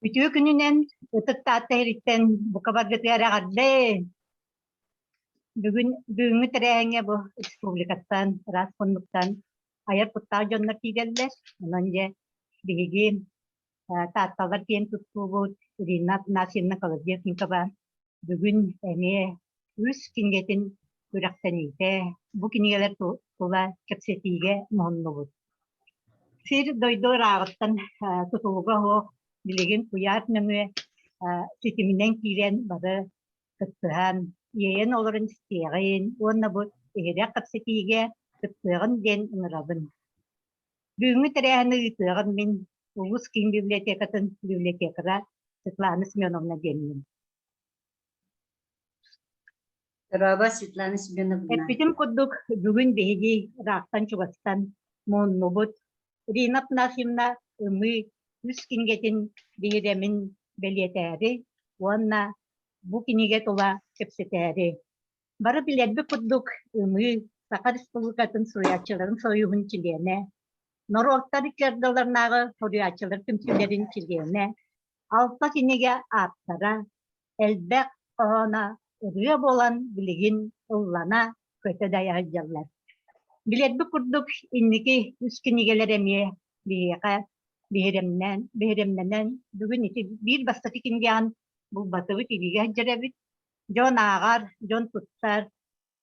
Үтүө күнүнэн Ытык Таатта иһириттэн бука баргытыгар эҕэрдэ! Бүгүн бүгүҥҥү тэрээһиҥҥэ бу республикаттан, ыраас муннуктан айар куттаах дьоннор киирэллэр. Онон дьэ биһиги Таатталар киэн туттуубут Ирина Афанасьевна Колодезникова бүгүн эмиэ үс кинигэтин күрэхтэниитэ бу кинигэлэр тула кэпсэтиигэ муһуннубут. Сир-дойду ырааҕыттан тутулуга суох билигин куйаар нөҥүө ситиминэн киирэн бары кыттыһан, иэйэн олорон истиэҕин уонна бу иһирэх кэпсэтиигэ кыттыаҕын диэн ыҥырабын. Бүгүҥҥү тэрээһини ыытыаҕым мин улуус киин библиотекатын библиотекара Светлана Семеновна диэммин. Дорообо, Светлана Семеновна. Эппитим курдук, бүгүн биһиги ыраахтан-чугастан муһуннубут. Рина Афанасьевна Ымыы үс кинигэтин биһирэмин бэлиэтээри уонна бу кинигэ тула кэпсэтээри. Бары билэрбит курдук, Ымыы Саха Республикатын суруйааччыларын сойууһун чилиэнэ, норуоттар икки ардыларынааҕы суруйааччылар түмсүүлэрин чилиэнэ, алта кинигэ ааптара, элбэх хоһооно ырыа буолан билигин ыллана, көтө дайа сылдьаллар. Билэрбит курдук, инники үс кинигэлэр эмиэ биһиэхэ биһирэмнээн, биһирэмнэнэн, бүгүн ити биир бастакы кинигэҕин булбатыбыт, илиигэ сылдьар эбит. Дьон ааҕар, дьон туттар,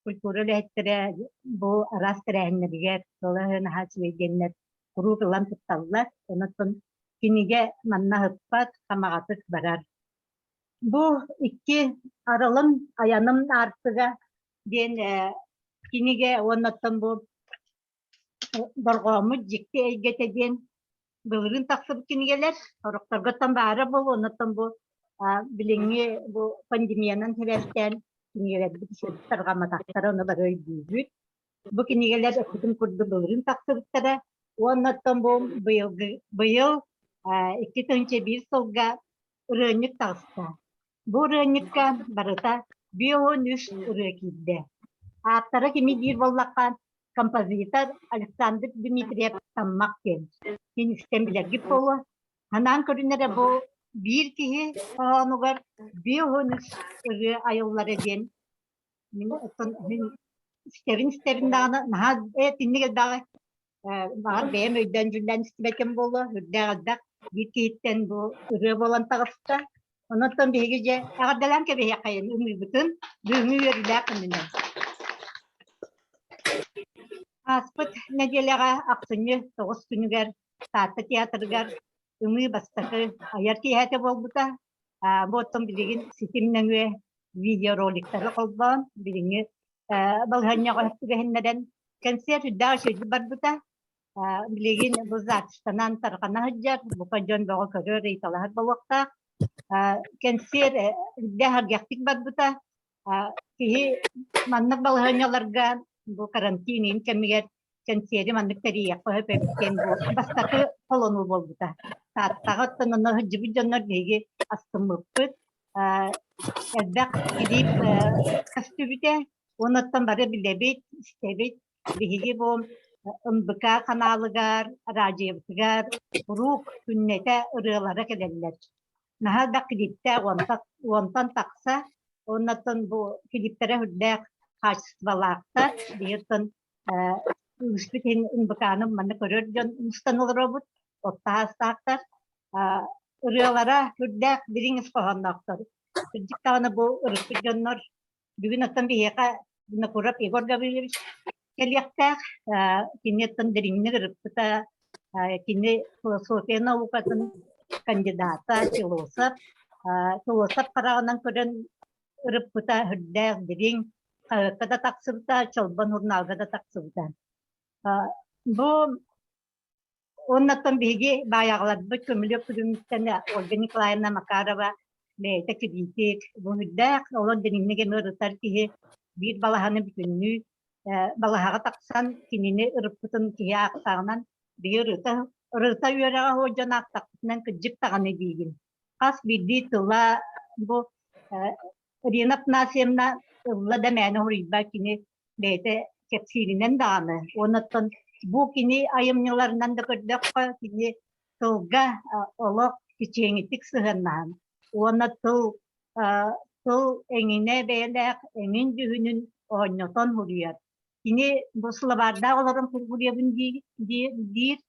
культура үлэһиттэрэ бу араас тэрээһиннэригэр тула наһаа үчүгэй диэннэр куруук ылан тутталлар. Онон кинигэ манна ыһыппат, хамаҕатык барар. Бу икки аралым айаным аартыга диэн кинигэ уонна оттон бу Дорҕооммут дьикти эйгэтэ диэн былырыын тахсыбыт кинигэлэр сорохторготтон баара буолуо, оннуттан бу билиҥҥи бу пандемиянан сибээстээн кинигэлэрбит үчүгэйдик тарҕамматахтара, ону бары өйдүүбүт. Бу кинигэлэр эппитим курдук былырыын тахсыбыттара уонна оттон бу быйылгы быйыл 2001 сылга ырыанньык таҕыста. Бу ырыанньыкка барыта 53 ырыа киирдэ. Ааптара кими диир буоллахха, композитор Александр Дмитриев Таммах диэн. Мин истэн билэргит буолуо. Анаан көрүнэрэ бу биир киһи хоһоонугар 53 ырыа айыллара диэн мин оттон мин истэбин истэбин даҕаны наһаа итинник элбэҕи баҕар бэйэм өйдөөн-дьүллээн истибэтим буолуо, үрдээх элбэх биир киһиттэн бу ырыа буолан таҕыста. Онон биһиги дьэ эҕэрдэлээн кэбиһиэххэйин ымыыбытын бүгүҥҥү үөрүүлээх күнүнэн. Ааспыт нэдиэлэҕэ ахсынньы 9 күнүгэр Таатта театрыгар ымыы бастакы айар киэһэтэ буолбута. Бу оттон билигин ситим нөҥүө видеороликтары холбоон билиҥҥи балаһыанньаҕа түбэһиннэрэн кэнсиэр үрдээх үчүгэйдик барбыта. Билигин бу запистанан тарҕана сылдьар, бука дьон бөҕө көрөр, ыйыталаһар буолуохтаах. Кэнсиэр үрдээх аргыахтык барбыта. Киһи маннык балаһыанньаларга бу карантин иин кэмигэр кэнсиэри маннык тэрийиэххэ сөп эбит диэн бу бастакы холонуу буолбута. Тааттаҕа оттон онно сылдьыбыт дьоннор биһиги астыммыппыт. Элбэх килиип көстүбүтэ. Оннуттан бары билэбит, истэбит. Биһиги бу НБК ханаалыгар, араадьыйабытыгар куруук күннэтэ ырыалара кэлэллэр. Наһаа элбэх клиптээх уонтан тахса. Оннуттан бу клиптэрэ үрдээх хаачыстыбалаахтар. Биһиги үгүспүт иһин НБК-ны манна көрөр дьон мустан олоробут. Оттаһаастаахтар. Ырыалара үрдээх дириҥ ис хоһоонноохтор. Кырдьык даҕаны бу ырыппыт дьоннор Бүгүн оттон биһиэхэ Винокуров Егор Гаврильевич кэлиэхтээх. Кини оттон дириҥник ырыппыта, кини философия наукатын кандидата, философ. Философ хараҕынан көрөн ырыппыта үрдээх дириҥ, хаһыакка да тахсыбыта, Чолбон сурунаалга да тахсыбыта. Бу Уоннаттан биһиги баайаҕаларбыт көмүлүөк күлүмүттэн Ольга Николаевна Макарова бэйэтэ кириитик, буһуйдаах, олор дириҥник эмиэ ырытар киһи биир балаһаны бүтүннүү балаһаҕа тахсан кинини ырыппытын киһи аахтаҕынан биһи ырыта ырыта үөрэҕэ суох дьон аахтахпытынан кырдьык даҕаны диигин. Хас биирдии тыла бу Рина Афанасьевна ылла да мээнэ уһуруйбат кини бэйэтэ кэпсииринэн даҕаны уоннаттан бу кини айымньыларынан да көрдөххө кини тылга олох кичиэҥитик сыһыаннаһан уонна тыл тыл эҥинэ бэйэлээх эҥин дьүһүнүн оонньотон суруйар. Кини бу сылабаардаах олорон суруйабын диир,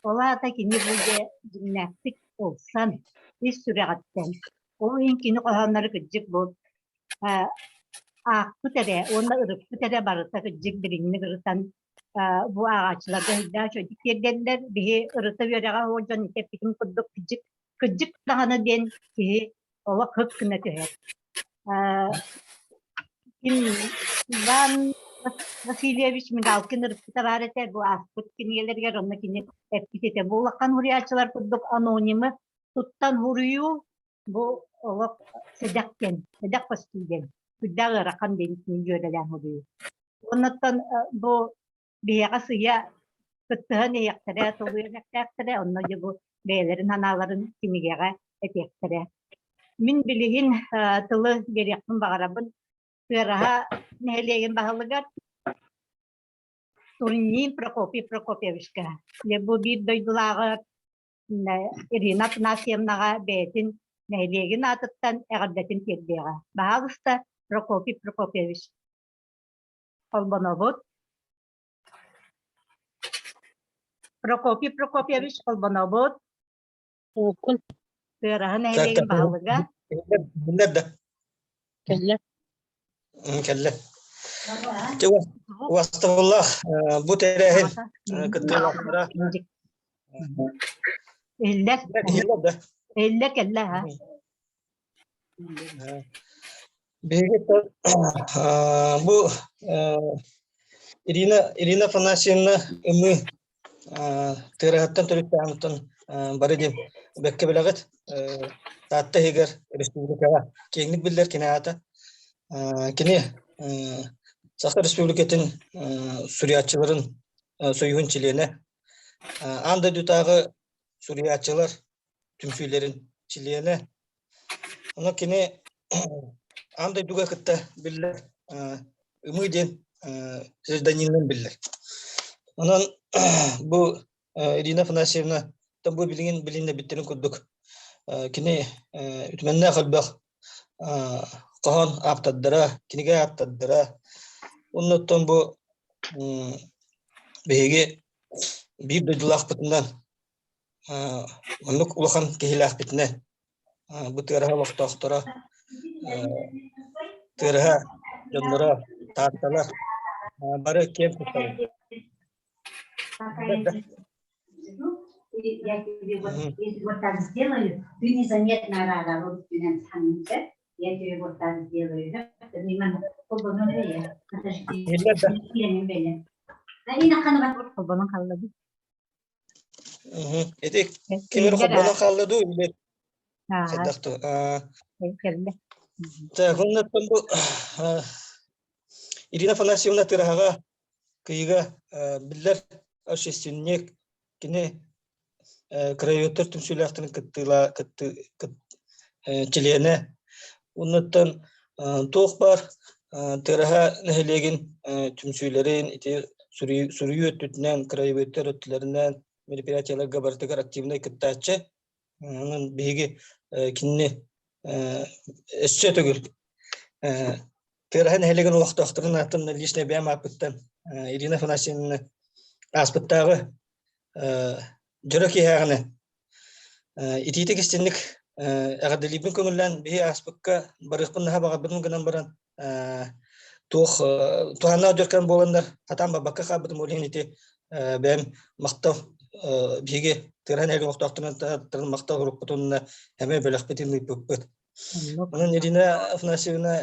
ол аата кини бу дьэ дьиҥнээхтик ылсан, ис сүрэҕиттэн. Ол иһин кини хоһооннору кырдьык бу аахпыт эрэ уонна ырыппыт эрэ барыта кырдьык дириҥник ырытан бу ааҕааччыларга өйдөөх үчүгэйдик тиэрдэллэр. Биһи ырыта үөрэҕэ ол дьон эппитин курдук кырдьык кырдьык даҕаны диэн киһи олох һык гына түһэр. Ким Иван Васильевич Мигалкин ырыппыта баар этэ, бу ааспыт кинигэлэригэр онно кини эппит этэ. Бу улахан суруйааччылар курдук анонимы туттан суруйуу бу олох сэдэх диэн, сэдэх көстүү диэн, сүрдээх ыарахан диэн дьүөрэлээн суруйуу. Оннуттан бу биһиэхэ сыыйа кыттыһан иһиэхтэрэ, толуйан иһиэхтээхтэрэ, онно дьэ бу бэйэлэрин санааларын кинигэҕэ этиэхтэрэ. Мин билигин тылы биэриэхпин баҕарабын Тыараһа нэһилиэгин баһылыгар Турнин Прокопий Прокопьевичка. Дьэ бу биир дойдулааҕы Ирина Афанасьевнаҕа бэйэтин нэһилиэгин аатыттан эҕэрдэтин тиэрдиэҕэ. Баһаалыста, Прокопий Прокопьевич. Холбонобут. Прокопий Прокопьевич холбонобут. Ууккун Тыараһа нэһилиэгин баһылыга. Биллэр да. Кэллэ. Кэллэ. Убастабыллаах бу тэрээһин кыттыылаахтара. Иллэр. Иһиллэр да. Иллэ кэллэ ha. Биһиги бу Ирина Ирина Афанасьевна ымыы тыараһыттан төрүттээҕиттэн бары диэн бэккэ билэҕит. Таатта иһигэр республикаҕа киэҥник биллэр кини аата. Кини Саха Республикатын суруйааччыларын союһун чилиэнэ. Аан дойдутааҕы суруйааччылар түмсүүлэрин чилиэнэ. Ону кини аан дойдуга кытта биллэр Ымыы диэн псевдонимынан биллэр. Онон бу Ирина Афанасьевна бу билигин билиннэбиттэрин курдук кини үтүмэннээх элбэх хоһоон ааптардара, кинигэ ааптардара. Оннуттан бу биһиги биир дойдулаахпытынан Оннук улахан киһилээхпитинэ бу Тыараһа олохтоохторо, Тыараһа дьонноро, Таатталар бары киэн туттабыт. Я тебе вот, если вот так сделаю, ты незаметно рада, вот я тебе вот так сделаю. Подожди. Холбонон хаалла дуу? Ити кимир холбонон хаалла дуу или хайдах дуу? Кэллэ. Так, оннуттан бу Ирина Афанасьевна Тыраһаҕа Кыйыга биллэр общественник, кини краеведтар түмсүүлээхтэрин кыттыыла кытты чилиэнэ. Оннуттан туох баар Тыараһа нэһилиэгин түмсүүлэрин ити суруйуу өттүтүнэн, краеведтар өттүлэринэн мероприятиеларга барытыгар активнай кыттааччы. Онон биһиги кинини өссө төгүл Тыараһа нэһилиэгин олохтоохторун ааттан личный бэйэм ааппыттан Ирина Афанасьевна ааспыттааҕы дьоро киэһээҕинэ итиитик истинник эҕэрдэлиирбин көҥүллээн биһи ааспыкка барыахпын наһаа баҕарбытым гынан баран туох туһааннаах дьөркөн буоланнар хатаан барбакка хаалбытым ол иһин ити бэйэм махтал биһиги Тыараһа нэһилиэгин олохтоохторун махтал уруккутун эмиэ бөлөхпүтүн ыыппыппыт. Онон Ирина Афанасьевна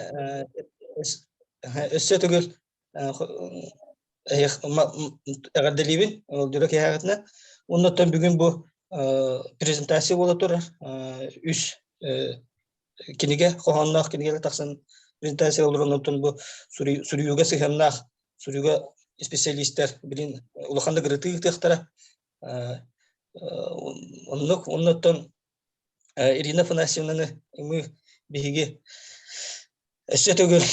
өссө төгүл эҕэрдэлиибин дьоро киэһэҕитинэ. Оннуттан бүгүн бу презентация буола турар. Үс кинигэ, хоһоонноох кинигэлэр тахсан презентация олорон онтон бу суруйууга сыһыаннаах суруйууга специалистар билин улаханнык ырытыы ыытыахтара. Оннук оннуттан Ирина Афанасьевнаны ымыы биһиги өссө төгүл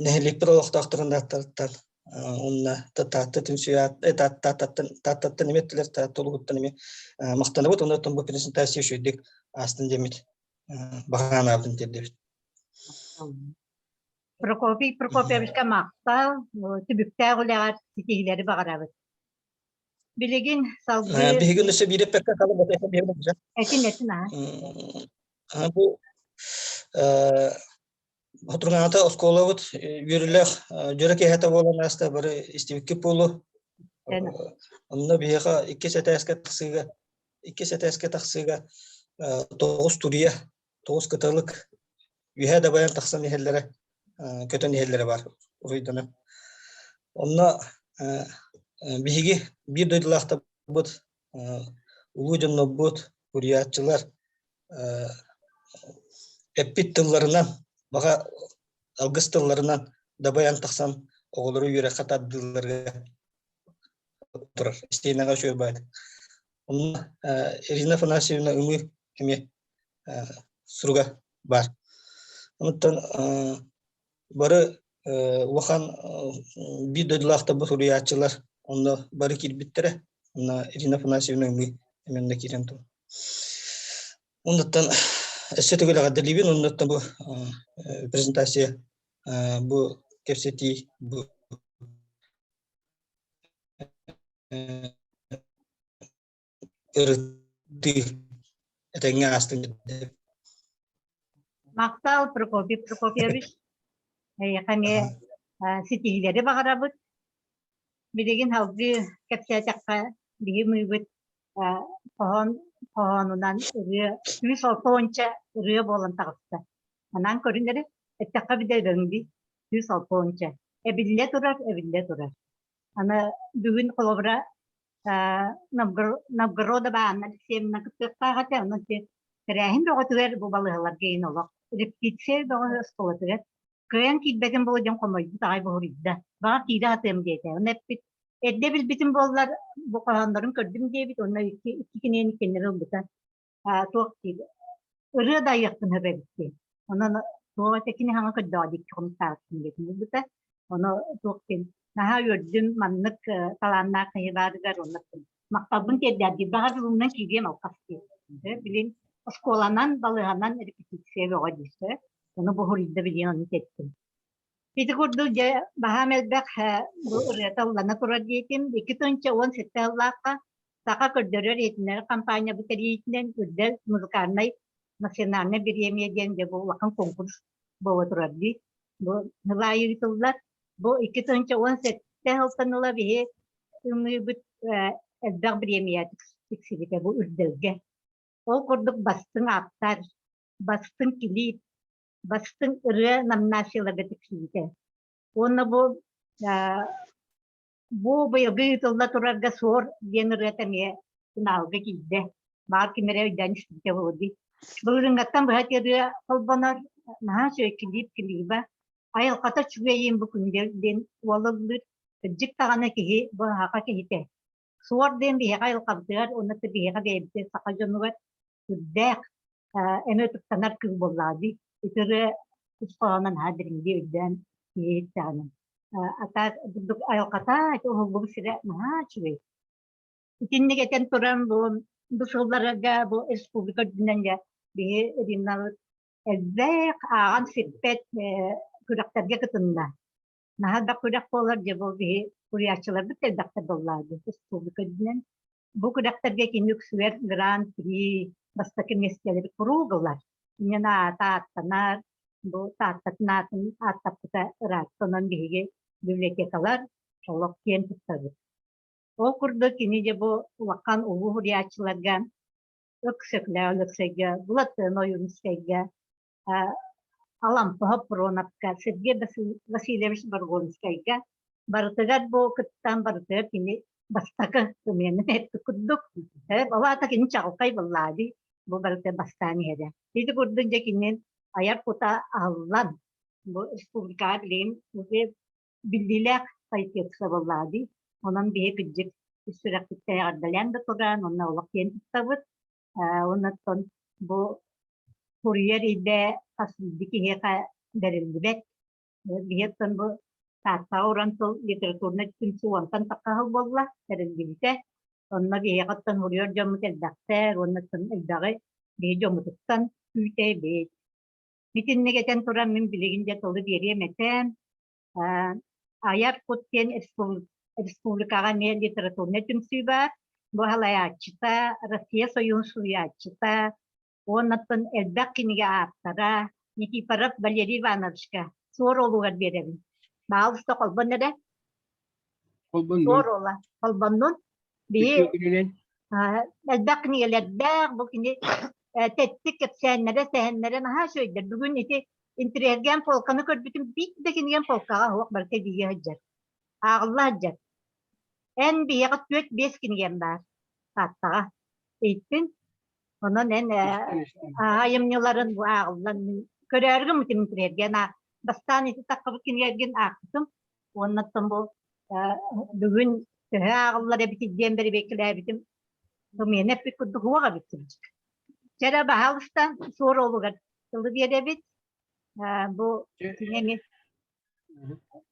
нэһилиэкпит олохтоохторун ааттарыттан. Онно Таатта түмсүү Тааттаттан Тааттаттан эмиэ эттилэр, Таатта улууһуттан эмиэ махтанабыт. Онон бу презентация үчүгэйдик аастын диэммит баҕа санаабытын тиэрдэбит. Прокопий Прокопьевичка махтал, түбүктээх үлэҕэр ситиһиилэри баҕарабыт. Билигин салгыы... Биһиги өссө биир эппэккэ хаалан Этин этин аа. Бу Хотурганата оскуолабыт үөрүүлээх дьоро киэһэтэ буолан ааста бары истибиккит буолуо. Онно биһиэхэ иккис этээскэ тахсыыга иккис этээскэ тахсыыга тоҕус туруйа, тоҕус кыталык үөһэ дабайан тахсан иһэллэрэ, көтөн иһэллэрэ баар уруйданан. Онно биһиги биир дойдулаахтарбыт, улуу дьоннорбут, суруйааччылар эппит тылларынан, баҕа алгыс тылларынан дабайан тахсан оҕолору үөрэххэ тардыыларыгар турар. Истиэнэҕэ үчүгэй баайдык. Онно Ирина Афанасьевна Ымыы эмиэ суруга баар. Онтон бары улахан биир дойдулаахтарбыт суруйааччылар онно бары киирбиттэрэ. Онно Ирина Афанасьевна Ымыы эмиэ онно киирэн турар. Оннуттан өссө төгүл эҕэрдэлиибин. Оннуттан бу презентация, бу кэпсэтии, бу ырытыы этэҥҥэ аастын. Махтал, Прокопий Прокопьевич. Эйиэхэ эмиэ ситиһиилэри баҕарабыт. Билигин салгыы кэпсээтэххэ, биһи мыыбыт хоһоон хоһоонунан ырыа 160 ырыа буолан таҕыста. Анаан көрүн эрэ, эттэххэ бидэ өлөҥдүй, 160. Эбиллэ турар, эбиллэ турар. Аны бүгүн холобура Новгородова Анна Алексеевна кыттыахтаах этэ, онон тэрээһин бөҕөтүгэр бу балыыһаларга иһин олох репетиция бөҕө оскуолатыгар кыайан киирбэтим буолуо диэн хомойбут аҕай буһуруйда. Баҕар киирэ сатыам диэтэ. Ону эппит, эрдэ билбитим буоллар бу хоһооннорун көрдүм диэбит, уонна икки, икки кинигэни кинилэр ылбыта. Туох диир, ырыа да айыахпын сөп эбит диэн. Онон туох этэ кини хаҥа көрдөҕө диэки хомустаабыппын диэтим булбута. Ону туох диэн наһаа үөрдүм маннык талааннаах киһи баарыгар уонна махталбын тиэрдээр баҕар уунан киириэм алҕас диэн. Билин оскуоланан, балыыһанан репетиция бөҕө диир. Ону буһуруйда билиэн ону теттим. Ити курдук дьэ баһаам элбэх бу ырыата ыллана турар диэтим. 2017 сыллаахха Саха көрдөрөр иһитиннэрэр хампаанньа бу тэрийиитинэн Үрдэл музыкальнай национальнай бириэмийэ диэн дьэ бу улахан конкурс буола турар дии. Бу сыл аайы ыытыллар. Бу 2017 сылтан ыла биһи ымыыбыт элбэх бириэмийэ тиксибитэ бу Үрдэлгэ. Ол курдук бастыҥ ааптар, бастыҥ килиип, бастыҥ ырыа номинацияларга тиксибитэ. Уонна бу бу быйылгы ыытылла турарга Суор диэн ырыата эмиэ финалга киирдэ. Баар ким эрэ өйдөөн истибитэ буолуо дии. Былырыыҥҥаттан быһа ырыа холбонор, наһаа үчүгэй килиип килииба. Айылҕата үчүгэйин бу күндэл диэн уол ыллыыр. Кырдьык даҕаны киһи бу саха киһитэ. Суор диэн биһиэхэ айылҕабытыгар уонна биһиэхэ бэйэбитигэр саха дьонугар сүрдээх эмиэ ытыктанар кыыл буоллаҕа дии. Ити ырыа ис хоһооно наһаа дириҥдии өйдөөн киһи иһиттэҕинэ. Ата бурдук айылҕата ити уһуллубут сирэ наһаа үчүгэй. Итинник этэн туран бу бу сылларга бу республика үрдүнэн дьэ биһи Римнабыт элбэх ааҕан сиппэт күрэхтэргэ кытынна. Наһаа элбэх күрэх буолар дьэ бу биһи суруйааччыларбыт да элбэхтэр буоллаҕа дии республика үрдүнэн. Бу күрэхтэргэ кини үксүгэр гран-при бастакы миэстэлэри куруук ылар. Инньэ аата ааттанар, бу Тааттатын аатын ааттаппыта ыраатта, онон биһиги библиотекалар олох киэн туттабыт. Ол курдук кини дьэ бу улахан улуу суруйааччыларга Өксөкүлээх Өлөксөйгө, Былатыан Ойуунускайга, Алампа Хоппуруонапка, Сергей Васильевич Боргонскайга барытыгар бу кыттан барытыгар кини бастакы ымыйаны эппит курдук ол аата кини чаҕылхай быллаади бу барыта бастаан иһэрэ. Ити курдук дьэ кини айар кута аһыллан бу республикаҕа билигин биллиилээх поэтесса буоллаади. Онон биһи кырдьык үс сүрэхпиттэн эҕэрдэлээн да туран, онно олох киэн туттабыт. Оннуттан бу суруйар идэ хас биирдии киһиэхэ бэриллибэт. Биһиэттэн бу Тааттаҕа уран тыл литературнай түмсүү уонтан тахса сыл буолла, тэриллибитэ. Онно биһиэхэттэн уруйар дьоммут элбэхтэр уонна элбэҕи биһи дьоммутуттан күүтэбит. Итинник этэн туран мин билигин дьэ тылы биэриэм этэ. Айар кут диэн республикаҕа эмиэ литературнай түмсүү баар. Бу салайааччыта, Россия Союһун суруйааччыта, уоннаттан элбэх кинигэ ааптара Никифоров Валерий Ивановичка суор уолугар биэрэбин. Баалыста холбон эрэ. Холбоннун. Суор уола холбоннун. Биһи элбэх кинигэлэрдээх бу кини тэттик кэпсээннэрэ, сэһэннэрэ наһаа үчүгэйдэр. Бүгүн ити интириэһиргээн полканы көрбүтүм биир да кинигэм полкаҕа суох барыта биһиги сылдьар. Ааҕылла сылдьар. Эн биһиэхэ 4-5 кинигэм баар. Тааттаҕа. Иһиттин. Онон эн айымньыларын бу ааҕыллан мин көрөөрү гыммытым интириэһиргээн бастаан ити таххабыт кинигэлэргин аахпытым. Уонна оттон бу бүгүн төһө ааҕыллар эбитий диэн бэрэбиэркэлээбитим. Бу миэнэ эппит курдук уох эбит кырдьык. Чэ эрэ, баһаалыста, суор уолугар тылы биэрэбит. Бу кини эмиэ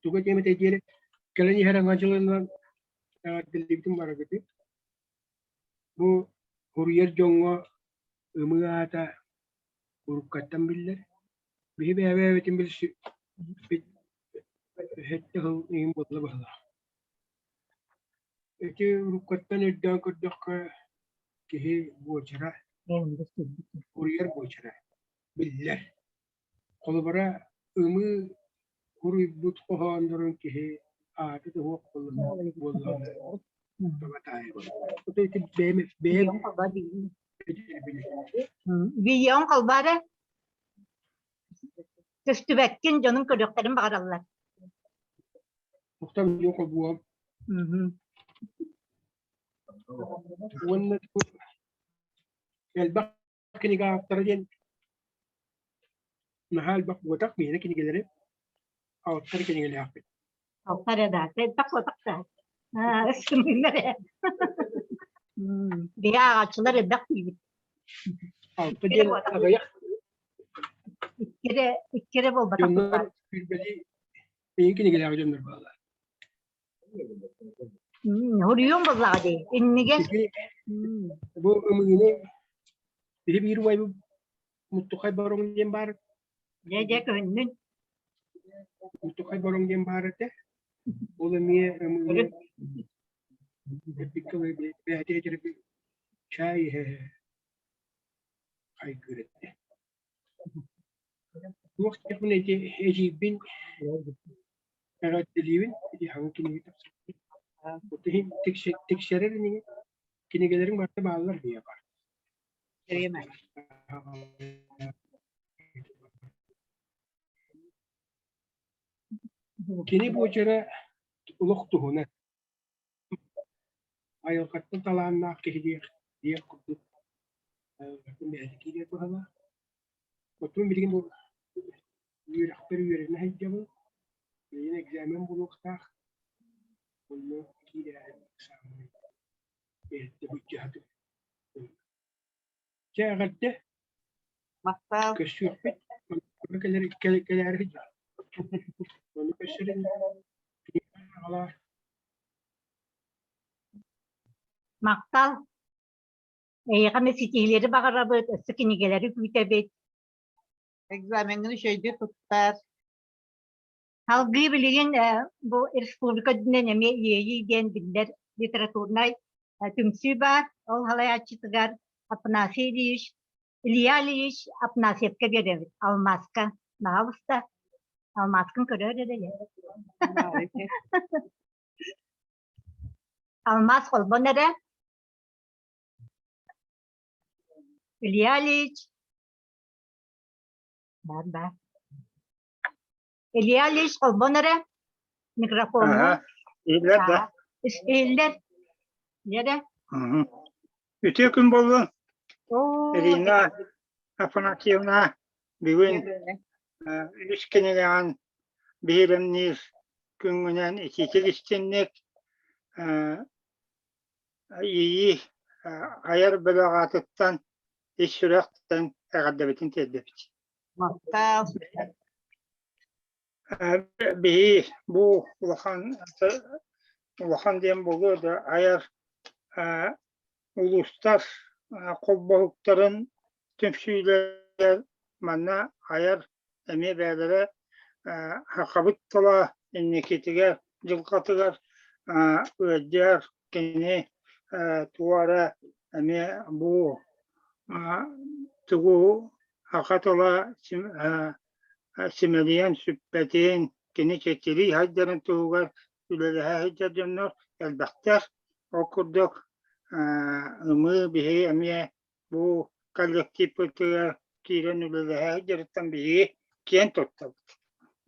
Туга диэм этэй диэри кэлэн иһэр аҥа дьылынан эҕэрдэлиибитин барыгытый. Бу суруйар дьоҥҥо ымыы аата уруккаттан биллэр. Биһи бэйэ-бэйэбитин билсибит сэттэ сыл иһин буолла быһыылаах. Ити уруккаттан өйдөөн көрдөххө, киһи буочара, суруйар буочара биллэр. Холобура, ымыы суруйбут хоһооннорун киһи аата да суох буоллаҕына таба таайабын. Ити бэйэм бэйэм Видеоҥ холбоо эрэ. Көстүбэккин, дьонуҥ көрүөхтэрин баҕараллар. Тохтом дьон холбуом. Уонна элбэх кинигэ ааптара диэн наһаа элбэх буотах миэнэ кинигэлэри алтар кинигэлээхпит. Алтар да, элбэх буотах да. Ысымыыннар ээ. Биһи ааҕааччылар элбэх диибит. Алта диэн аҕыйах. Икки икки эрэ буолбатах. Дьоннор сүүрбэлии эйин кинигэлээх дьоннор бааллар. Хоруйуом буоллаҕа дии. Иннигэ Бу ымыыны биһи биир убайбыт Муттухай Бороҥ диэн баар. Дьэ дьэ көһүннүн. Муттухай Бороҥ диэн баар этэ. Ол эмиэ ымыыны эппиккэ бэйэтэ этэрби чай иһэ хайгыыр этэ. Туох диэхпин ити эдьиийбин эҕэрдэлиибин ити хаҥа кинигэ тахсыбыт. Иһин тиксэрэр инигин кинигэлэриҥ барыта бааллар биһиэхэ. Кини буочара олох туһунан Айылҕаттан талааннаах киһи диэх диэх курдук бэйэтэ киириэ туһалаах. Оттон билигин бу үөрэхпэр үөрэнэ сылдьабын. Билигин экзамен буолуохтаах. Онно киирээри саамай эрдэ былдьаһатым. Чэ, эҕэрдэ. Махтал. Көрсүөхпүт. Онно кэлэр кэлээри сылдьар. Онно көрсөрүн Махтал. Эйиэхэ эмэ ситиһиилэри баҕарабыт, өссө кинигэлэри күүтэбит. Экзамеҥҥын үчүгэйдик туттар. Салгыы билигин бу республика үрдүнэн эмиэ Иэйии диэн биллэр литературнай түмсүү баар. Ол салайааччытыгар Афанасий Ильич Илья Ильич Афанасьевка биэрэбит, алмааска. Наһаалыста. Алмааскын көрөөр эрэ. Алмаас холбон эрэ. Илья Ильич. Бар бар. Илья Ильич холбон эрэ. Микрофоҥҥа. Иһиллэр да? Иһиллэр. Иһэрэ. Үтүө күн буоллун. Ирина Афанасьевна бүгүн үс кинигэҕин биһирэмниир күҥҥүнэн итиитик истинник Иэйии айар бөлөх аатыттан ис сүрэхтэн эҕэрдэбитин тиэрдэбит. Махтал. Биһи бу улахан улахан диэн буолуо да айар улуустар холбоһуктарын түмсүүлэрэ манна айар эмиэ бэйэлэрэ сахабыт тыла инникитигэр дьылҕатыгар ыалдьар кини тугу эрэ эмиэ бу тугу саха тыла симэлийэн сүппэтин, кини чэчирии сылдьарын туһугар үлэлэһэ сылдьар дьоннор элбэхтэр. Ол курдук ымыы биһиги эмиэ бу коллективпытыгар киирэн үлэлэһэ сылдьарыттан биһиги киэн туттабыт.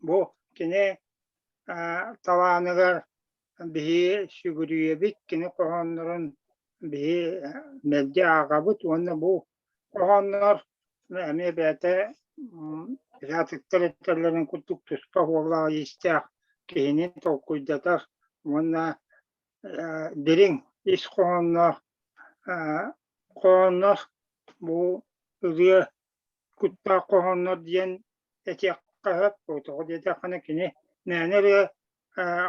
Бу кини талааныгар биһиги сүгүрүйэбит, кини хоһооннорун биһи мэлдьи ааҕабыт уонна бу хоһооннор эмиэ бэйэтэ атыттар этэллэрин курдук туспа суоллаах-иистээх киһини толкуйдатар уонна дириҥ ис хоһоонноох хоһооннор бу ырыа куттаах хоһооннор диэн этиэххэ сөп. Тоҕо диэтэххинэ кини мээнэ ырыа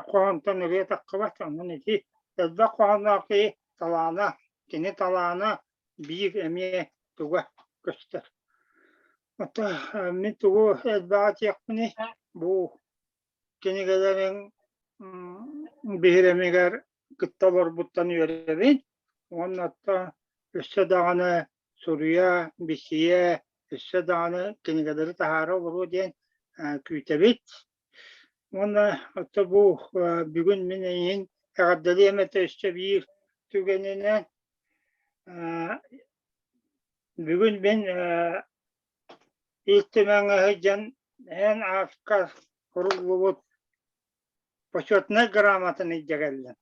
хоһоонтон ырыа таххыбат, онон ити элбэх хоһоонноох киһи талаана, кини талаана биир эмиэ туга көстөр. Ото мин тугу элбэҕи этиэхпиний, бу кинигэлэриҥ биһирэмигэр кытта олорбуттан үөрэбин уонна оттон өссө даҕаны суруйа, бичийэ, өссө даҕаны кинигэлэри таһаара олоруо диэн күүтэбит. Уонна ото бу бүгүн мин эйигин эҕэрдэлиэм этэ өссө биир түгэнинэн бүгүн мин Ил Түмэҥҥэ сылдьан эн ааска суруллубут Почетнай грамотаны илдьэ кэллим.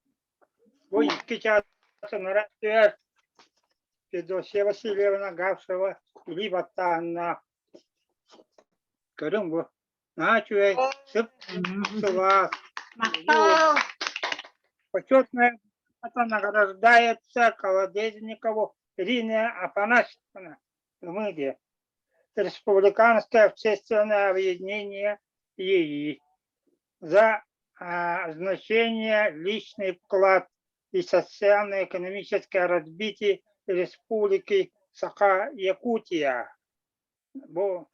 Бу икки чаас ыҥыран түһэр Федосия Васильевна Габсова илии баттааһыннаах көрүҥ бу Наһаа үчүгэй, сып сылаас. Махтал! Почетная грамота награждается Колодезникову Ирине Афанасьевна Ымыдия. Республиканское общественное объединение ИИ за а, значение, личный вклад и социально-экономическое развитие Республики Саха-Якутия. Бу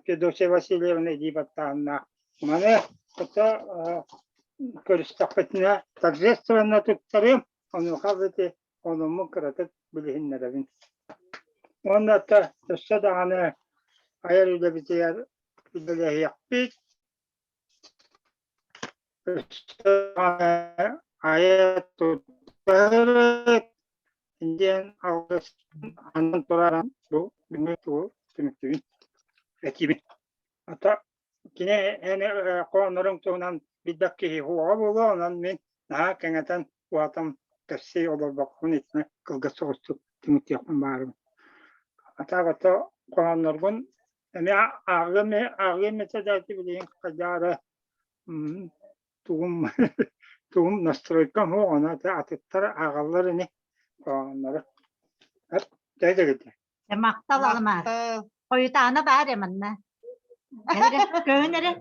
Федосия Васильевна илии баттааһыннаах. Маны кытта көрүстэхпитинэ торжественно туттарыам, онуоха ити онуммун кыратык билиһиннэрэбин. Уонна да өссө даҕаны айар үлэбитигэр үлэлэһиэхпит. Өссө даҕаны айа туттарыт диэн алгыс анан туран бу бүгүҥҥү тугу түмүктүүбүн этиибин. Ата кини эн хоонноруҥ туһунан билбэт киһи суоҕа буолуо, онон мин наһаа кэҥэтэн уһатан кэпсии олорбоккун итинэ кылгас соҕустук түмүктүөхпүн баарым. Ата ото хоһоонноргун эмиэ ааҕыам ааҕыам этэ да билигин хайдах тугум тугум настройкам суох ону атыттар ааҕаллар ини хоһооннору. Дэ Махтал Алмаас. Хойутаана баар э манна. Эрэ, көһүн эрэ.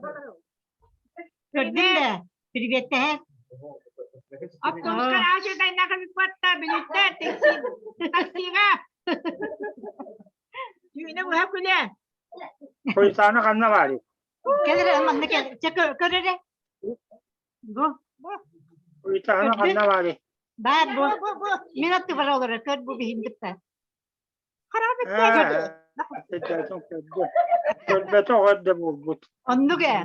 Көрдүм да, приветтэһэ. Автобуска аачырдайнаха бүппатта, бүлүттэ, таксига. Түүнэ быһа күлэ. Хойутаана ханна баарый? Кэл эрэ, манна кэл. Чэ, көр эрэ. Бу. Хойутаана ханна баарый? Баар бу. Мин аттыбар олорор, көр бу биһин кытта. Көрбөтөх эрдэ буолбут. Оннук ээ.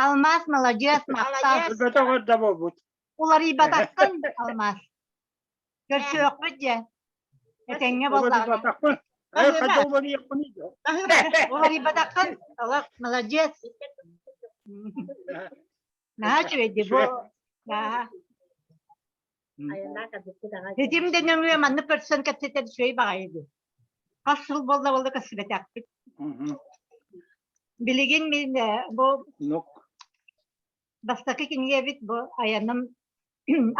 Алмаас маладьыас, махтал. Көрбөтөх эрдэ буолбут. Уларыйбатаххын, Алмаас. Көрсүөхпүт дьэ. Этэҥҥэ буоллаҕына. Уларыйбатахпын. Э, хайда уларыйыахпыный? Уларыйбатаххын, олох маладьыас. Наһаа үчүгэй дии бу. Наһаа. Ситим да нөҥүө маннык көрсөн кэпсэтэр үчүгэй баҕайы дии. Хас сыл буолла буолла көрсүбэтэхпит. Билигин мин бу бастакы кинигэбит бу айаным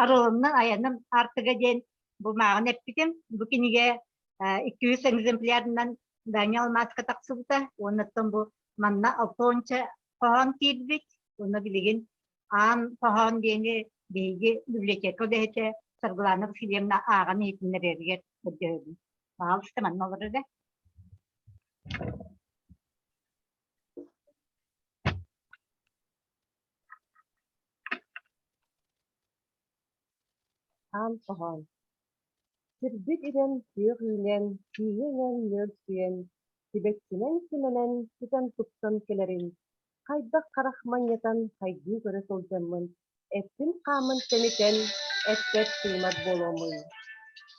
арылыннан айаным аартыга диэн бу мааҕын эппитим. Бу кинигэ 200 экземплярынан Даня Алмааска тахсыбыта. Уоннаттан бу манна алтонча хоһоон киирбит. Уонна билигин аан хоһоон диэни биһиги библиотека үлэһитэ Саргылана Васильевна ааҕан иһитиннэрэригэр көрдөһөбүн. Пожалуйста, манна олорор эрэ. Аан хоһоон Сирбит ирэн күөх үүнэн, сииҥэ иҥэн нүөлсүйэн, сибэккинэн симэнэн ситэн-тупсан кэлэрин, хайдах харах манньытан хайгыы көрө сылдьаммын, эппин-хааммын тэнитэн, эппэт тыыммат буолуомуй.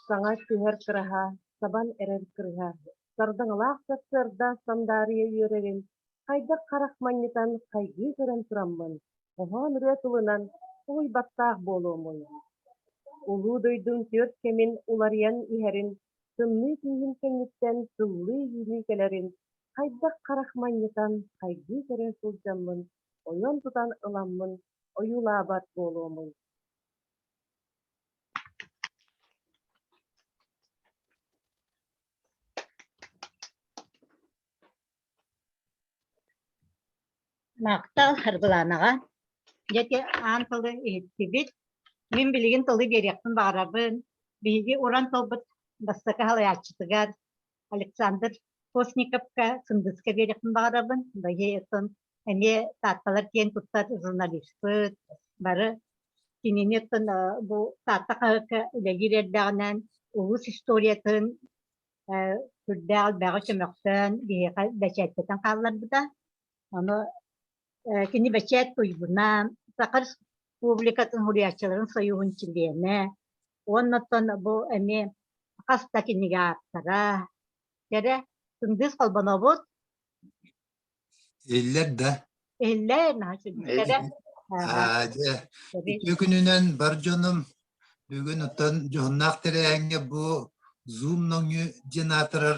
Саҥа түһэр кыраһа, сабан эрэр кырыһа, сардаҥалаах сарсыарда сандаарыйа үөрэрин, хайдах харах манньытан хайгыы көрөн тураммын, хоһоон ырыа тылынан уһуйбаттаах буолуомуй. Улуу дойдум түөрт кэмин уларыйан иһэрин, тымныы күүһүн кэнниттэн сыллыы үүнүү кэлэрин хайдах харах манньытан хайгыы көрө сылдьаммын, ойон тутан ыламмын ойуулаабат буолуомуй. Махтал Саргылаанаҕа. Дьэ ити аан тылы иһиттибит. Мин билигин тылы биэриэхпин баҕарабын. Биһиги уран тылбыт бастакы салайааччытыгар Александр Постниковка Сындыска биэриэхпин баҕарабын. Бэйэ оттон эмиэ Таатталар киэн туттар журналиспыт. Бары кинини оттон бу Таатта хаһыакка үлэлиир эрдэҕинэн улуус историятын сүрдээх элбэҕи чөмөхтөөн биһиэхэ бэчээттэтэн хаалларбыта. Ону кини бэчээт туйгуна, Саха Республикатын суруйааччыларын союһун чилиэнэ уонна оттон бу эмиэ хас да кинигэ ааптара. Кэрэ Сындыыс холбонобут. Иһиллэр да? Иһиллэр, наһаа үчүгэй. Дьэ, үтүө күнүнэн бар дьонум бүгүн оттон дьоһуннаах тэрээһиҥҥэ бу Zoom нөҥүө диэн аатырар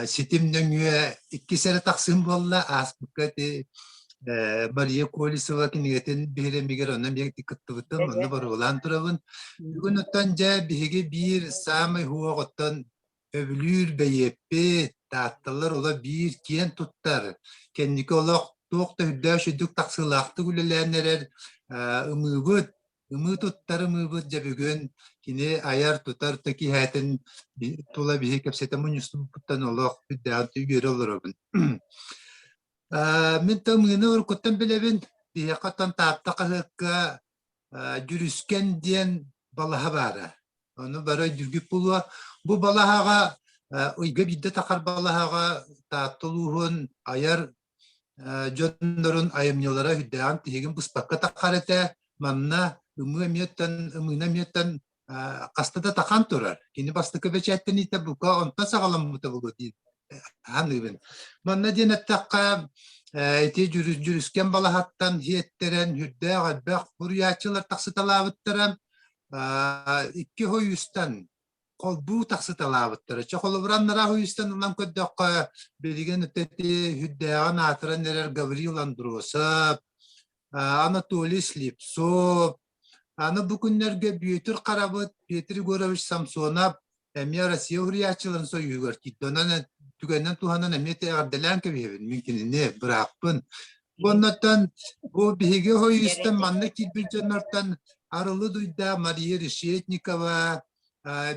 ситим нөҥүө иккис эрэ тахсыым буолла. Ааспыкка ити Мария Колесова кинигэтин биһирэмигэр онно эмиэ кыттыбытым, онно боруобалаан турабын. Бүгүн оттон дьэ биһиги биир саамай уһуох оттон Өбүлүүр бэйиэппит, таатталар олох биир киэн туттар, кэнники олох туох да үрдээх үрдүк тахсыылаахтык үлэлээн эрэр ымыыбыт, ымыы туттар ымыыбыт дьэ бүгүн кини айар-тутар киһээтин тула биһи кэпсэтэ мунньустубуппуттан олох үрдээҕин үөрэ олоробун. Мин да ымыыны уруккуттан билэбин, биһиэхэ оттон Таатта хаһыакка Дьүрүскэн диэн балаһа баара. Ону бары өйдүүргүт буолуо. Бу балаһаҕа ыйга биирдэ тахар балаһаҕа Таатта улууһун айар дьоннорун айымньылара үрдээҕин тиһигин быспакка тахар этэ. Манна ымыы эмиэттэн ымыына эмиэттэн хаста да тахан турар. Кини бастакы бэчээттэниитэ бука онтон саҕаламмыта буолуо дии саныыбын. Манна диэн эттэххэ, ити дьүрүскэн балаһаттан иһиэттэрэн үрдээх элбэх буруйааччылар тахсыталаабыттара. Икки хойуустан холбуу тахсыталаабыттара. Чэ холобура анараа хойуустан ылан көрдөххө, билигин ити үрдээҕин аатыран эрэр Гаврил Андросов, Анатолий Слепцов, Аны бу күннэргэ Бүөтүр Харабыт, Петр Егорович Самсонов эмиэ Россия уһуйааччыларын союһугар киирдэ. Онон түгэнинэн туһанан эмиэ эҕэрдэлээн кэбиһэбин. Мин кинини бырааппын. Оннуттан бу биһиги хойуустан манна киирбит дьоннортон Арылы Дуйда, Мария Решетникова,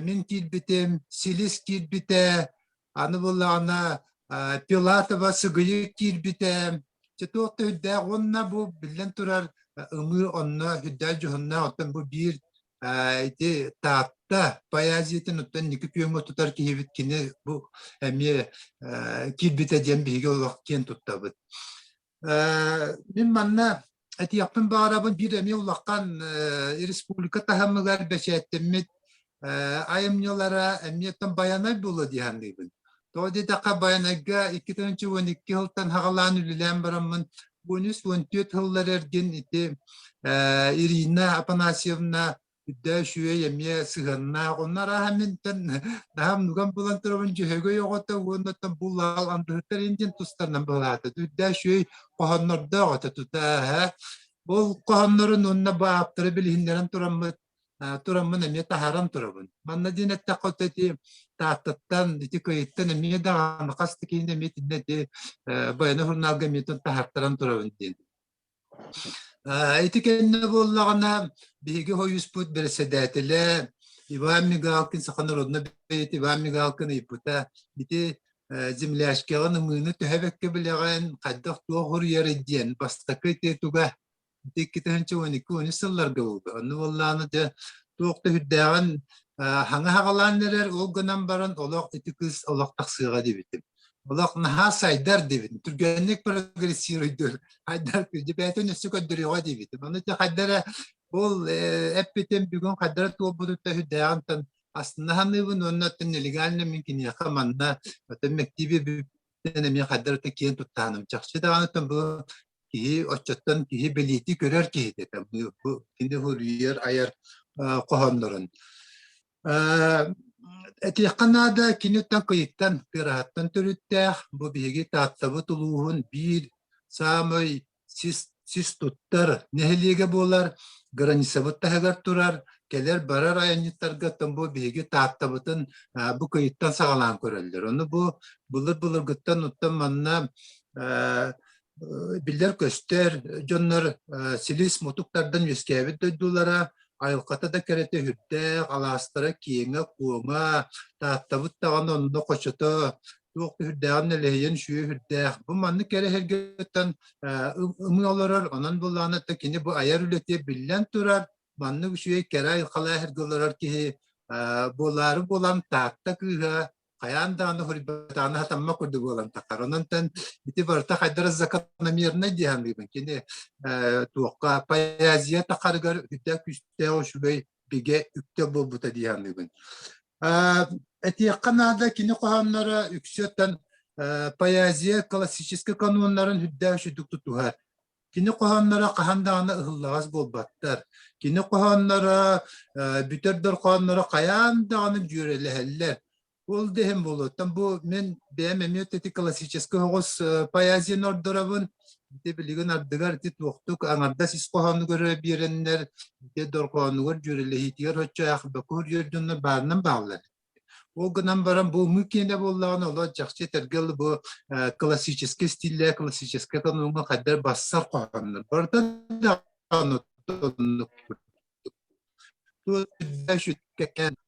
мин киирбитим, Силис киирбитэ, Аны буоллаҕына Пилатова Сыгыйы киирбитэ, чэ туох да үрдээх уонна бу биллэн турар ымыы онно үрдээх дьоһуннаах оттон бу биир ити Таатта поэзиятын оттон инники күөҥҥэ тутар киһибит кини бу эмиэ киирбитэ диэн биһиги олох киэн туттабыт. Мин манна этиэхпин баҕарабын биир эмиэ улахан республика таһымыгар бэчээттэммит айымньылара эмиэ Байанай буолуо дии саныыбын. Тоҕо диэтэххэ Байанайга 2012 сылтан хаҕалаан үлэлээн бараммын 13-14 сыллар эргин ити Ирина Афанасьевна Үрдээ үчүгэй эмиэ сыһыаннаах. Онно арааһа минтэн наһаа умнуган булан турабын Дьөһөгөй оҕото уонна оттон бу лаал андыһыттар индиэн тустарынан быһалаата. Үрдээ үчүгэй хоһооннордоох этэ тута. Ол хоһооннорун уонна бу ааптары билиһиннэрэн тураммыт тураммын эмиэ таһааран турабын. Манна диэн эттэххэ ити Тааттаттан, ити Кыйыттан эмиэ даҕаны хас да киһини эмиэ итиннэ ити Байана журналга эмиэ таһаартаран турабын диэн. Ити кэннэ буоллаҕына биһиги хойуспут бэрэссэдээтэлэ Иван Мигалкин, саха народнай бэйэтэ Иван Мигалкин ыйыппыта ити землячкаҕын ымыыны төһө бэккэ билэҕин, хайдах туох уруйарый диэн бастакы ити туга ити 2012 сылларга буолбут. Онно буоллаҕына дьэ туох да үрдээҕин хаҥа хаҕалаан эрэр, ол гынан баран олох ити кыыс олох тахсыаҕа диэбитим. Олох наһаа сайдар диэбитим. Түргэнник прогрессируйдур. Хайдар бэйэтин өссө көрдөрүөҕэ диэбитим. Ону ити хайда эрэ ол эппитим бүгүн хайда эрэ туолбутутта үрдээҕинтэн астына саныыбын уонна оттон нелегально мин киниэхэ манна оттон мэктиби бүтэн эмиэ хайда эрэ киэн туттааным. Чахчы даҕаны оттон бу киһи оччоттон киһи бэлиэтии көрөр киһитэ бу кини суруйар айар хоһооннорун. Этиэххэ наада киниттэн кыйыттан Тыараһаттан төрүттээх бу биһиги Тааттабыт улууһун биир саамай сис, сис туттар нэһилиэгэ буолар, границабыт таһыгар турар, кэлэр-барар айанньыттарга оттон бу биһиги Тааттабытын бу кыйыттан саҕалаан көрөллөр. Ону бу былыр-былыргыттан оттон манна биллэр-көстөр дьоннор силис мутук тардан үөскээбит дойдулара, айылҕата да кэрэтэ сүрдээх, алаастара киэҥэ-куоҥа, Тааттабыт даҕаны онно хочото туох да сүрдээҕин нэлэһийэн үчүгэй сүрдээх. Бу маннык кэрэ эһэргэттэн ымыы олорор, онон буллаҕына кини бу айар үлэтэ биллэн турар, маннык үчүгэй кэрэ айылҕалаах эһэргэ олорор киһи буолаары буолан Таатта кыыһа хайаан даҕаны хоруйбатаҕына сатаммат курдук буолан тахар. Онон ити барыта хайдара закономернай дии саныыбын. Кини туохха поэзия тахарыгар үрдээх күүстээх үчүгэй бигэ үктэл буолбута дии саныыбын. Этиэххэ наада кини хоһоонноро үксүттэн поэзия классическай каноннарын үрдээх үчүгдүк тутуһар. Кини хоһоонноро хаһан даҕаны ыһыллаҕас буолбаттар. Кини хоһоонноро, бүтэр дорҕоонноро хайаан даҕаны дьүөрэлэһэллэр. Ол да иһин буолуоттан бу мин бэйэм эмиэ ити классическай оҕус поэзияны ордоробун. Ити билигин ардыгар ити туохтук аҥардас ис хоһоонугар эрэ биэрэннэр, ити дорҕоонугар дьүөрэлэһиитигэр оччо аахбакка суруйар дьоннор баарынан бааллар. Ол гынан баран бу ымыы киэнэ буоллаҕына олор чахчы этэргэ дылы бу классическай стиллээх классическай каноҥҥа хайдах бассар хоһооннор барыта даҕаны оннук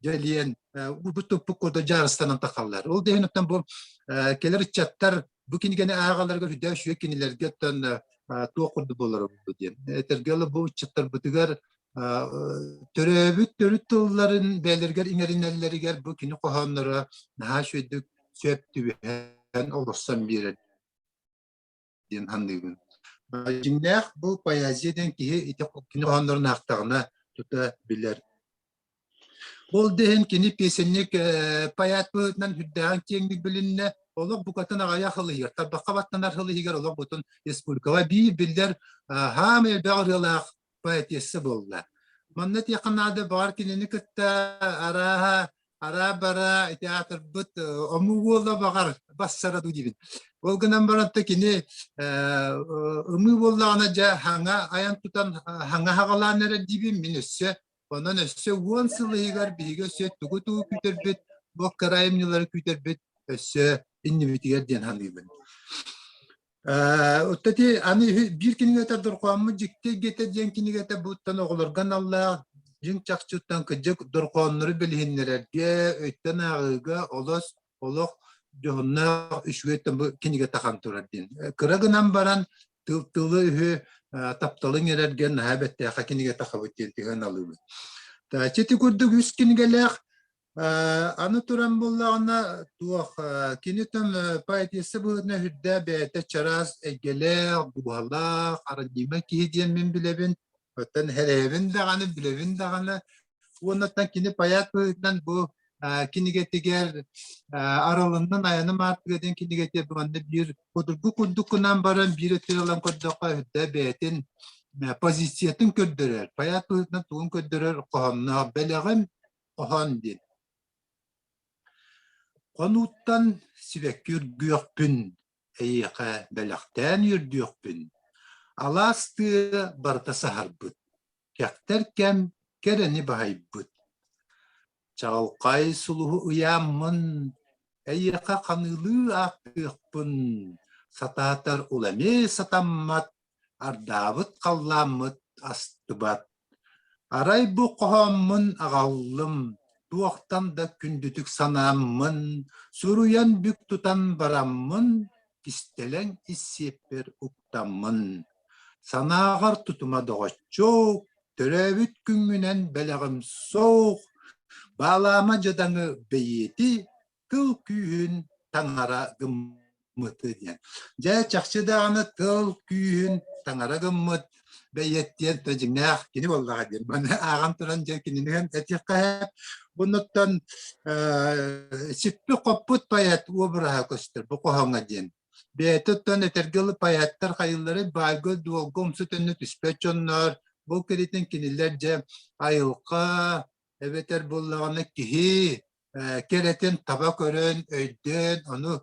дьэлиэн бу туппут курдук дьаарыстанан тахаллар. Ол да иһин оттон бу кэлэр ыччаттар бу кинигэни ааҕалларыгар үрдээх үчүгэй кинилэргэ оттон туох курдук буолара буолуо диэн. Этэргэ дылы бу ыччаттарбытыгар төрөөбүт төрүт тылларын бэйэлэригэр иҥэринэллэригэр бу кини хоһоонноро наһаа үчүгэйдик сөп түбэһэн олорсон биэрэр диэн саныыбын. Дьиҥнээх бу поэзия диэн киһи ити кини хоһооннорун аахтаҕына тута билэр. Ол да иһин кини песенник поэт быһыытынан үрдээҕин киэҥник билиннэ, олох букатын аҕыйах сыл иһигэр, тарбахха баттанар сыл иһигэр олох бутун республикаҕа биир биллэр хаамай элбэх ырыалаах поэтесса буолла. Манна этиэххэ наада, баҕар кинини кытта арааһа араа-бара театрбыт омук уола баҕар бассара дуу диибин. Ол гынан баран да кини ымыы буоллаҕына дьэ хаҥа айан тутан хаҥа хаҕалаан эрэр диибин мин өссө. Онон өссө 10 сыл иһигэр биһиги өссө тугу-тугу күүтэрбит, бу кыра айымньылары күүтэрбит өссө иннибитигэр диэн саныыбын. Оттон ити аны биир кинигэтэ Дорҕооммут дьикти эйгэтэ диэн кинигэтэ буттан оҕолорго аналлаах дьиҥ чахчыттан кырдьык дорҕооннору билиһиннэрэргэ, өйтөн ааҕыыга олус олох дьоһуннаах үчүгэйтэн бу кинигэ тахан турар диэн. Кыра гынан баран тыл тылы үһү тапталы иҥэрэргэ наһаа бэттээхэ кинигэ тахабыт диэн тыһан алыыбыт. Ити курдук үс кинигэлээх Аны туран буоллаҕына туох кини там поэтесса быһыытынан үрдээх бэйэтэ чараас эйгэлээх, дууһалаах, аранимай киһи диэн мин билэбин. Оттон эрэйэбин даҕаны, билэбин даҕаны. Уоннаттан кини поэт быһыытынан бу кинигэтигэр Арылыннын айаным аартыга диэн кинигэтигэр манна биир судургу курдук гынан баран биир өттүн ылан көрдөххө үрдээх бэйэтин позициятын көрдөрөр, поэт быһыытынан тугун көрдөрөр хоһоонноох бэлэҕим хоһоон диэн. Хонууттан сибэкки үргүөхпүн, эйиэхэ бэлэхтээн үөрдүөхпүн, алаас тыа барыта саһарбыт, кэхтэр кэм кэрэни баһыйбыт. Чаҕылхай сулуһу ыйааммын, эйиэхэ ханыылыы ааттыахпын, сатаатар ол эмиэ сатаммат. Ардаабыт халлааммыт астыбат. Арай бу хоһооммун аҕаллым, туохтан да күндүтүк санааммын, суруйан бүк тутан бараммын, кистэлэҥ ис сиэппэр уктаммын. Санааҕар тутума доҕоччуок, төрөөбүт күҥҥүнэн бэлэҕим суох, баалаама дьадаҥы бэйиэти, тыл күүһүн таҥара гыммыты диэн. Дьэ, чахчы даҕаны тыл күүһүн таҥара гыммыт бэйиэт диэн дьиҥнээх кини буоллаҕа диэн. Маны ааҕан туран дьэ кинини этиэххэ Бунуттан сиппит-хоппут поэт уобараһа көстөр бу хоһооҥҥо диэн. Бэйэтэ оттон этэргэ дылы поэттар хайыллары баайга-дуолга умса төннө түспэт дьоннор, бу кэритин кинилэр дьэ айылҕа эбэтэр буоллаҕына киһи кэрэтин таба көрөн, өйдөөн, ону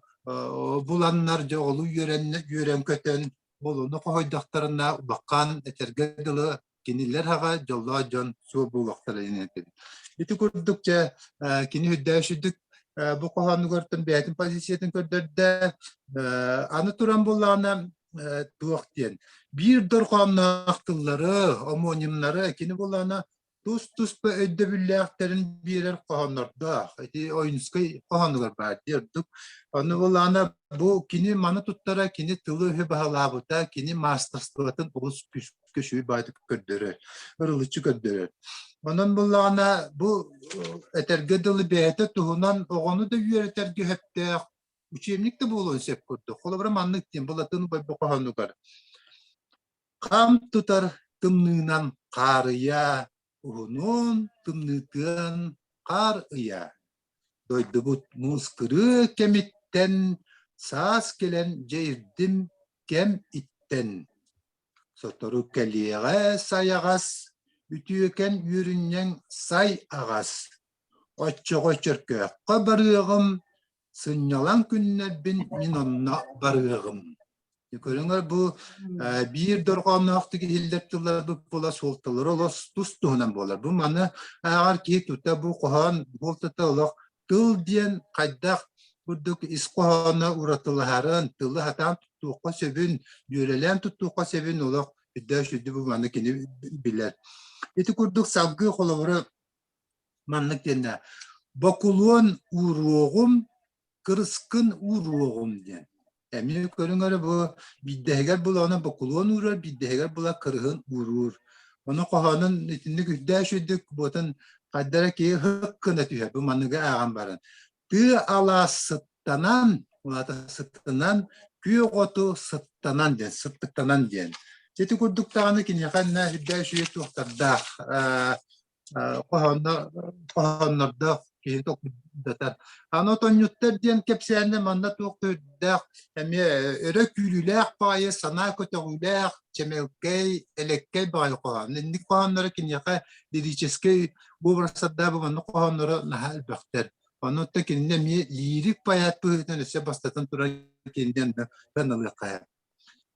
буланнар дьэ олу үөрэн, үөрэн-көтөн, ол ону хоһуйдахтарына улахан этэргэ дылы кинилэр аҕа дьоллоох дьон суол буолуохтара диэн этэбин. Ити курдук дьэ кини үрдээх үрдүк бу хоһоонугартан бэйэтин позициятын көрдөрдө. Аны туран буоллаҕына туох диэн биир дорҕоонноох тыллары, омонимнары кини буоллаҕына тус-туспа өйдөбүллээхтэрин биэрэр хоһооннордоох. Ити Ойунскай хоһоонугар баар дии ордук. Ону буоллаҕына бу кини маны туттара, кини тылы-өһү баһылаабыта, кини маастарствотын олус күүскэ үчүгэй баайдык көрдөрөр, ырылыччы көрдөрөр. Онон буоллаҕына бу этэргэ дылы бэйэтэ туһунан оҕону да үөрэтэргэ сөптөөх учебник да буолуон сөп курдук. Холобура маннык диэн Былатын убайбы хоһоонугар Хам тутар тымныынан хаарыйа, уһунуон тымныытыан хаар ыйа. Дойдубут муус кырыы кэмиттэн саас кэлэн дьэйирдим кэм иттэн. Сотору кэлиэҕэ сайаҕас, үтүөкэн үөрүнньэҥ сай аҕас. Оччоҕо Чөркөөххө барыаҕым, сынньалаҥ күннэрбин мин онно барыаҕым. Көрүҥэр бу биир дорҕоонноохтук иһиллэр тылларбыт буола суолталара олох тус-туһунан буолар. Бу маны ааҕар киһи тута бу хоһоон буолтата олох тыл диэн хайдах курдук ис хоһооно уратылаһарын, тылы сатаан туттуохха сөбүн, дьүөрэлээн туттуохха сөбүн олох үрдээх сүрдү бу маны кини билэр. Ити курдук салгыы холобура Маннык диэннэ бокулуон ууруоҕум, кырыскын ууруоҕум диэн. Эмиэ көрүҥ эрэ бу биирдэһигэр була ону бокулуон уурар, биирдэһигэр була кырыһын ууруур. Ону хоһоонун итинник үрдээх үрдүк буотун хайдара киһи һык гына түһэр бу манныгы ааҕан баран. Тыа алаас сыттанан, улаата сыттанан, күөх оту сыттанан диэн, сыттыктанан диэн. Ити курдук даҕаны киниэхэ иннэ үрдээх үчүгэй туохтардаах хоһооннордоох киһи толкуйдатар. Аны отонньуттар диэн кэпсээннэ манна туох төрүттээх эмиэ өрө күүрүүлээх баҕайы, санаа көтөҕүүлээх, чэмэлкэй, элэккэй баҕайы хоһоон. Инник хоһоонноро киниэхэ лирическэй образтардаах бу маннык хоһоонноро наһаа элбэхтэр. Онон кинини эмиэ лирик поэт быһыытынан өссө бастатан туран кининэн сыаналыахха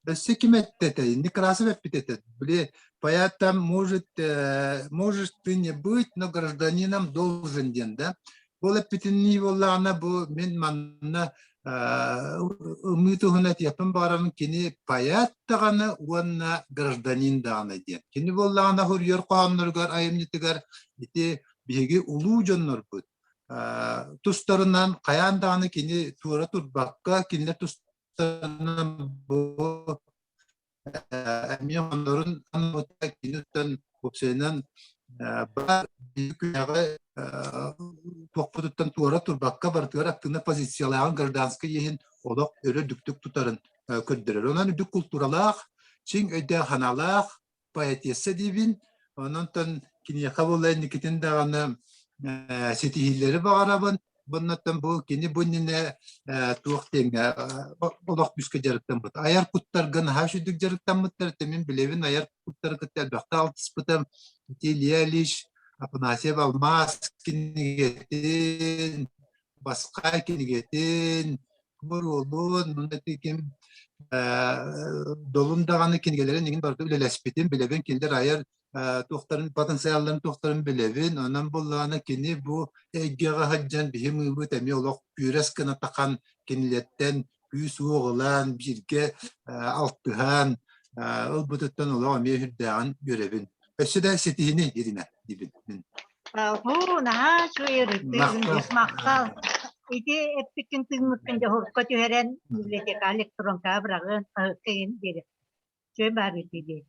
Өссө ким эттэ этэй? Некрасов эппит этэ. Били, поэтом может, можешь ты не быть, но гражданином должен диэн да. Ол эппитинии буоллаҕына бу мин манна ымыы туһунан этиэхпин баҕарабын кини поэт даҕаны уонна гражданин даҕаны диэн. Кини буоллаҕына суруйар хоһоонноругар айымньытыгар ити биһиги улуу дьоннорбут тустарынан хайаан даҕаны кини туора турбакка кинилэр тус бу эмиэ оннорун киниттэн уопсайынан бар күнэҕи туохпутуттан туора турбакка барытыгар активнай позициялааҕын гражданскай иһин олох өрө дүктүк тутарын көрдөрөр. Онон үрдүк култууралаах, чиҥ өйдөөх-санаалаах поэтесса диибин. Онон киниэхэ буолла инникитин даҕаны ситиһиилэри баҕарабын. Буннаттан бу кини бу иннинэ туох диэҥҥэ олох күүскэ дьарыктаммыт. Айар куттарга наһаа үчүгдүк дьарыктаммыттар. Мин билэбин айар куттары кытта элбэхтэ алтыспытым. Ити Илья Ильич Афанасьев Алмаас кинигэтин, Басхай кинигэтин, Буруолун, ким Долун даҕаны кинигэлэрин иҥин барыта үлэлэспитин билэбин, кинилэр айар туохтарын потенциалларын туохтарын билэбин. Онон буоллаҕына кини бу эйгэҕэ сылдьан биһи мыыбыт эмиэ олох күөрэс гына тахан кинилэртэн күүс-уох ылан бииргэ алтыһан. Ылбытыттан олох эмиэ сүрдээҕин үөрэбин. Өссө да ситиһини Ирина диибин. Оо, наһаа үчүгэй ырытыы, Махтал. махтал. Ити эппиккин тыыммыккын дьоһурка түһэрэн библиотека электронкаҕа быраҕыан хаһыакка иһин биэриэх. Үчүгэй баар ити дии.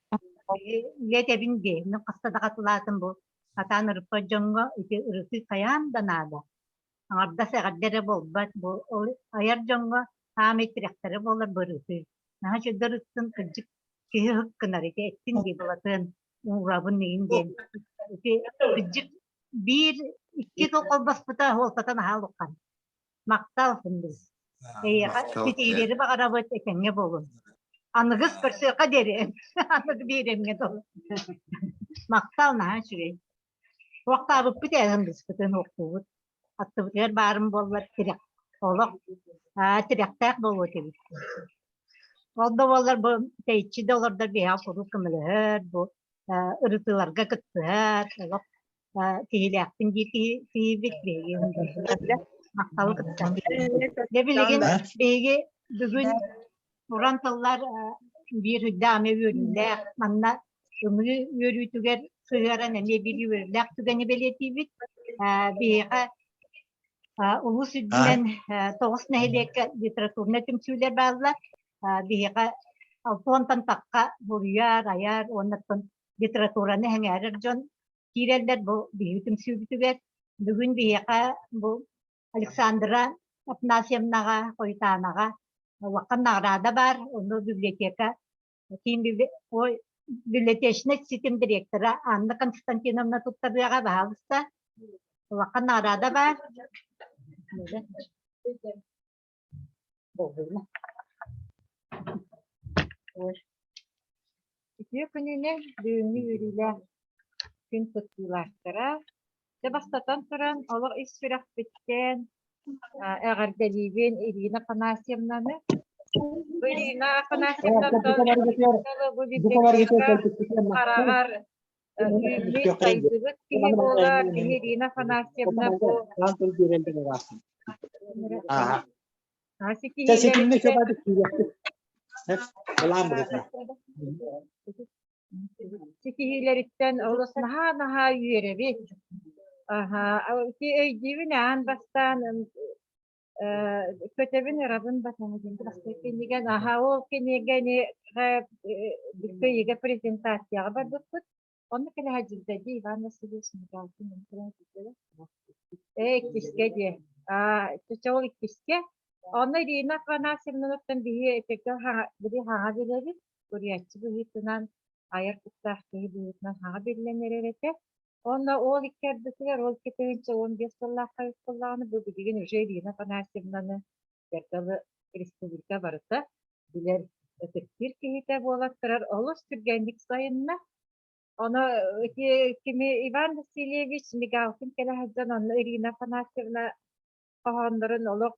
Үлэтэбин дии. Мин хаста да хатылаатым бу. Хатаан ырыппат дьоҥҥо ити ырытыы хайаан да наада. Аҥардас эҕэрдэ эрэ буолбат. Бу ол айар дьоҥҥо саамай тирэхтэрэ буолар бу ырытыы. Наһаа үчүгэй ырыттын кырдьык киһи ыһык гынар ити эттин дии Былатыан уурабын игин диэн. Ити кырдьык биир икки тыл холбоспута суолтата наһаа улахан. Махтал Күндүл. Эйиэхэ ситиһиилэри баҕарабыт этэҥҥэ буолун. Аныгыс көрсүөххэ диэри. Аныгы биэриэмҥэ дылы. Махтал наһаа үчүгэй. Уохтаабыппыт ээ ындыспытын уохтуубут. Аттыбытыгар баарым буоллар тирэх олох аа тирэхтээх буолуо этибит. Ол да буоллар бу тэйиччи да олордор биһиэхэ куруук көмөлөһөр, бу ырытыыларга кыттыһар, олох киһилээхпин дии киһибит биһиги махталы кытта. Дьэ билигин биһиги бүгүн уран тыллар биир үрдээх эмиэ үөрүүлээх манна Ымыы үөрүүтүгэр сыһыаран эмиэ биир үөрүүлээх түгэни бэлиэтиибит. Биһиэхэ улуус үрдүнэн тоҕус нэһилиэккэ литературнай түмсүүлэр бааллар. Биһиэхэ алтуонтан тахха буруйар, айар уонна литератураны сэҥээрэр дьон киирэллэр бу биһиги түмсүүбүтүгэр. Бүгүн биһиэхэ бу Александра Афанасьевнаҕа, Хойутаанаҕа улахан наҕараада баар. Ону библиотека Киин ой, библиотечнай ситим директора Анна Константиновна туттарыаҕа, баһаалыста. Улахан наҕараада баар. Үтүө күнүнэн бүгүҥҥү үөрүүлээх күн кыттыылаахтара. Дьэ бастатан туран олох ис сүрэхпиттэн эҕэрдэлиибин Ирина Афанасьевнаны. Бу Ирина Афанасьевнаттан бу библиотека хараҕар үүммүт, сайдыбыт киһи буолар. Кини Ирина Афанасьевна бу Ситиһиилэриттэн олус наһаа-наһаа үөрэбит. Аһа, ити өйдүүбүн аан бастаан көтөбүн ырабын батаһа диэн бастакы кинигэ аһа ол кинигэни кыайыыга презентацияҕа барбыппыт. Онно кэлэ сылдьыбыта дии Иван Васильевич Михайлович Ээ, иккискэ диэ. Аа, чэ ол иккискэ. Онно Ирина Афанасьевнаттан биһи этэргэ били хаҥа билэбит. Суруйааччы быһыытынан, айар куттаах киһи быһыытынан хаҥа биллэн эрэр этэ. Онно ол икки ардытыгар, ол 2015 сыллаахха буоллаҕына, бу билигин уже Ирина Афанасьевнаны дьардалы республика барыта билэр, ытыктыыр киһитэ буолан турар. Олус түргэнник сайынна. Ону ити кими Иван Васильевич Мигалкин кэлэ сылдьан онно Ирина Афанасьевна хоһооннорун олох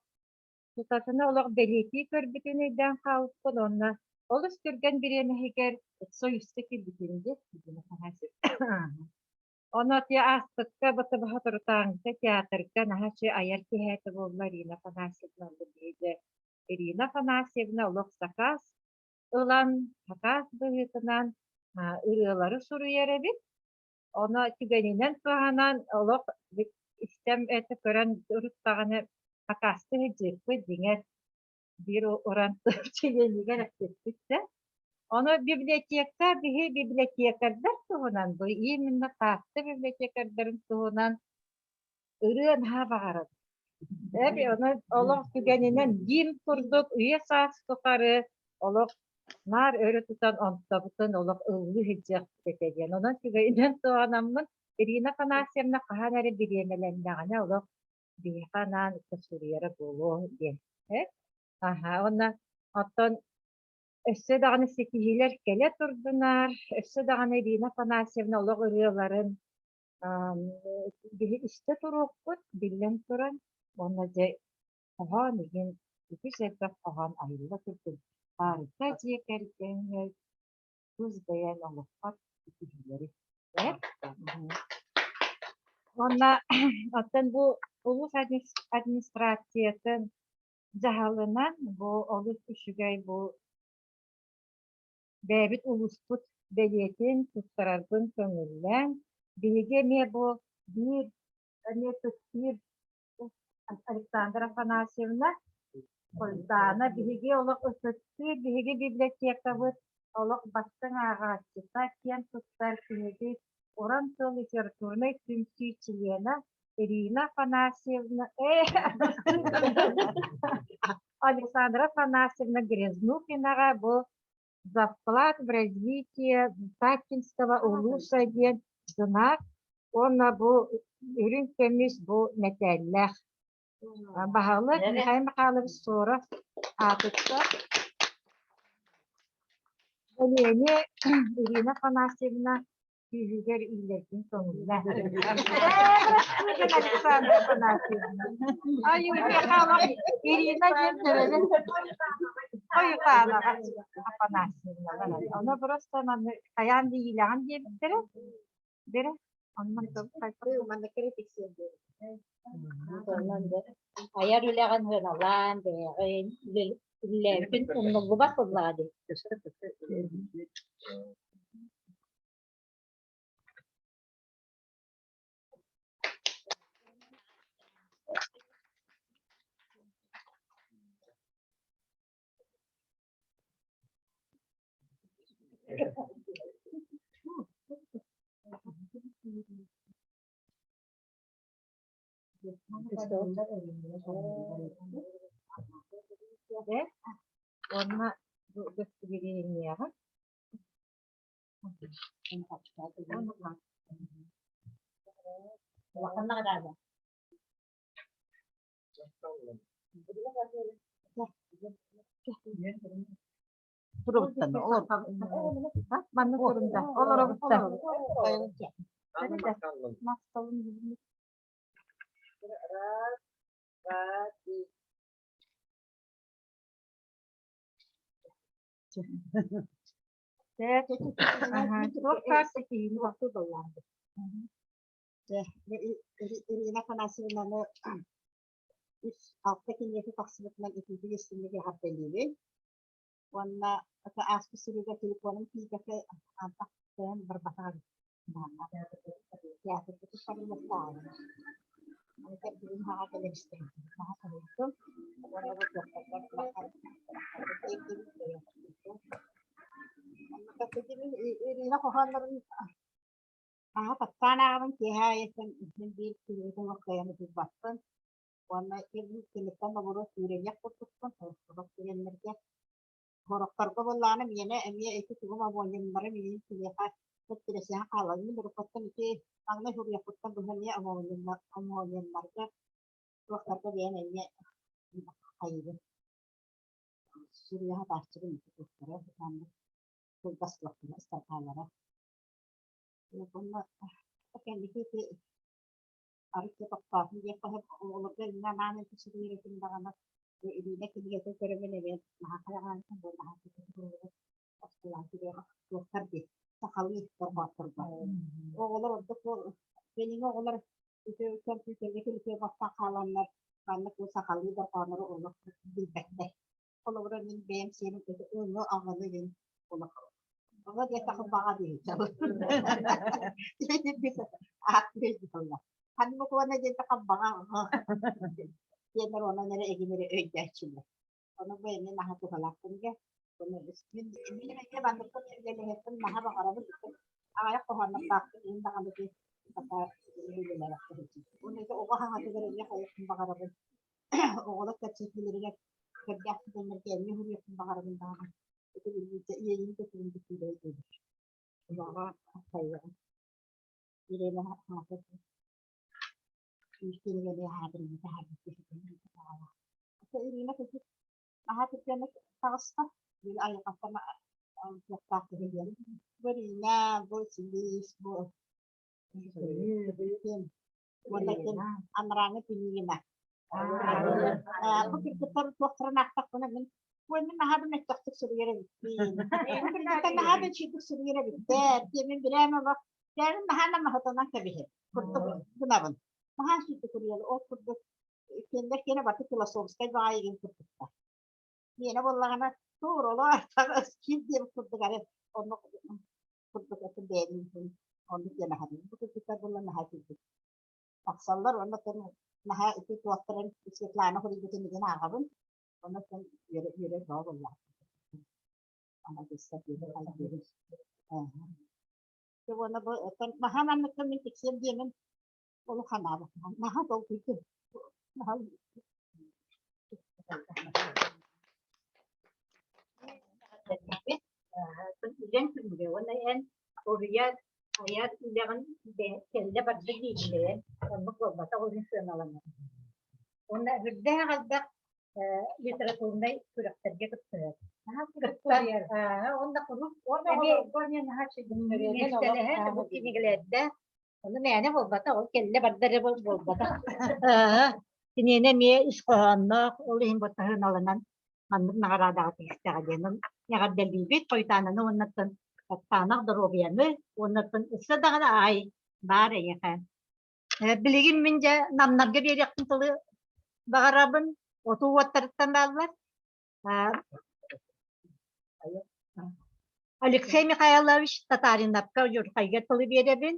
тутатына олох бэлиэтии көрбүтүн өйдөөн хаалбыппын уонна олус түргэн бириэмэһигэр союзка киирбитин дии Ирина Афанасьевна. Ону ити ааспыкка БТБ турутааҥҥыта театрга наһаа үчүгэй айар киэһэтэ буолла Ирина Афанасьевна биһиги Ирина Афанасьевна олох сакаас ылан сакаас быһыытынан ырыалары суруйар эбит. Ону түгэнинэн туһанан олох истэм это көрөн урут даҕаны сакаастыы сылдьыыппыт дьиҥэр биир уран чилиэнигэр эппиппит да. Ону библиотека биһи библиотекардар туһунан бу именно Таатта библиотекардарын туһунан ырыа наһаа баҕарабын. Эби ону олох түгэнинэн гимн курдук үйэ саас тухары олох наар өрө тутан онтобутун олох ыллыы сылдьыахпыт этэ диэн. Онон түгэнинэн туһанаммын Ирина Афанасьевна хаһан эрэ бириэмэлэннэҕинэ олох биһиэхэ анаан суруйара буолуо диэн. Э? Аһа, уонна оттон өссө даҕаны ситиһиилэр кэлэ турдунар, өссө даҕаны Ирина Афанасьевна олох ырыаларын Биһи истэ туруохпут, биллэн туран, уонна дьэ хоһоон иһин үгүс элбэх хоһоон айылла турдун. Барыта дьиэ кэргэҥҥэ тус бэйэҥ олоххор ситиһиилэри. Уонна оттон бу улуус администрациятын дьаһалынан бу олус үчүгэй бу. бэйэбит улууспут бэлиэтин туттарарбын көҥүллээн, биһиги эмиэ бу биир эмиэ ытыктыыр Александра Афанасьевна Хойутаана биһиги олох ытыктыыр биһиги библиотекабыт олох бастыҥ ааҕааччыта, киэн туттар киниги Уран тыл литературнай түмсүү чилиэнэ Ирина Афанасьевна Александра Афанасьевна Грязнухинаҕа бу «За вклад в развитие Таттинского улуса» диэн знак уонна бу үрүҥ көмүс бу мэтээллээх. Баһылык Михаил Михайлович Соров аатыттан бэлиэни Ирина Афанасьевна күүһүгэр иилэргин көҥүллэ. Александра Афанасьевна. Ай, Ирина диэн төрөбүт Хойутаанаҕа Афанасьевна. Ону просто манны хайаан диилэҕин диэбиттэрэ. Бэрэ, оннун Айар үлэҕин сыаналаан, бэйэҕин үлэлээбитин умнуллубат буоллаҕа дии. Уонна бу удостоверениеҕа Улахан наҕараада. Турубуттан олор. Манна турунда. Олоробутта. Раз, два, три. Ирина Афанасьевнаны үс алта киниэхэ тахсыбытынан итиитик истиҥник эҕэрдэлиибин. Уонна ата ааспыт сырыыга телефонум тиийбэккэ антах кыайан барбатах эбит. Театрга туттарыллыахтааҕым. Аны кэргэним хаҕа кэлэн истэн наһаа соһуйдум. Уонна бу туохтарбар улахан Ирина хоһооннорун Аһа таптаан ааҕабын киэһэ аайыттан мин биир кинигэтин кыайан утуйбаппын уонна киниттэн обуруот үүрэниэх курдукпун сорох түгэннэргэ сорохторго буоллаҕына миэнэ эмиэ ити тугум обуонньуннарым иһин киниэхэ тирэсиһэн хаалар мин уруккуттан ити маҥнай суруйахпыттан быһа эмиэ омуонньуннарга туохтарга бэйэм эмиэ хайыыбын суруйа сатааччыбын ити туохтара маннык кылгас туохтара ыстарҕаалара Уонна кэнники ити арыт да тохтоотун диэххэ сөп оҕолорго иннэ анаан илдьэ этим даҕаны Ирина кинигэтин көрөммүн эмиэ наһаа хайҕаабытым буолла наһаа оскуолаҕа туохтар дии сахалыы дорҕоотторго оҕолор ордук билиҥҥи оҕолор ити компьютергэ телефоҥҥа хааланнар маннык бу сахалыы дорҕооннору олох билбэттэр Холобура, мин бэйэм сиэним ылы аҕаны диэн олох оҕо диэтэххэ баҕа диэччи. Ханнык уонна диэтэххэ баҕа диэннэр онон эрэ эгин эрэ өйдөөччүлэр. Ону бу эмиэ наһаа туһалаах кинигэ. Мин мин эмиэ манныкпын үлэлэһиэхпин наһаа баҕарабын. Аҕыйах хоһооннордоохпун иһин даҕаны саха үлэлээбэххэ Уонна оҕо хаҥатыгар эмиэ хайыахпын баҕарабын. Оҕолор кэпсэтиилэригэр көрдөөх түгэннэргэ эмиэ уһуруохпун баҕарабын даҕаны ити билбитэ иэйиим да тугун да киирэ диэбит. Улаҕа хайыаҕым. Ирена аата күүстэнигэр аһаабырыйы таһаарбыт Ирина кыһыт аһаа түргэнник таҕыста. Били айылҕаттан туохтаах киһи диэн. Бу Ирина, бу Силис, бу Уонна анарааҥы Пинигина. Бу кыргыттар туохтарын аахтахпына мин ой мин наһаа да мөлтөхтүк суруйар эбиппин. Бу кыргыттар наһаа да үчүгдүк суруйар эбиттэр. Диэмин бирээн олох бэйэм наһаа да маһытынан кэбиһэр. Курдук гынабын. Наһаа сүүрдүк суруйар. Ол курдук кинилэр киэнэ барыта философскай баҕайы игин курдуктар. Миэнэ буоллаҕына Тур олоор таҕыс киир диэбит курдук эрэ оннук курдук этим бэйэбин оннук диэн аһарым. Бу кыргыттар буолла наһаа киирбит. Тахсаллар уонна тэн наһаа ити туохтарын Светлана хоруйбутун игин ааҕабын. Онно тэн үөрэ үөрэ бөҕө буолла. Ама дьыста үөрэ хайдыыр. Дьэ уонна бу оттон наһаа манныкка мин тиксиэм диэмин улахан аабаппын. Наһаа долгуйдум. Наһаа Үлэҥ күнүгэ уонна эн уруйар айар үлэҕин кэллэ барда дииллэрэ оннук буолбатах уһун сыаналанар. Уонна үрдээх элбэх литературнай күрэхтэргэ кыттыһар. Кыттар. Уонна куруук миэстэлэһэн бу кинигэлэрдээх Ону мээнэ буолбатах, ол кэллэ барда эрэ буолбатах. Киниэнэ эмиэ ис хоһоонноох, ол иһин баттаһыналанан маннык наҕараадаҕа тигистэҕэ диэн эҕэрдэлиибит Хойутаананы уоннаттан таанах доруобуйаны уоннаттан өссө даҕаны аай баар эйиэхэ. Билигин мин дьэ намнарга биэриэхпин тылы баҕарабын, отуу уоттарыттан бааллар. Алексей Михайлович Татариновка удьурхайга тылы биэрэбин.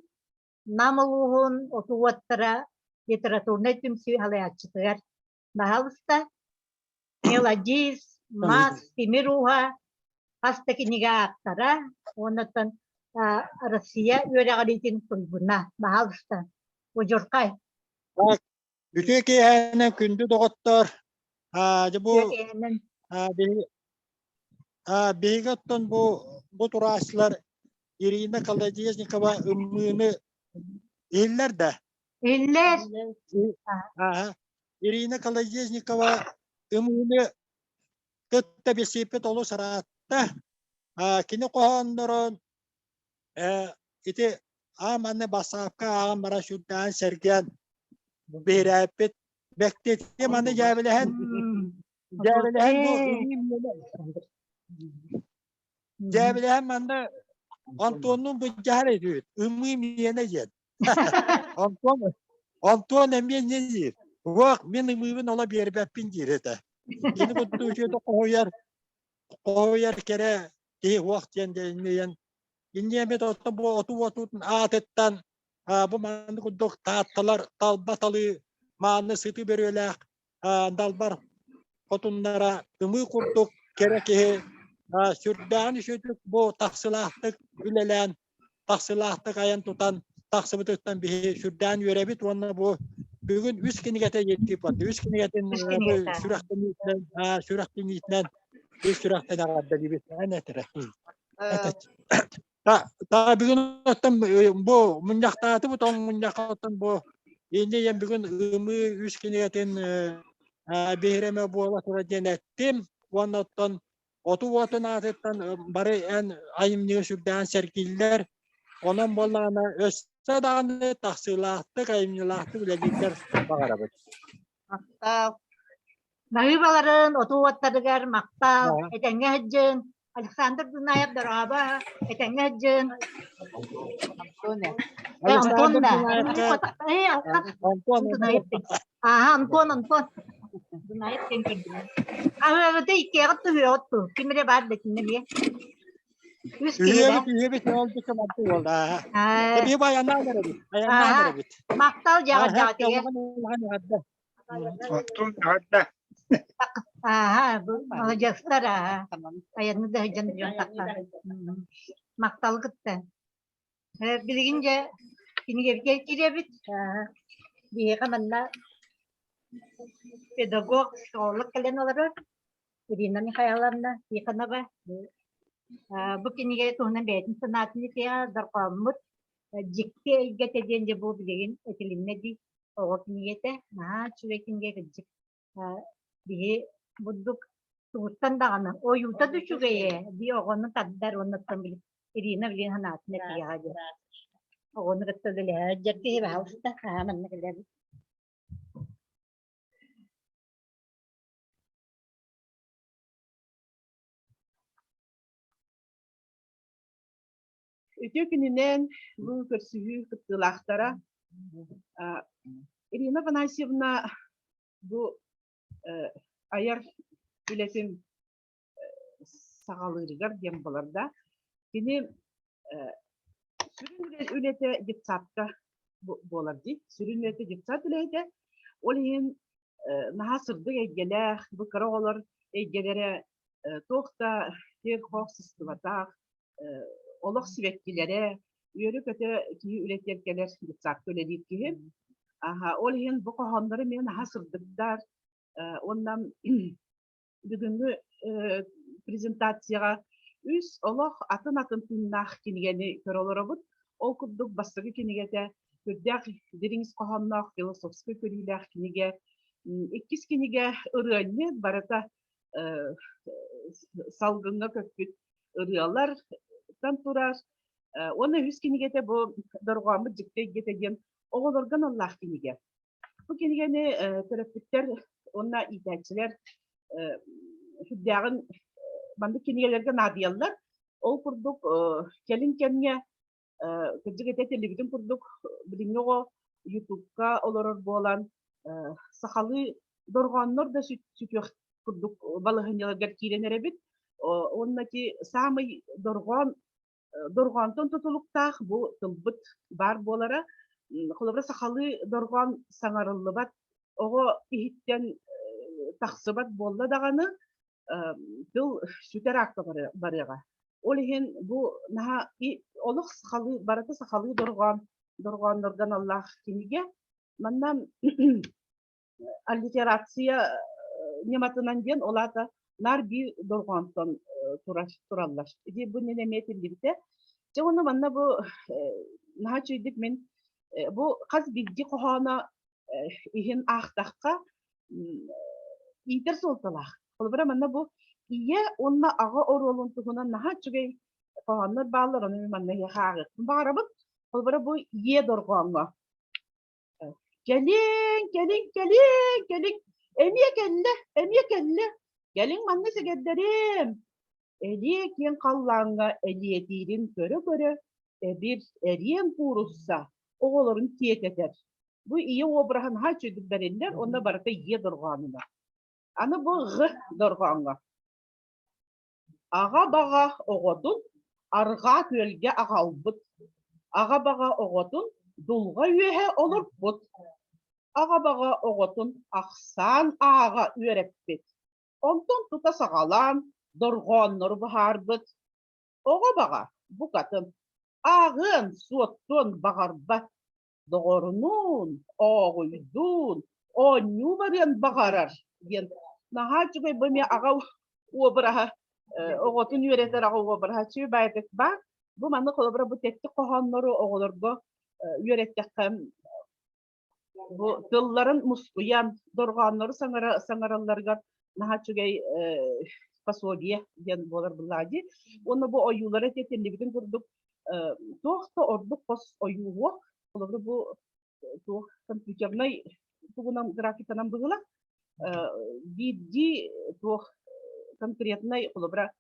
Нам улууһун отуу уоттара литературнай түмсүү салайааччытыгар баһаалыста. Мелодист, мас, тимир ууһа, хас да кинигэ ааптара, уоннаттан Россия үөрэҕириитин туйгуна. Баһаалыста. Удьурхай. Үтүө киэһээнэн күндү доҕоттор, дьэ бу биһиги оттон бу бу турааччылар Ирина Колодезникова ыммыыны иһиллэр да? Иһиллэр. Ирина Колодезникова ымыыны кытта билсиппит олус ыраатта. Кини хоһооннорун ити аам аны бассаапка ааҕан баран сүрдээҕин сэргээн биһирээппит бэктиэтиэ маны дьээбэлэһэн дьээбэлэһэн бу дьээбэлэһэн манна Антоннуун былдьаһар этибит ымыы миэнэ диэн Антон Антон эмиэ не диир уох мин ымыыбын ола биэрбэппин диир этэ кини курдук үчүгэй хоһуйар хоһуйар кэрэ киһи уох диэн диэн Инниэмит оттон бу отуу отуутун аатыттан бу маннык курдук таатталар талба талыы мааны сытыы бөрүөлээх далбар хотуннара ымыы курдук кэрэ киһи сүрдээҕин үчүгдүк бу тахсылаахтык үлэлээн тахсылаахтык айан тутан тахсыбытыттан биһи сүрдээн үөрэбит уонна бу бүгүн үс кинигэтэ иэттииппат үс кинигэтин сүрэхтэниитинэн сүрэхтэниитинэн үс сүрэхтэн эҕэрдэлиибит эн этэрэ Та бүгүн оттон бу мунньахтаатыбыт ол мунньахха оттон бу инньэ бүгүн ымыы үс кинигэтин биһирэмэ буола турар диэн эттим уонна оттон оту уотун аатыттан бары эн айымньыга сүрдээн сэргииллэр онон буоллаҕына өссө даҕаны тахсыылаахтык айымньылаахтык үлэлииргэр баҕарабыт Махтал. Наһыыбаларын отуу уоттарыгар махтал, этэҥҥэ сылдьын. Александр Дунаев дорообо, этэҥҥэ сылдьын. Э, Антон да. Э, Антон Дунаев. Ага, Антон, Антон. Дунаев диэн көрдүм. Аһыабыты иккиэҕит түһүөҕүт ту. Ким эрэ баар да итиннэ эмиэ. Үс киһи да. Үһүөбүт үһүөбүт ол дикки манты буолла. Эби айаннаан эрэбит. Айаннаан эрэбит. Махтал дьаҕа дьаҕатыгар. Оттон эҕэрдэ. Ааһа, бу маладьыастар ааһа. Айанны да сылдьан дьон тахсан. Махтал кытта. Билигин дьэ кинигэбитигэр киирэбит. Биһиэхэ манна педагог, психолог кэлэн олорор. Ирина Михайловна Тихонова бу кинигэ туһунан бэйэтин санаатын этиэҕэ дорҕооммут дьикти эйгэтэ диэн дьэ бу билигин этилиннэ дии оҕо кинигэтэ наһаа үчүгэй кинигэ кырдьык биһи бурдук тугуттан даҕаны ойуута да үчүгэйэ дии оҕону тардар уоннаттан били Ирина билигин санаатын этиэҕэ диэн оҕону кытта үлэлэһэр дьэргэһи баһаалыста аһаа манна кэлэбит Үтүө күнүнэн бу көрсүһүү кыттыылаахтара Ирина Афанасьевна бу айар үлэтин саҕалыырыгар диэн буолар да. Кини сүрүн үлэтэ детсадка буолар дии. Сүрүн үлэтэ детсад үлэһитэ. Ол иһин наһаа сырдык эйгэлээх, бу кыра оҕолор эйгэлэрэ туох да кир-хох сыстыбатах, олох сибэккилэрэ, үөрэ-көтө киһи үлэтигэр кэлэр детсадка үлэлиир киһи. Аха, ол иһин бу хоһоонноро эмиэ наһаа сырдыктар уонна бүгүҥҥү презентацияҕа үс олох атын-атын тыыннаах кинигэни көрө олоробут. Ол курдук бастакы кинигэтэ сүрдээх дириҥ ис хоһоонноох философскай көрүүлээх кинигэ. Иккис кинигэ ырыанньык барыта салгыҥҥа көппүт ырыалартан турар. Уонна үһүс кинигэтэ бу Дорҕооммут дьикти эйгэтэ диэн оҕолорго аналлаах кинигэ. Бу кинигэни төрөппүттэр уонна иитээччилэр сүрдээҕин маннык кинигэлэргэ наадыйаллар. Ол курдук кэлин кэмҥэ кырдьык этэ этиллибитин курдук билиҥҥи оҕо ютубка олорор буолан сахалыы дорҕооннор да сүтүөх курдук балаһыанньаларгар киирэн эрэбит. Уонна ити саамай дорҕоон дорҕоонтон тутулуктаах бу тылбыт баар буолара. Холобура, сахалыы дорҕоон саҥарыллыбат, оҕо иһиттэн тахсыбат буолла даҕаны, тыл сүтэр аакка барыаҕа. Ол иһин бу наһаа олох сахалыы, барыта сахалыы дорҕоон, дорҕооннорго аналлаах кинигэ. Манна аллитерация ньыматынан диэн ол аата наар биир дорҕоонтон турар тураллар. Ити бу иннинэ эмиэ этиллибитэ. Дьэ уонна манна бу наһаа үчүгэйдик мин бу хас биирдии хоһооно иһин аахтахха иитэр суолталаах. Холобура манна бу ийэ уонна аҕа оруолун туһунан наһаа үчүгэй хоһооннор бааллар, ону мин манна эһиэхэ ааҕыахпын баҕарабын. Холобура бу ийэ дорҕооҥҥо Кэлиҥ, кэлиҥ, кэлиҥ, кэлиҥ, эмиэ кэллэ, эмиэ кэллэ, кэлиҥ манна сэгэрдэрим. Элиэ киэҥ халлааҥҥа элиэтиирин көрө-көрө, эбир эриэн куурусса оҕолорун тиэтэтэр. Бу ийэ уобараһын наһаа үчүгэйдик бэриллэр уонна барыта ийэ дорҕоонунан. Аны бу ҕ дорҕооҥҥо Аҕа баҕа оҕотун арҕаа күөлгэ аҕалбыт, аҕа баҕа оҕотун дулҕа үөһэ олорпут, аҕа баҕа оҕотун ахсаан ааҕа үөрэппит, онтон тута саҕалаан дорҕооннору быһаарбыт. Оҕо баҕа букатын ааҕыан, суоттуон баҕарбат доҕорунуун, ооҕуйдуун, оонньуу барыан баҕарар диэн наһаа үчүгэй бу эмиэ аҕа уобараһа оҕотун үөрэтэр аҕа уобараһа үчүгэй баайдык баар. Бу маннык холобура бу тэттик хоһооннору оҕолорго үөрэттэххэ бу тылларын мускуйан, дорҕооннору саҥара саҥаралларыгар наһаа үчүгэй пособие диэн буолар былаа дии. Уонна бу ойуулара этиллибитин курдук туох да ордук хос ойууһуох, холобура бу туох компьютернай тугунан графиканан быһыла биирдии туох конкретнай холобура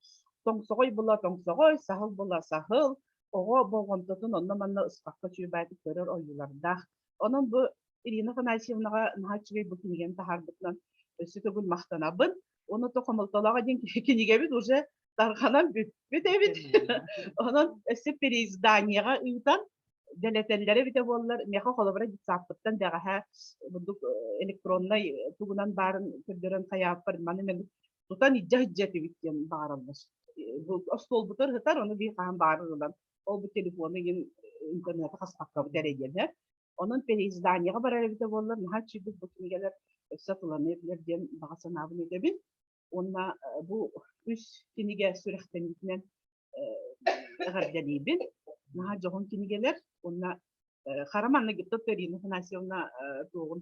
тоҥсоҕой була тоҥсоҕой, саһыл була саһыл, оҕо болҕомтотун онно-манна ыспакка үчүгэйдик көрөр ойуулардаах. Онон бу Ирина Афанасьевнаҕа наһаа үчүгэй бу кинигэни таһаарбытынан өссө төгүл махтанабын. Уонна то хомолтолоох диэн кинигэбит уже тарҕанан бүппүт эбит. Онон өссө переизданиеҕа ыытан дэлэтэллэрэ эбитэ буоллар, миэхэ холобура детсадпыттан бэҕэһээ бурдук электроннай тугунан баарын көрдөрөн хайааппар маны мен тутан илдьэ сылдьа этибит диэн баҕараллар. Бу остуолбутугар сытар, ону биир хаһан баарын ылан ол бу телефону игин интернеты хаспаккабыт эрэ диэн Онон переизданиеҕа барар эбитэ буоллар, наһаа үчүгэй бу кинигэлэр өссө тыланыа этилэр диэн баҕа санаабын этэбин. Уонна бу үс кинигэ сүрэхтэниитинэн эҕэрдэлиибин. Наһаа дьоһун кинигэлэр. Уонна хара манна Гипто Ирина Афанасьевна туоҕун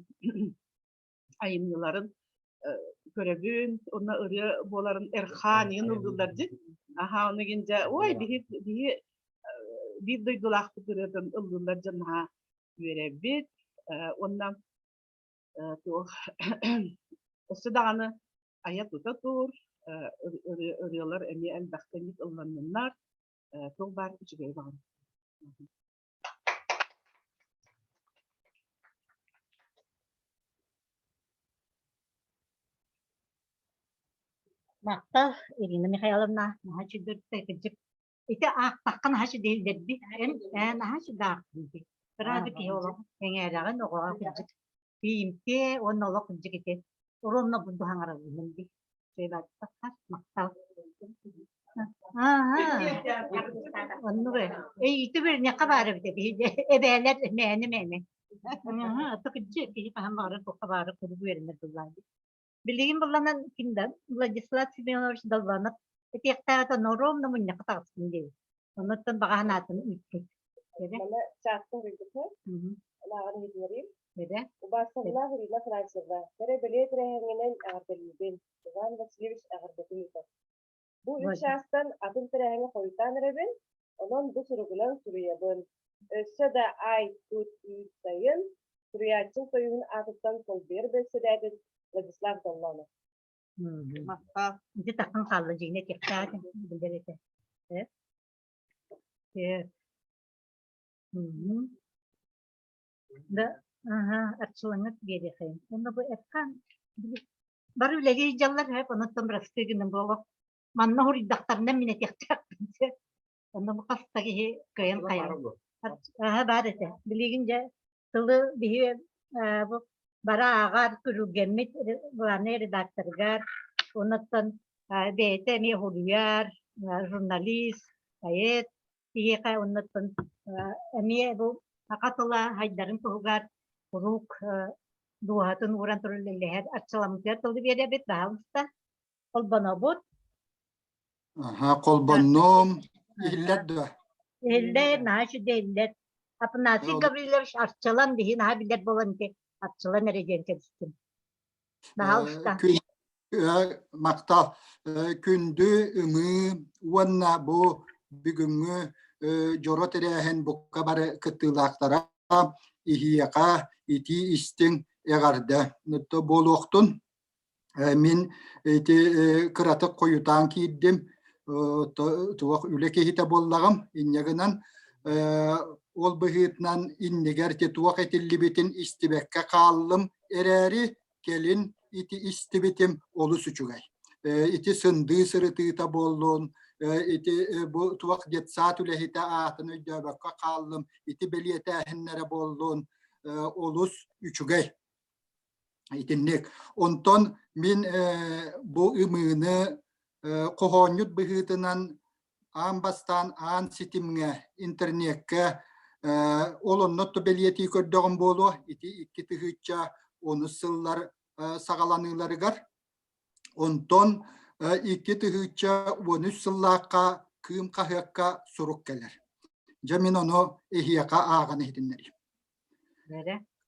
айымньыларын көрөбүн уонна ырыа буоларын Эрхаан иһин ыллыыллар дии. Аха ону гин дьэ ой биһи биһи биир дойдулаахпыт ырыатын ыллыыллар дьон наһаа үөрэбит уонна туох өссө даҕаны айа-тута тур ырыалар эмиэ элбэхтик ылланныннар туох баар үчүгэйи баҕарабын. Махтал, Ирина Михайловна, наһаа үчүгэй кырдьык. Ити аахтахха наһаа үчүгэй иһиллэрби. Эн эн наһаа үчүгэй аахтын дии. Кыраады киһи олох эҥээрэҕин оҕоҕо кырдьык тиийимтиэ уонна олох кырдьык ити ровно бурду хаҥаралыымын дии. Үчүгэй махтал. Ааһа, оннук ээ. Эй, ити үөрэннэххэ баар эбит эбии эбээлэр мээнэ-мээнэ. Аһа, ото кырдьык киһи хаһан баҕарар туохха баҕарар куруук үөрэнэр буоллаҕа дии. Билигин булланан ким да Владислав Семенович Доллонов этиэхтээҕитэ норуомна мунньахха таҕыстым диэбит. Оннуттан баҕа санаатын ыыппыт. Маны чаастан ыйбыты, ылааҕын иһитиннэриим. Убаастабылаах Ирина Афанасьевна, кэрэ бэлиэ тэрээһиҥҥинэн эҕэрдэлиибин. Иван Васильевич эҕэрдэтин ыытар. Бу үс чаастан атын тэрээһиҥҥэ хойутаан эрэбин, онон бу суругунан суруйабын. Өссө да ай-тут үүт сайын суруйааччы сойууһун аатыттан солбуйар бэрэссэдээтэл Владислав Доллонов. Махтал. Ити таххан хаалла дьиҥэ этиэхтээх билэр этэ. Э. Да, аха, арчылаҥҥа биэриэхэйин. Уонна бу Эрхан бары үлэлии дьаллар һэп, онуттан бырастыы гынан буолуох. Манна хоруйдахтарына мин этиэхтээхпин сөп. Онно бу хас да киһи кыайан хайар. Аха баар этэ. Билигин дьэ тылы биһи бу бара ааҕар күрүлгэммит главнай редакторыгар, онуттан бэйэтэ эмиэ хоруйар, журналист, поэт киһиэхэ оннуттан эмиэ бу саха тыла хайдарын туһугар куруук дууһатын ууран туран үлэлэһэр арчыламмытыгар тылы биэрэбит баһаалыста холбонобут Аха, холбоннум. Иһиллэр дуо? Иһиллэр, наһаа үчүгэй иһиллэр. Афанасий Гаврильевич Арчылан биһи наһаа билэр буолан ити Арчылан эрэ диэн кэбистим. Баһаалыста. Махтал. Күндү ымыы уонна бу бүгүҥҥү дьоро тэрээһин бука бары кыттыылаахтара иһиэхэ итии истиҥ эҕэрдэ буолуохтун. Мин ити кыратык хойутаан киирдим, туох үлэ киһитэ буоллаҕым, инньэ гынан ол быһыытынан иннигэр ити туох этиллибитин истибэккэ хааллым эрээри кэлин ити истибитим олус үчүгэй. Ити сындыы сырытыыта буоллун, ити бу туох детсад үлэһитэ аатын өйдөөбөккө хааллым, ити бэлиэтээһиннэрэ буоллун, олус үчүгэй. Итинник. Онтон мин бу ымыыны хоһоонньут быһыытынан аан бастаан аан ситимҥэ, интернеккэ ол онно бэлиэтии көрдөҕүм буолуо. Ити 2010 сыллар саҕаланыыларыгар. Онтон 2013 сыллаахха Кыым хаһыакка сурук кэлэр. Дьэ мин ону эһиэхэ ааҕан иһитиннэриим.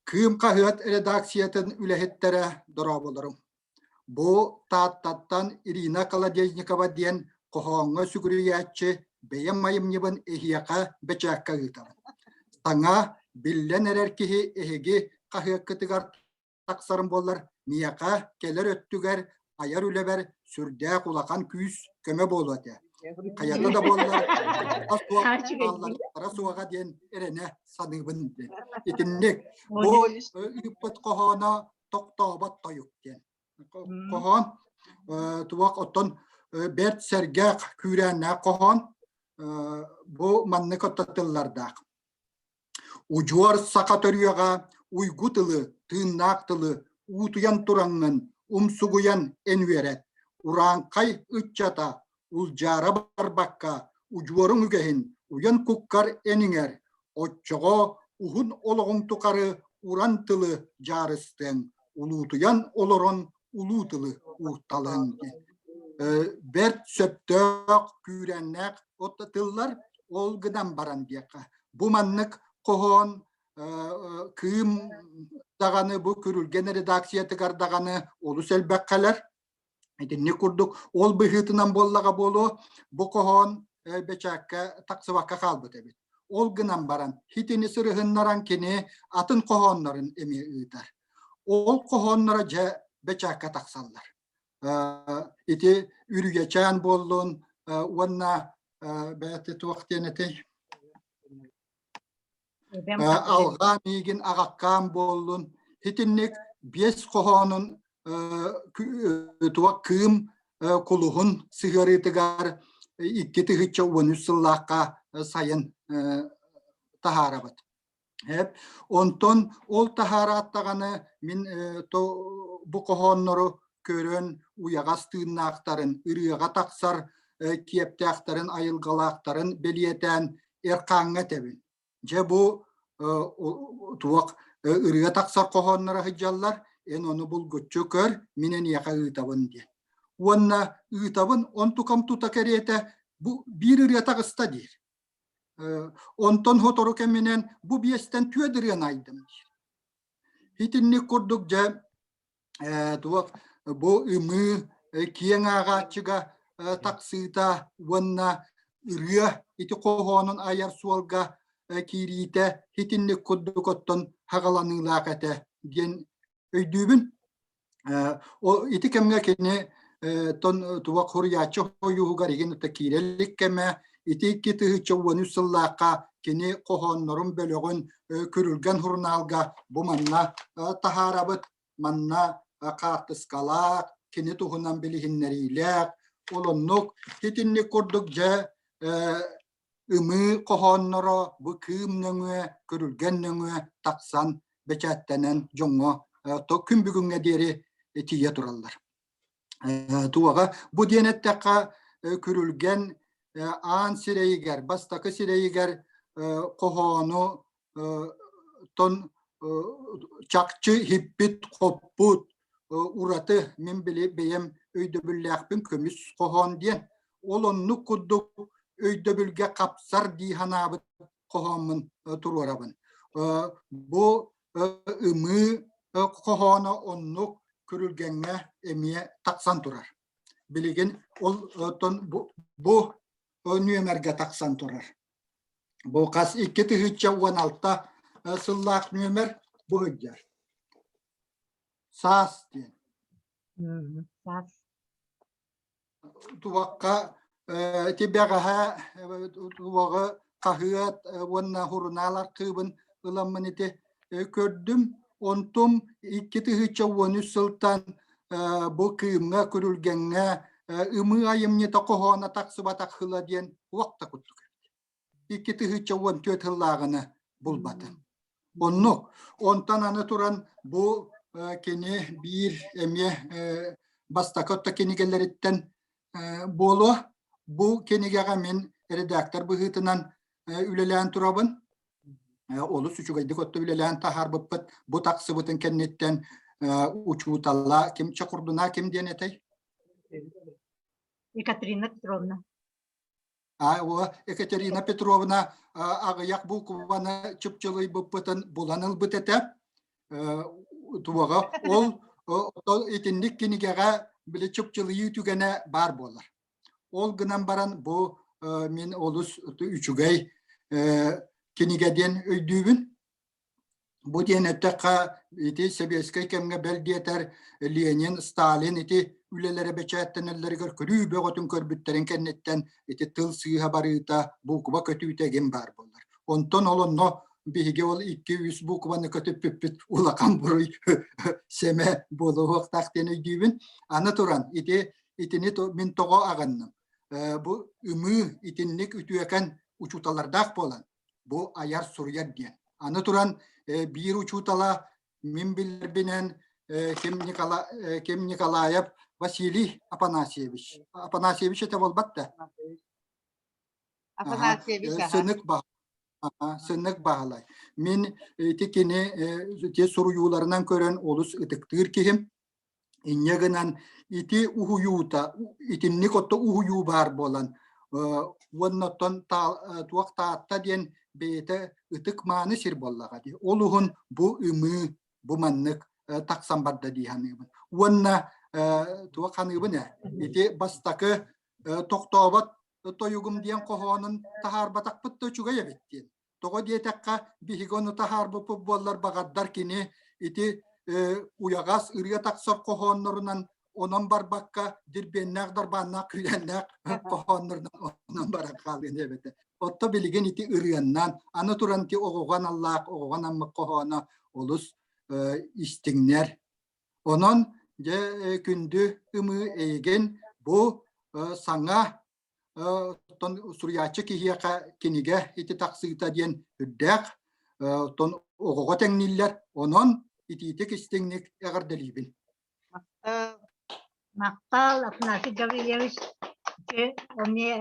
Кыым хаһыат редакциятын үлэһиттэрэ дорооболоруҥ. Бу Тааттаттан Ирина Колодезникова диэн хоһооҥҥо сүгүрүйээччи бэйэм айымньыбын эһиэхэ бэчээккэ ыытабын. Саҥа биллэн эрэр киһи эһиги хаһыаккытыгар тахсарым буоллар, миэхэ кэлэр өттүгэр айар үлэбэр сүрдээх улахан күүс көмө буолуо этэ. Хайата да буоллар, суох суоҕа диэн эрэнэ саныыбын диэн. Итинник бу ыыппыт хоһооно тохтообот тойук диэн. Хоһоон туох оттон бэрт сэргэх күүрээннээх хоһоон бу маннык тыллардаах. Удьуор саха төрүөҕэ уйгу тылы, тыыннаах тылы уутуйан тураҥҥын, умсугуйан эн үөрэт. Урааҥхай ыччата улдьаара барбакка, удьуоруҥ үгэһин уйан куккар эн иҥэр, оччоҕо уһун олоҕуҥ тухары уран тылы дьаарыстыаҥ, улуутуйан олорон улуу тылы уурталыаҥ диэн. Бэрт сөптөөх, күүрээннээх тыллар ол гынан баран диэххэ. Бу маннык хоһоон Кыым даҕаны бу Күрүлгэн редакциятыгар даҕаны олус элбэххэлэр. Итинник курдук ол быһыытынан буоллаҕа буолуо, бу хоһоон бэчээккэ тахсыбакка хаалбыт эбит. Ол гынан баран хитини сырыһыннаран кини атын хоһооннорун эмиэ ыытар. Ол хоһоонноро дьэ бэчээккэ тахсаллар. Ити Үрүйэчээн буоллун уонна бэйэтэ туох диэн этэй? Алҕаа миигин аҕаккаам буоллун. Итинник биэс хоһоонун туох кыым. Кулуһун сыһыарыытыгар 2013 сыллаахха сайын таһаарабыт. Онтон ол таһаараат даҕаны мин бу хоһооннору көрөн уйаҕас тыыннаахтарын, ырыаҕа тахсар киэптээхтэрин, айылҕалаахтарын бэлиэтээн Эрхааҥҥа этэбин. Дьэ бу туох ырыа тахсар хоһоонноро сылдьаллар, эн ону булгуччу көр, мин эниэхэ ыытабын диэн. Уонна ыытабын, онтукам тута кэриэтэ бу биир ырыа таҕыста диир. Онтон сотору кэминэн бу биэстэн түөрт ырыаны айдым диир. Итинник курдук дьэ туох бу ымыы киэҥ ааҕааччыга тахсыыта уонна ырыа ити хоһоонун айар суолга киириитэ итинник курдук оттон хаҕаланыылаах этэ диэн өйдүүбүн. Ити кэмҥэ кини тон туох суруйааччы хойууһугар игин киирэ илик кэмэ ити 2013 сыллаахха кини хоһооннорун бөлөҕүн Күрүлгэн сурунаалга бу манна таһаарабыт. Манна хаартыскалаах, кини туһунан билиһиннэриилээх, ол оннук итинник курдук дьэ ымыы хоһоонноро бу кыым нөҥүө, күрүлгэн нөҥүө тахсан бэчээттэнэн дьоҥҥо күн бүгүҥҥэ диэри тиийэ тураллар. Туоҕа бу диэн эттэххэ күрүлгэн аан сирэйигэр, бастакы сирэйигэр хоһоону тон чахчы хиппит-хоппут ураты мин били бэйэм өйдөбүллээхпин көмүс хоһоон диэн ол оннук курдук өйдөбүлгэ хапсар дии санаабыт хоһооммун туруорабын. Бу ымыы хоһооно оннук күрүлгэҥҥэ эмиэ тахсан турар. Билигин ол оттон бу, бу нүөмэргэ тахсан турар. Бу хас 2016 сыллаах нүөмэр бу сылдьар. Саас диэн. Саас. Туохха ити бэҕэһээ туоҕы хаһыат уонна сурунаал архыыбын ыламмын ити көрдүм. Онтум 2013 сылтан бу Кыымҥа, Күрүлгэҥҥэ ымыы айымньыта хоһооно тахсыбатах сыла диэн уох да курдук эбит. 2014 сыллааҕыны булбатым. Оннук. Онтон аны туран бу кини биир эмиэ бастакы отто кинигэлэриттэн буолуо. Бу кинигэҕэ мин редактор быһыытынан үлэлээн турабын. Олус үчүгэйдик отто үлэлээн таһаарбыппыт. Бу тахсыбытын кэнниттэн учууталла ким Чокурдуна ким диэн этэй? Екатерина Петровна. Екатерина Петровна аҕыйах буукубаны чыпчылыйбыппытын булан ылбыт этэ. Туоҕа ол итинник кинигэҕэ били чыпчылыйыы түгэнэ баар буолар. Ол гынан баран бу мин олус үчүгэй кинигэ диэн өйдүүбүн. Бу диэн эттэххэ, ити сэбиэскэй кэмҥэ бэл диэтэр Ленин, Сталин ити үлэлэрэ бэчээттэнэллэригэр көрүү бөҕөтүн көрбүттэрин кэнниттэн ити тыл сыыһа барыыта, буукуба көтүүтэ игин баар буолар. Онтон ол онно биһиги ол икки-үс буукубаны көтүппүппүт улахан буруй сэмэ буолуохтаах диэн өйдүүбүн. Аны туран ити итини мин тоҕо аҕынным? Бу ымыы итинник үтүөкэн учууталлардаах буолан бу айар суруйар диэн. Аны туран биир учуутала мин билэрбинэн Ким, Никола, Ким Николаев Василий Афанасьевич. Афанасьевич это буолбат да? Афанасьевич, Сынык Сынык Баһылай. Мин ити кини ити суруйууларынан көрөн олус ытыктыыр киһим. Инньэ гынан ити уһуйуута итинник отто уһуйуу баар буолан уонна оттон туох Таатта диэн бэйэтэ ытык мааны сир буоллаҕа дии. Ол уһун бу ымыы бу маннык тахсан барда дии саныыбын. Уонна туох саныыбын ээ ити бастакы тохтообот тойугум диэн хоһоонун таһаарбатахпыт да үчүгэй эбит диэн. Тоҕо диэтэххэ, биһиги ону таһаарбыппыт буоллар баҕардар кини ити уйаҕас ырыа тахсар хоһооннорунан онон барбакка дирбиэннээх дарбааннаах күүрээннээх хоһооннорунан онон баран хаалыан эбэтэ. Отто билигин ити ырыаннан, аны туран ити оҕоҕо аналлаах, оҕоҕо анаммыт хоһооно олус истиҥнэр. Онон дьэ күндү ымыы эйигин Бу саҥа оттон суруйааччы киһиэхэ кинигэ ити тахсыыта диэн үрдээх оттон оҕоҕо тэҥнииллэр. Онон итиитик истиҥник эҕэрдэлиибин. Махтал, Афанасий Гаврильевич, эмиэ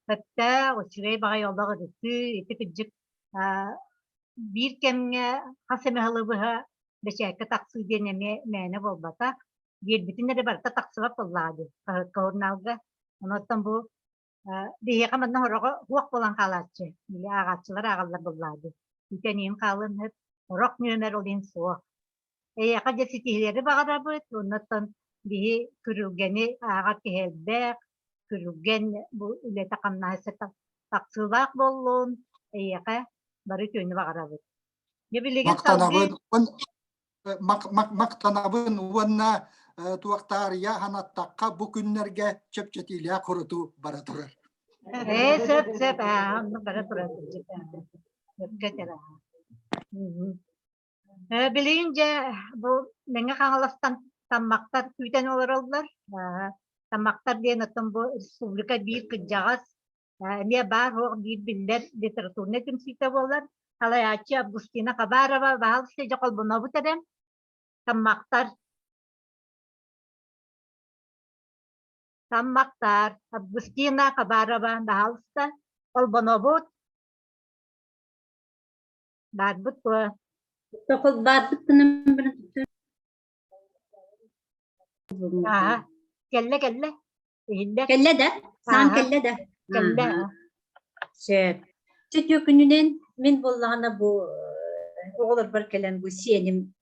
сөптөөх, үчүгэй баҕайы олох ырытыы, ити кырдьык биир кэмҥэ хас эмэ сылы быһа бэчээккэ тахсыы диэн эмиэ мээнэ буолбатах. Биэрбитин эрэ барыта тахсыбат буоллаҕа дии, хаһыакка, сурунаалга. Онон бу биһиэхэ манна сороҕо суох буолан хаалааччы, били ааҕааччылар ааҕаллар буоллаҕа дии. Бүтэн иһин хаалыан сөп, сорох нүөмэр ол иһин суох. Эйиэхэ дьэ ситиһиилэри баҕарабыт, оннуттан биһи күрүлгэни ааҕар киһи элбэх, күрүлгэн бу үлэтэ-хамнаһа тахсыылаах буоллун, эйиэхэ бары үтүөнү баҕарабыт. Дьэ билигин салгыы Мактанабын, мактанабын уонна туохтаарыйа санаттахха бу күннэргэ чэпчэтиилээх хорутуу бара турар. Ээ, сөп, сөп, аа, оннук бара турар. Сөпкө этэр. Билигин дьэ бу Мэҥэ Хаҥаластан таммахтар күүтэн олороллор. Таммахтар диэн оттон бу республика биир кырдьаҕас, эмиэ баар-суох биир биллэр литературнай түмсүүтэ буолар. Салайааччы Августина Хабарова, баһаалыста дьэ холбонобут эрэ. Таммахтар. Таммахтар. Августина Хабарова, баһаалыста холбонобут. Баарбыт дуо? Тохол баарбыт гынан баран Ааһа, кэллэ кэллэ. Иһиллэр. Кэллэ да? Саам Ааһа, кэллэ да? кэллэ. Ааһа. Сөп. Чөтүө күнүнэн мин буоллаҕына бу оҕолорбор кэлэн бу сиэним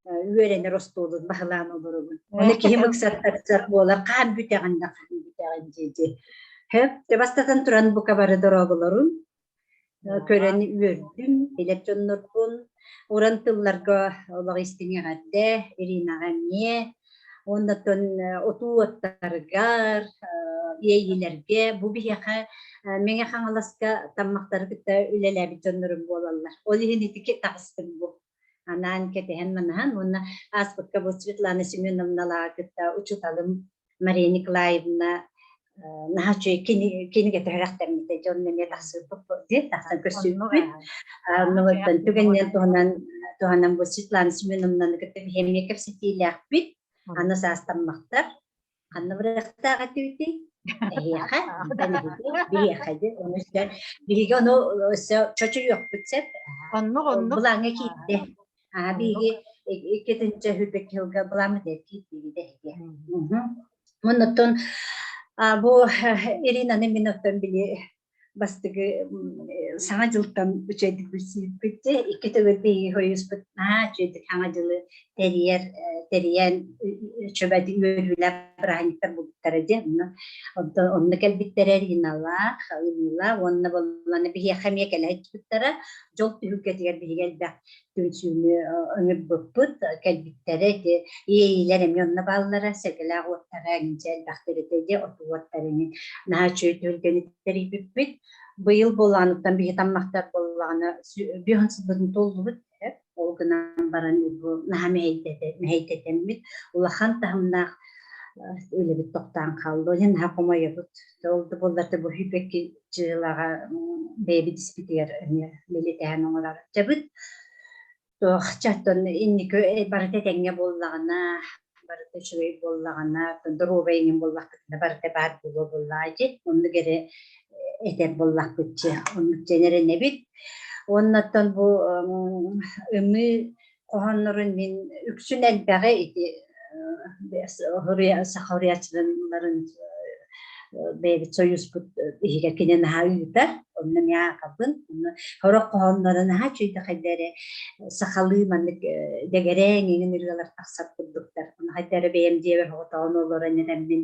үөрэнэр остуолун баһылаан олоробун. Ону киһим ыксаттарсар буолар, хаан бүтэҕин да хаан бүтэҕин дии-дии. Хөп, бастатан туран бука бары дорооболорун Көрөн үөрдүм, билэр дьоннорбун. Уран тылларга олох истиҥ эҕэрдэ, Иринаҕа эмиэ. Уоннаттан отуу уоттарыгар, иэйиилэргэ бу биһиэхэ Мэҥэ Хаҥаласка таммахтары кытта үлэлээбит дьоннорум буолаллар. Ол иһин ити таҕыстым бу. Анаан кэтэһэн-манаһан уонна ааспыкка бу Светлана Семеновналааҕы кытта учууталым Мария Николаевна наһаа үчүгэй кинигэ төһөрөхтэммитэ дьон эмиэ тахсыыппыт диэн тахсан көрсүбүппүт. Оннугуттан түгэнинэн туһанан туһанан бу Светлана Семеновнаны кытта биһи эмиэ кэпсэтиилээхпит. Аны саастаммахтар. Ханна барыахтаах этибитий? Эһиэхэ, онтон эһиги, биһиэхэ ди. Ону өссө биһиги ону өссө чочуйуохпут сөп. Оннук, оннук. Былааҥҥа киирдэ. Аа, биһиги иккитинчэ хүрбэкки сылга былааммыт киирдигит эһиги. Оннуттан бу Иринаны мин оттон били бастакы Саҥа дьылтан үчүгэйдик билсибиппит дьэ икки төгүл биһиги хойуспут наһаа үчүгэйдик Саҥа дьылы тэрийэр тэрийэн үчүгэйдик үөрүүлээх бырааһынньыктар буолбуттара дьэ онно онтон онно кэлбиттэрэ Ириналаах Ымыылаах уонна буоллаҕына биһиэхэ эмиэ кэлэ сылдьыбыттара дьол түһүлгэтигэр биһиги элбэх түмсүүнү ыҥырбыппыт кэлбиттэрэ ити иэйиилэр эмиэ онно бааллара сэргэлээх уоттара эҥинчэ элбэхтэр этэ дьэ оту уоттар эҥин наһаа үчүгэй түһүлгэни тэрийбиппит быйыл буолааныттан биһи таммахтар буоллаҕына биһон сылбытын туоллубут ол гынан баран бу наһаа мэһэйдэтэммит улахан таһымнаах үлэбит тохтоон хаалла ол иһин наһаа хомойобут ол да буоллар бу сүүрбэкки дьыалаҕа бэйэбит испитигэр эмиэ мэлитэһэн оҥорор дьабыт туох чаттан инники барыта этэҥҥэ буоллаҕына барыта үчүгэй буоллаҕына доруобай иҥин буоллахпытына барыта баар буолуо буоллаҕа дии оннук эрэ этэр буоллахпыт дьэ оннук дьэн эрэнэбит уоннаттан бу ымыы хоһооннорун мин үксүн элбэҕи ити саха уруйааччыларын бэйэбит союзпут иһигэр кини наһаа ыытар онно эмиэ аахабын онно сорох хоһоонноро наһаа үчүгэй хайда эрэ сахалыы маннык дэгэрэҥ иҥин ырыалар тахсар курдуктар ону хайда эрэ бэйэм дьиэбэр соҕотоҕун олорон эрэммин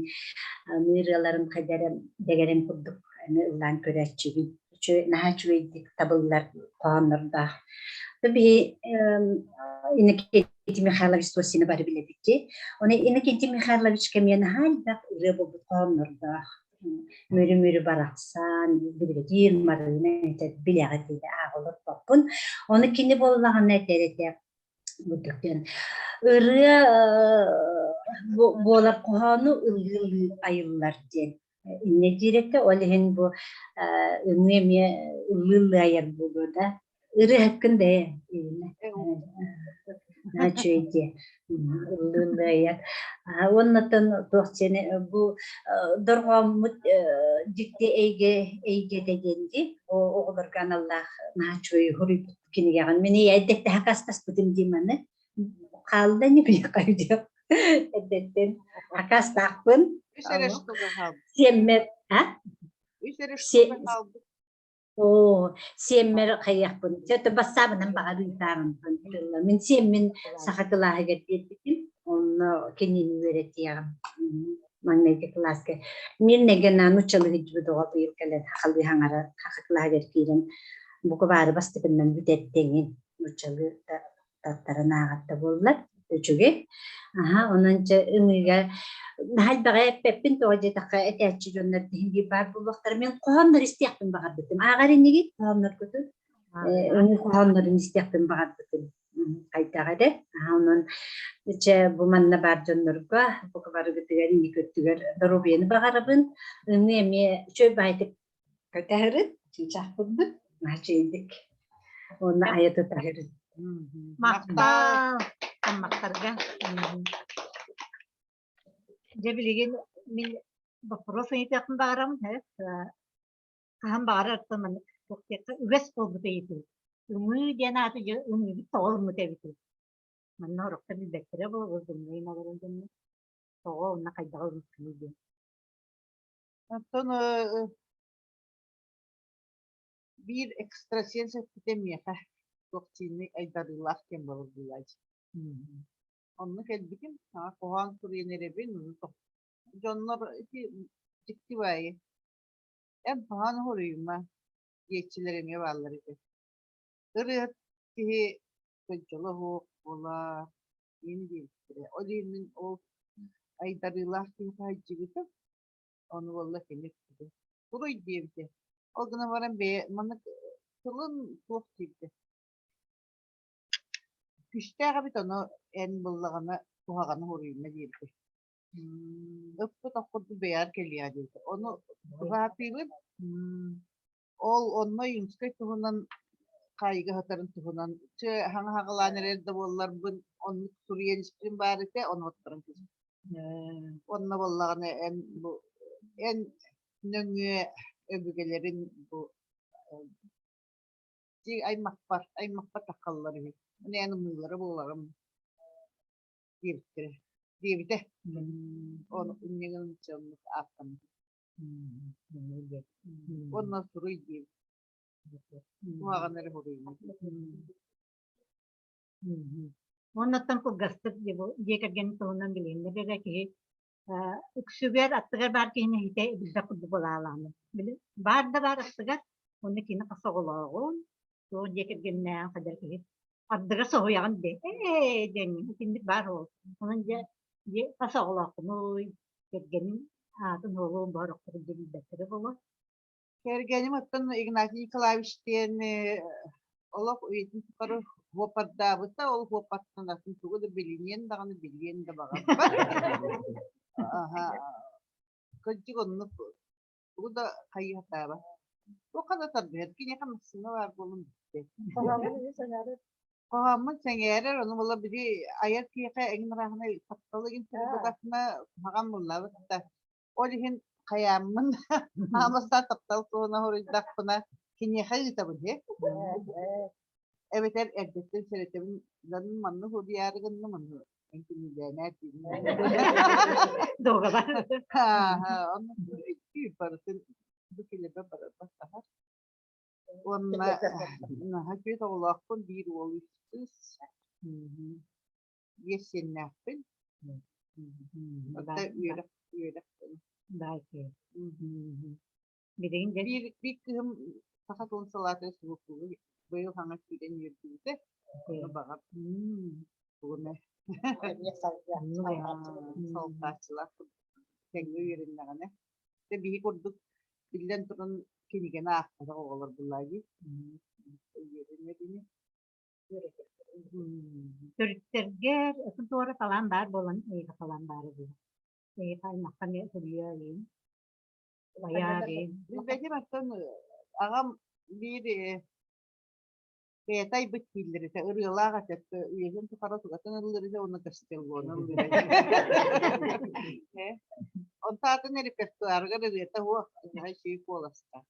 ырыаларым хайда эрэ дэгэрэҥ курдук эмиэ ыллаан көрөөччүбүн үчүгэй, наһаа үчүгэйдик табыллар хоһооннордоох. Биһи Иннокентий Михайлович Сосины бары билэбит дии. Оны Иннокентий Михайлович кэмиэ наһаа элбэх ырыа буолбут хоһооннордоох. Мүрү-мүрү барахсан, биригэдьиир Марыына билэҕит диye ааҕа олорбоппун. Оны кини буоллаҕына этэр этэ Ырыа буолар хоһоону ыллыы-ыллыы айыллар диэн инньэ диир этэ. Ол иһин бу ымыы эмиэ ыллыы-ыллыы айар буолуо да. Ырыаһыккын да ээ, Ирина. Үчүгэй дии. Ыллыы-ыллыы айар. Уоннаттан туох диэни бу дорҕооммут дьикти эйгэ эйгэтэ диэн дии. Оҕолорго аналлаах наһаа үчүгэй хоруйбут кинигэҕин. Мин ийэ эрдэттэн хакастаспытым дии маны. Хаалла ини билиэххэ эрдэттэн хакастаахпын. Үс эрэ штука хаалбыт. Сиэммэр а? Үс эрэ штука хаалбыт. Оо, сиэммэр хайыахпын. Чэ, бассаабынан баҕар ыытаарымпын. Мин сиэммин саха кылааһыгар биэрбитим. Онно кинини үөрэтиэҕим. Маҥнайгы кылааска. Мин нэгэнэ нууччалыы сылдьыбыт оҕо быйыл кэлэн сахалыы хаҥара саха кылааһыгар киирэн букубаары бастакыннан бүтэрдэҥин нууччалыы да таттаран ааҕар да буоллар үчүгэй. Аһа, онон чэ ымыыга наһаа элбэҕи эппэппин, тоҕо диэтэххэ этээччи дьоннор иһин биир баар буолуохтара. Мин хоһооннор истиэхпин баҕарбытым. Ааҕар инигит хоһоонноргутун? Ымыы хоһооннорун истиэхпин баҕарбытым. Хайдах эрэ. Аһа, онон чэ бу манна баар дьоннорго бука барыгытыгар инники өттүгэр доруобуйаны баҕарабын. Ымыы эмиэ үчүгэй баайдык Көтөһөрүт, чыычаахпыт наһаа Уонна айа тутаһырыт. Махтал таммахтарга. Дьэ билигин мин вопрос ыйытыахпын баҕарабын хаһан баҕарар маннык үгэс буолбут ыйытыы. Ымыы диэн ааты дьэ ымыыбыт тоҕо ылыммыт эбитий? Манна орохтор билбэттэрэ буолуо ымыы олорон дьоннор. Тоҕо уонна хайдах ылыммыккыный диэн. Оттон биир экстрасенс эппитэ миэхэ туохтиинный айдарыылаах диэн буолар Онно кэлбитим, саҥа хоһоон суруйан эрэбин, дьоннор ити дьикти баайы эн хоһоон суруйума диэччилэр эмиэ бааллар этэ. Ырыаһыт киһи дьоло суох буолар диэн диэбиттэрэ. Ол иһин мин ол айдарыылаах киһиэхэ сылдьыбытым. Ону буолла кини эппитэ. Туруй диэбитэ. Ол гынан баран бэйэ маннык тылын туох диэбитэ. Күстээх эбит ону эн буллаҕына куһаҕаны хоруйума диэбитэ. Ыппыт ох курдук бэйэҕэр кэлиэҕэ диэбитэ. Ону баатыыбын Ол онно Ойуунскай туһунан хаайыыга сытарын туһунан чэ хаҥа хаҕылаан эрэр да буолларбын оннук суруйан испитим баар этэ, ону отторон кэбиспитим. Онно буоллаҕына эн бу эн нөҥүө өбүгэлэрин бу дии аймахпар аймахпар таххаллар үһү. Мин эн ымыылара буоларым диэбиттэрэ диэбитэ. Ону инньэ гынан оннук ааттаммытым. Уонна суруй диир. Куһаҕан эрэ суруйбут. Уоннаттан кылгастык дьиэ кэргэнин туһунан билиһиннэр эрэ киһи үксүгэр аттыгар баар киһини иһитэ билбэт курдук буолаалааны. Баар да баар аттыгар уонна кини хас оҕолооҕун, туох дьиэ кэргэннээҕин хайдах киһи ардыгар соһуйаҕын дии ээ диэҥҥин итинник баар ол. Онон дьэ дьиэ хас оҕолооххунуй, кэргэнин аатын уолун боорохторун дьэ билбэттэрэ буолуо. Кэргэним оттон Игнатий Николаевич диэн олох үйэтин тухары хуопардаабыта, ол хуопартан атын тугу да билиниэн даҕаны билиэн да баҕарбат. Аха, кырдьык оннук тугу да хайыһатаабат. Туохха да тардыһар, киниэхэ массыына баар буолан бүттэ. Хоһооммун сэҥээрэр, ону була били айар киһиэхэ эҥин арааһынай таптал игин сырдатахпына куһаҕан буллабыт да. Ол иһин хайааммын аамастаа таптал туһуна хоруйдахпына киниэхэ ыытабын иһэ. Эбэтэр эрдэттэн сэрэтэбин, манны суруйаары гынным, онну эн күнүүлээнээр диибин. Дуогабар. Онно өйдүүр барытын бу килэбэ барарбат таһар. Уонна наһаа үчүгэй оҕолоохпун, биир уол, үс кыыс. Биэс сиэннээхпин. Оттон үөрэх үөрэх Билигин дьэ Биир биир кыыһым саха тылын салаатыгар субуккуга быйыл хаҥас киирэн үөрдүбүтэ. Ону баҕар тугу эмэ салҕааччылаах тэҥҥэ үөрэннэҕинэ. Дьэ биһи курдук биллэн туран кинигэни аахпатах оҕолор буллаа дии. Үөрэнэр ини. Төрүттэргэр атын туора талаан баар буолан эйиэхэ талаан баара дуу. Эйиэхэ аймахха эмиэ суруйа илин, айаа илин. Билбэтим оттон аҕам биир бэйэтэ айбыт дииллэр этэ, ырыалаах этэ, үйэтин тухары тугатын ыллыыр этэ уонна Костеллоны ыллыыр этэ. Онто атын репертуарыгар ырыата суох, наһаа үчүгэй куоластаах.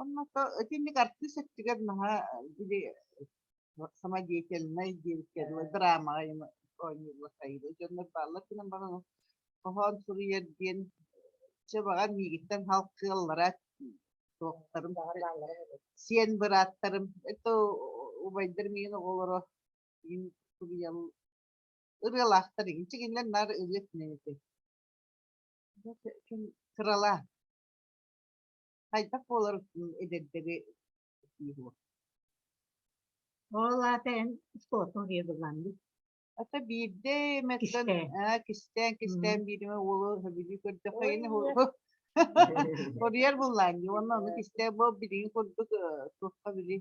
Онно итинник артыыс өттүгэр наһаа били самодеятельнай диэбиккэ дылы драмаҕа оонньууллар сайылыы дьоннор бааллар гынан баран хоһоон суруйар диэн чэ баҕар миигиттэн хал кыаллара туохтарым сиэн бырааттарым это убайдар миигин оҕолоро мин суруйал ырыалаахтар игин чэ кинилэр наар ырыа өттүнэн этэ кыралаа хайдах буолар эдэрдэри Ол аата эн спортун диир Ата биирдэ эмэттэн кистээн кистээн бииримэ уолу сөбүлүү көрдөххө ини хоруйар буллаан дии уонна ону кистээн бу билигин курдук туохха били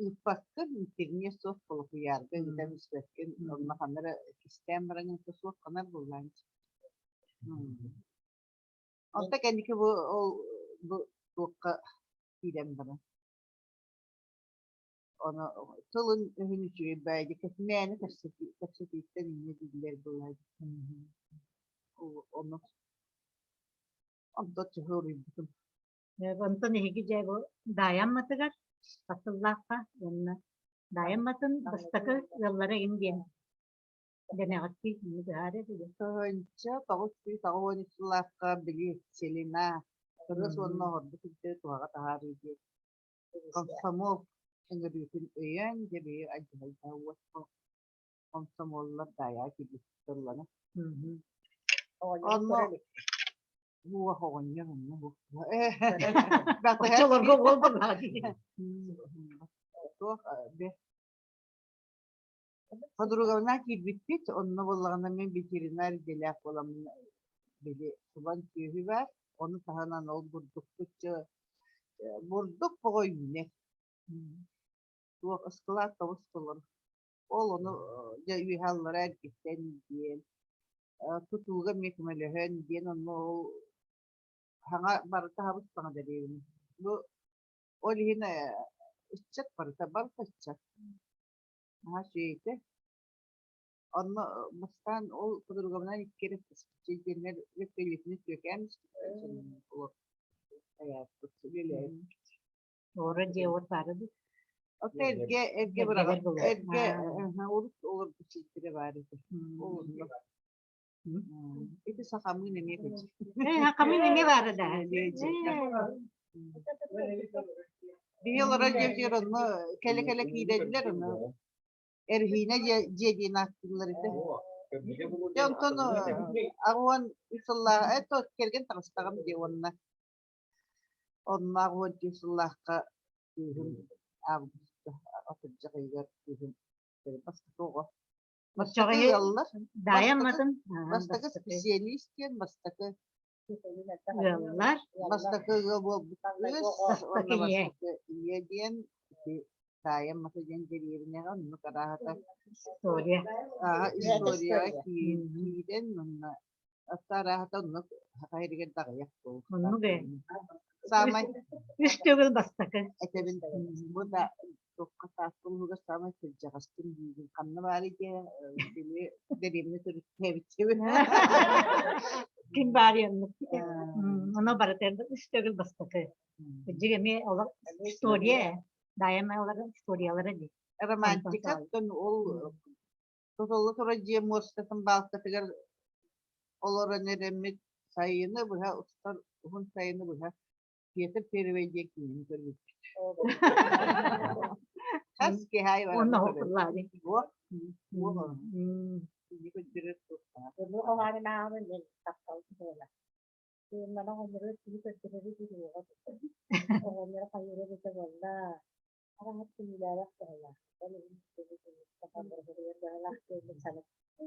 ыыппаккын интернет суох холокуйаарга ыытан испэккин онно ханна эрэ кистээн баран ыыта суох ханар буллаан Онто кэнники бу ол бу туохха киирэн баран Ону тылын өһүн үчүгэй баайда мээнэ кэпсэтииттэн инньэ биллэр буолааччы. Ону онто төһө уруйбутум. Онтон эһиги дьэ бу Даайа Амматыгар Хатыллаахха уонна Даайа Амматын бастакы ыаллара ин диэн дэнэҕиттии инник ыһаар этэ. 1993 сыллаахха били Селина кыргыс уонна оһорбут үрдэ туһаҕа таһаарыы диэн Комсомол ыҥырыытын өйөөн дьэбийи алдьархайдаах уот комсомоллар даайаҕа киирбит тыллана. Онно уох оҕонньор онно Оччолорго буолбатаҕа дии. Туох Подругабына киирбиппит, онно буоллаҕына мин ветеринар идэлээх буоламмын били субан сүөһү баар, ону таһынан ол бурдукпут дьэ бурдук боҕо үүнэр. Туох ыскылаат тобус толору. Ол ону дьэ үөһэ аллара эргиттэн диэн, тутууга эмиэ көмөлөһөн диэн онно ол хаҥа барыта хабыс саҥа дэриэбинэ. Бу ол иһин ыччат барыта барыта ыччат. Наһаа үчүгэй этэ. Онно бастаан ол подругабынан икки эрэ диэннэр вертолетины сүөкээн үлэлээбиппит. Ора дьиэ уот баара дуу? Ото эргэ эргэ быраҕан эргэ урут олорбут сирдэрэ баар этэ. Ол онно. Ити сахамыын эмиэ көччү. Сахамыын эмиэ баара да. Биһи олорор дьиэбитигэр онно кэлэ-кэлэ киирэллэр, ону Эрхиинэ дьиэ диэн ааттыыллар этэ. Дьэ онтон 83 сыллаах это кэргэн таҕыстаҕым дии уонна онно 84 сыллаахха кыыһым августка атырдьах ыйыгар кыыһым бастакы оҕо Оччоҕо ыаллар Даайа Амматын бастакы специалист диэн бастакы ыаллар бастакы ыал буолбут кыыс бастакы ийэ бастакы ийэ диэн ити Таайа Аммата диэн дэриэбинэҕэ оннук арааһата история историяҕа киирэн онно арааһата оннук саха сиригэр да аҕыйах Оннук ээ. Саамай Үс төгүл бастакы. Этэбин бу да туохха Таатта улууһугар саамай кырдьаҕаспын диибин. Ханна баарый диэ били дэриэбинэ төрүттээбиччибин. Ким баарый оннук. Оно барыта үс төгүл бастакы. Дьиҥ эмиэ олор история ээ. Даайам олор историялара дии. Романтика ол Тутулла турар дьиэ муостатын баалкатыгар олорон эрэммит сайыны быһа устар уһун сайыны быһа Петр Первый диэн киинэни көрбүппүт. Хас киһи аайы баран Уонна көрөр. хоһуллаабын. Уох, уох киһи көрдөрөр туохтаах. Бу хоһоонун ааҕабын мен таптал буола. Тыыннана оҕонньору киһи көрдөрөрү дириэҕэ. Оҕонньоро хайыыра эбитэ буолла. Араҥас күнүүлээбэх быһыылаах. Ол иһин быһыылаах диэммин саныы.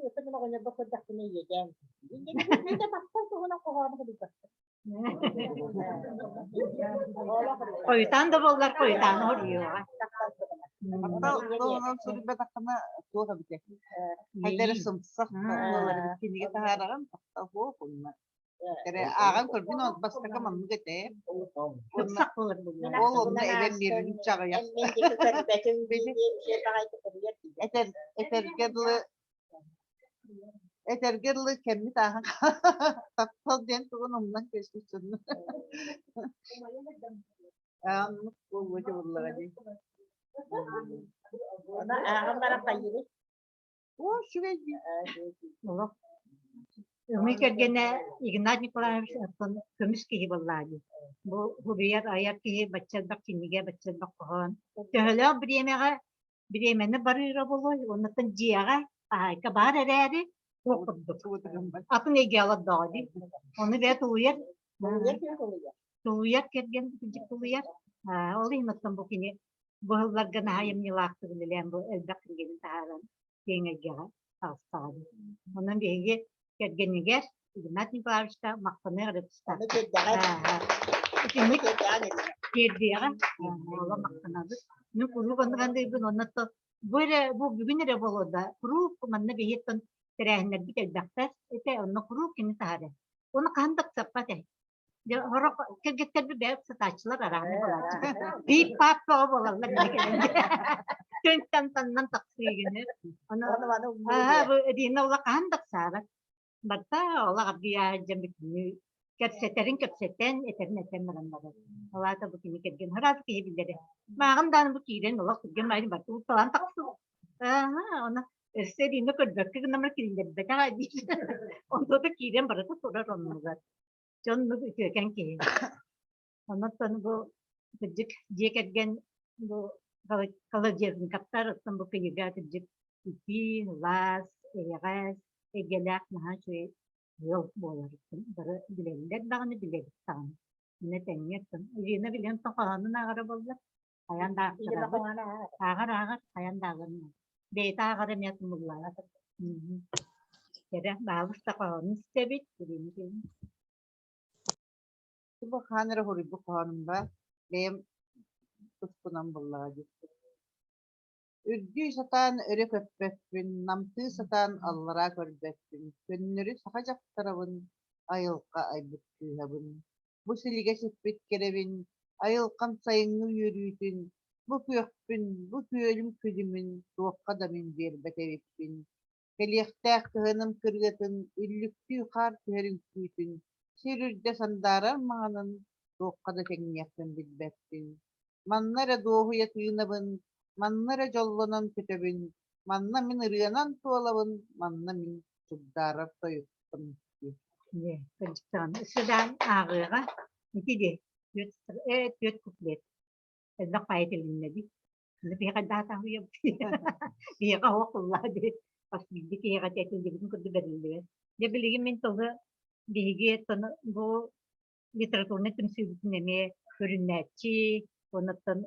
Ытым оҕонньорбор көрдөхпүнэ иэдээн. Мин да таптал туһунан хоһоону суруйбаппын. Хойутаан да буоллар хойутаан хоруйуоҕа. Таптал туһунан суруйбатаххына туох эбитэ? Хайда эрэ сымсах буолар эбит кинигэ таһаараҕын таптал суох онно. Эрэ ааҕан көрбүн ол бастакы маннык этэ. Сымсах буолар буолуо. Ол онно эбэм биэрбит чаҕыйах. Этэр этэргэ дылы этэргэ дылы кэммит ааһан таптал диэн тугун умнан кэбиспит дьонно. Оннук буолуо буоллаҕа дии. Ону ааҕан баран хайыыбыт? Оо, үчүгэй дии. Олох. Ымыы кэргэнэ Игнат Николаевич оттон көмүс киһи буоллаа дии. Бу суруйар айар киһи бачча элбэх кинигэ, бачча элбэх хоһоон. Төһөлөөх бириэмэҕэ бириэмэни барыыра буолуой, оннуттан дьиэҕэ хаһаайка баар эрээри туох курдук. Атын эйгэ олордоҕо дии. Ону бэйэ тулуйар. Тулуйар кэргэн кырдьык тулуйар. Ол иһин оттон бу кини бу сылларга наһаа айымньылаахтык үлэлээн бу элбэх кинигэни таһааран киэҥ эйгэҕэ таҕыстаҕа дии. Онон биһиги кэргэнигэр Игнат Николаевичка махтаныах эрэ тустаах. Итинник тиэрдиэҕэ ола махтанабыт. Мин куруук оннук андыйбын онно бу эрэ бу бүгүн эрэ буолуо да куруук манна биһиэттэн тэрээһиннэрбит элбэхтэр этэ онно куруук кини таһара. Оны хаһан да ыксаппат ээ. Дьэ сорох кэргэттэрбит бэйэ ыксатааччылар арааны буолааччы. Пиип-паап бөҕө буолаллар дии кэлэн. Төнтөн таннан тахсыы гыныр. Ону аа бу Рина ула хаһан да ыксаабат. Барыта олох аргыйа дьон бүтүннүү кэпсэтэрин кэпсэтэн, этэрин этэн баран барар. Ол аата бу кини кэргэн ыраас киһи биллэрэ. Мааҕын даҕаны бу киирэн олох түргэн маайын барыта уутталаан тахсыбыт. Ааһа, ону өссө Рина көрбөккө гынан киллэрбэтэх диир. Онтуота киирэн барыта турар оннугар. Дьоннук үтүөкэн киһи. Онон бу кырдьык дьиэ кэргэн бу Колодезниковтар оттон бу кыйыга кырдьык итии, сылаас, эйэҕэс, эйгэлээх наһаа үчүгэй ыал буолар. Бары билэллэр даҕаны, билэбит даҕаны. Мин тэҥҥэ оттон Ирина билэн хоһоонун ааҕара буоллар, хайаан да аахтарабыт. Ааҕар ааҕар, хайаан да ааҕар. Бэйэтэ ааҕара эмиэ тумуллаҕа. Кэрэ, баалыста хоһоонун истэбит, Ирина Бу хаан эрэ хоруйбут хоһоонум ба, бэйэм туспунан буллаҕа дии. Үрдүү сатаан өрө көппөппүн, намтыы сатаан аллараа көрбөппүн, көннөрү саха дьахтарабын, айылҕа айбыт кыыһабын. Бу силигэ сиппит кэрэбин, айылҕам сайыҥҥы үөрүүтүн, бу күөхпүн, бу күөлүм күлүмүн туохха да мин биэрбэт эбиппин. Кэлиэхтээх кыһыным кырыатын, үллүктүү хаар түһэр үҥкүүтүн, сир үрдэ сандаарар маҥанын туохха да тэҥниэхпин билбэппин. Манна эрэ дуоһуйа тыынабын, манна эрэ дьоллонон көтөбүн, манна мин ырыанан туолабын, манна мин чугдаарар тойукпун Дьэ, кырдьыктаҕына өссө да ааҕыаҕа ити дии түөрт түөрт куплет элбэх баайы этилиннэ дии Биһиэхэ даатаһыйабыт. Биһиэхэ оһох ыллаа дии. Бас биирдэ киһиэхэ этиллибитин курдук бэриллибэт. Дьэ билигин мин тылы биһиги бу литературнай түмсүүбүтүн эмиэ көрүннээччи, онуттан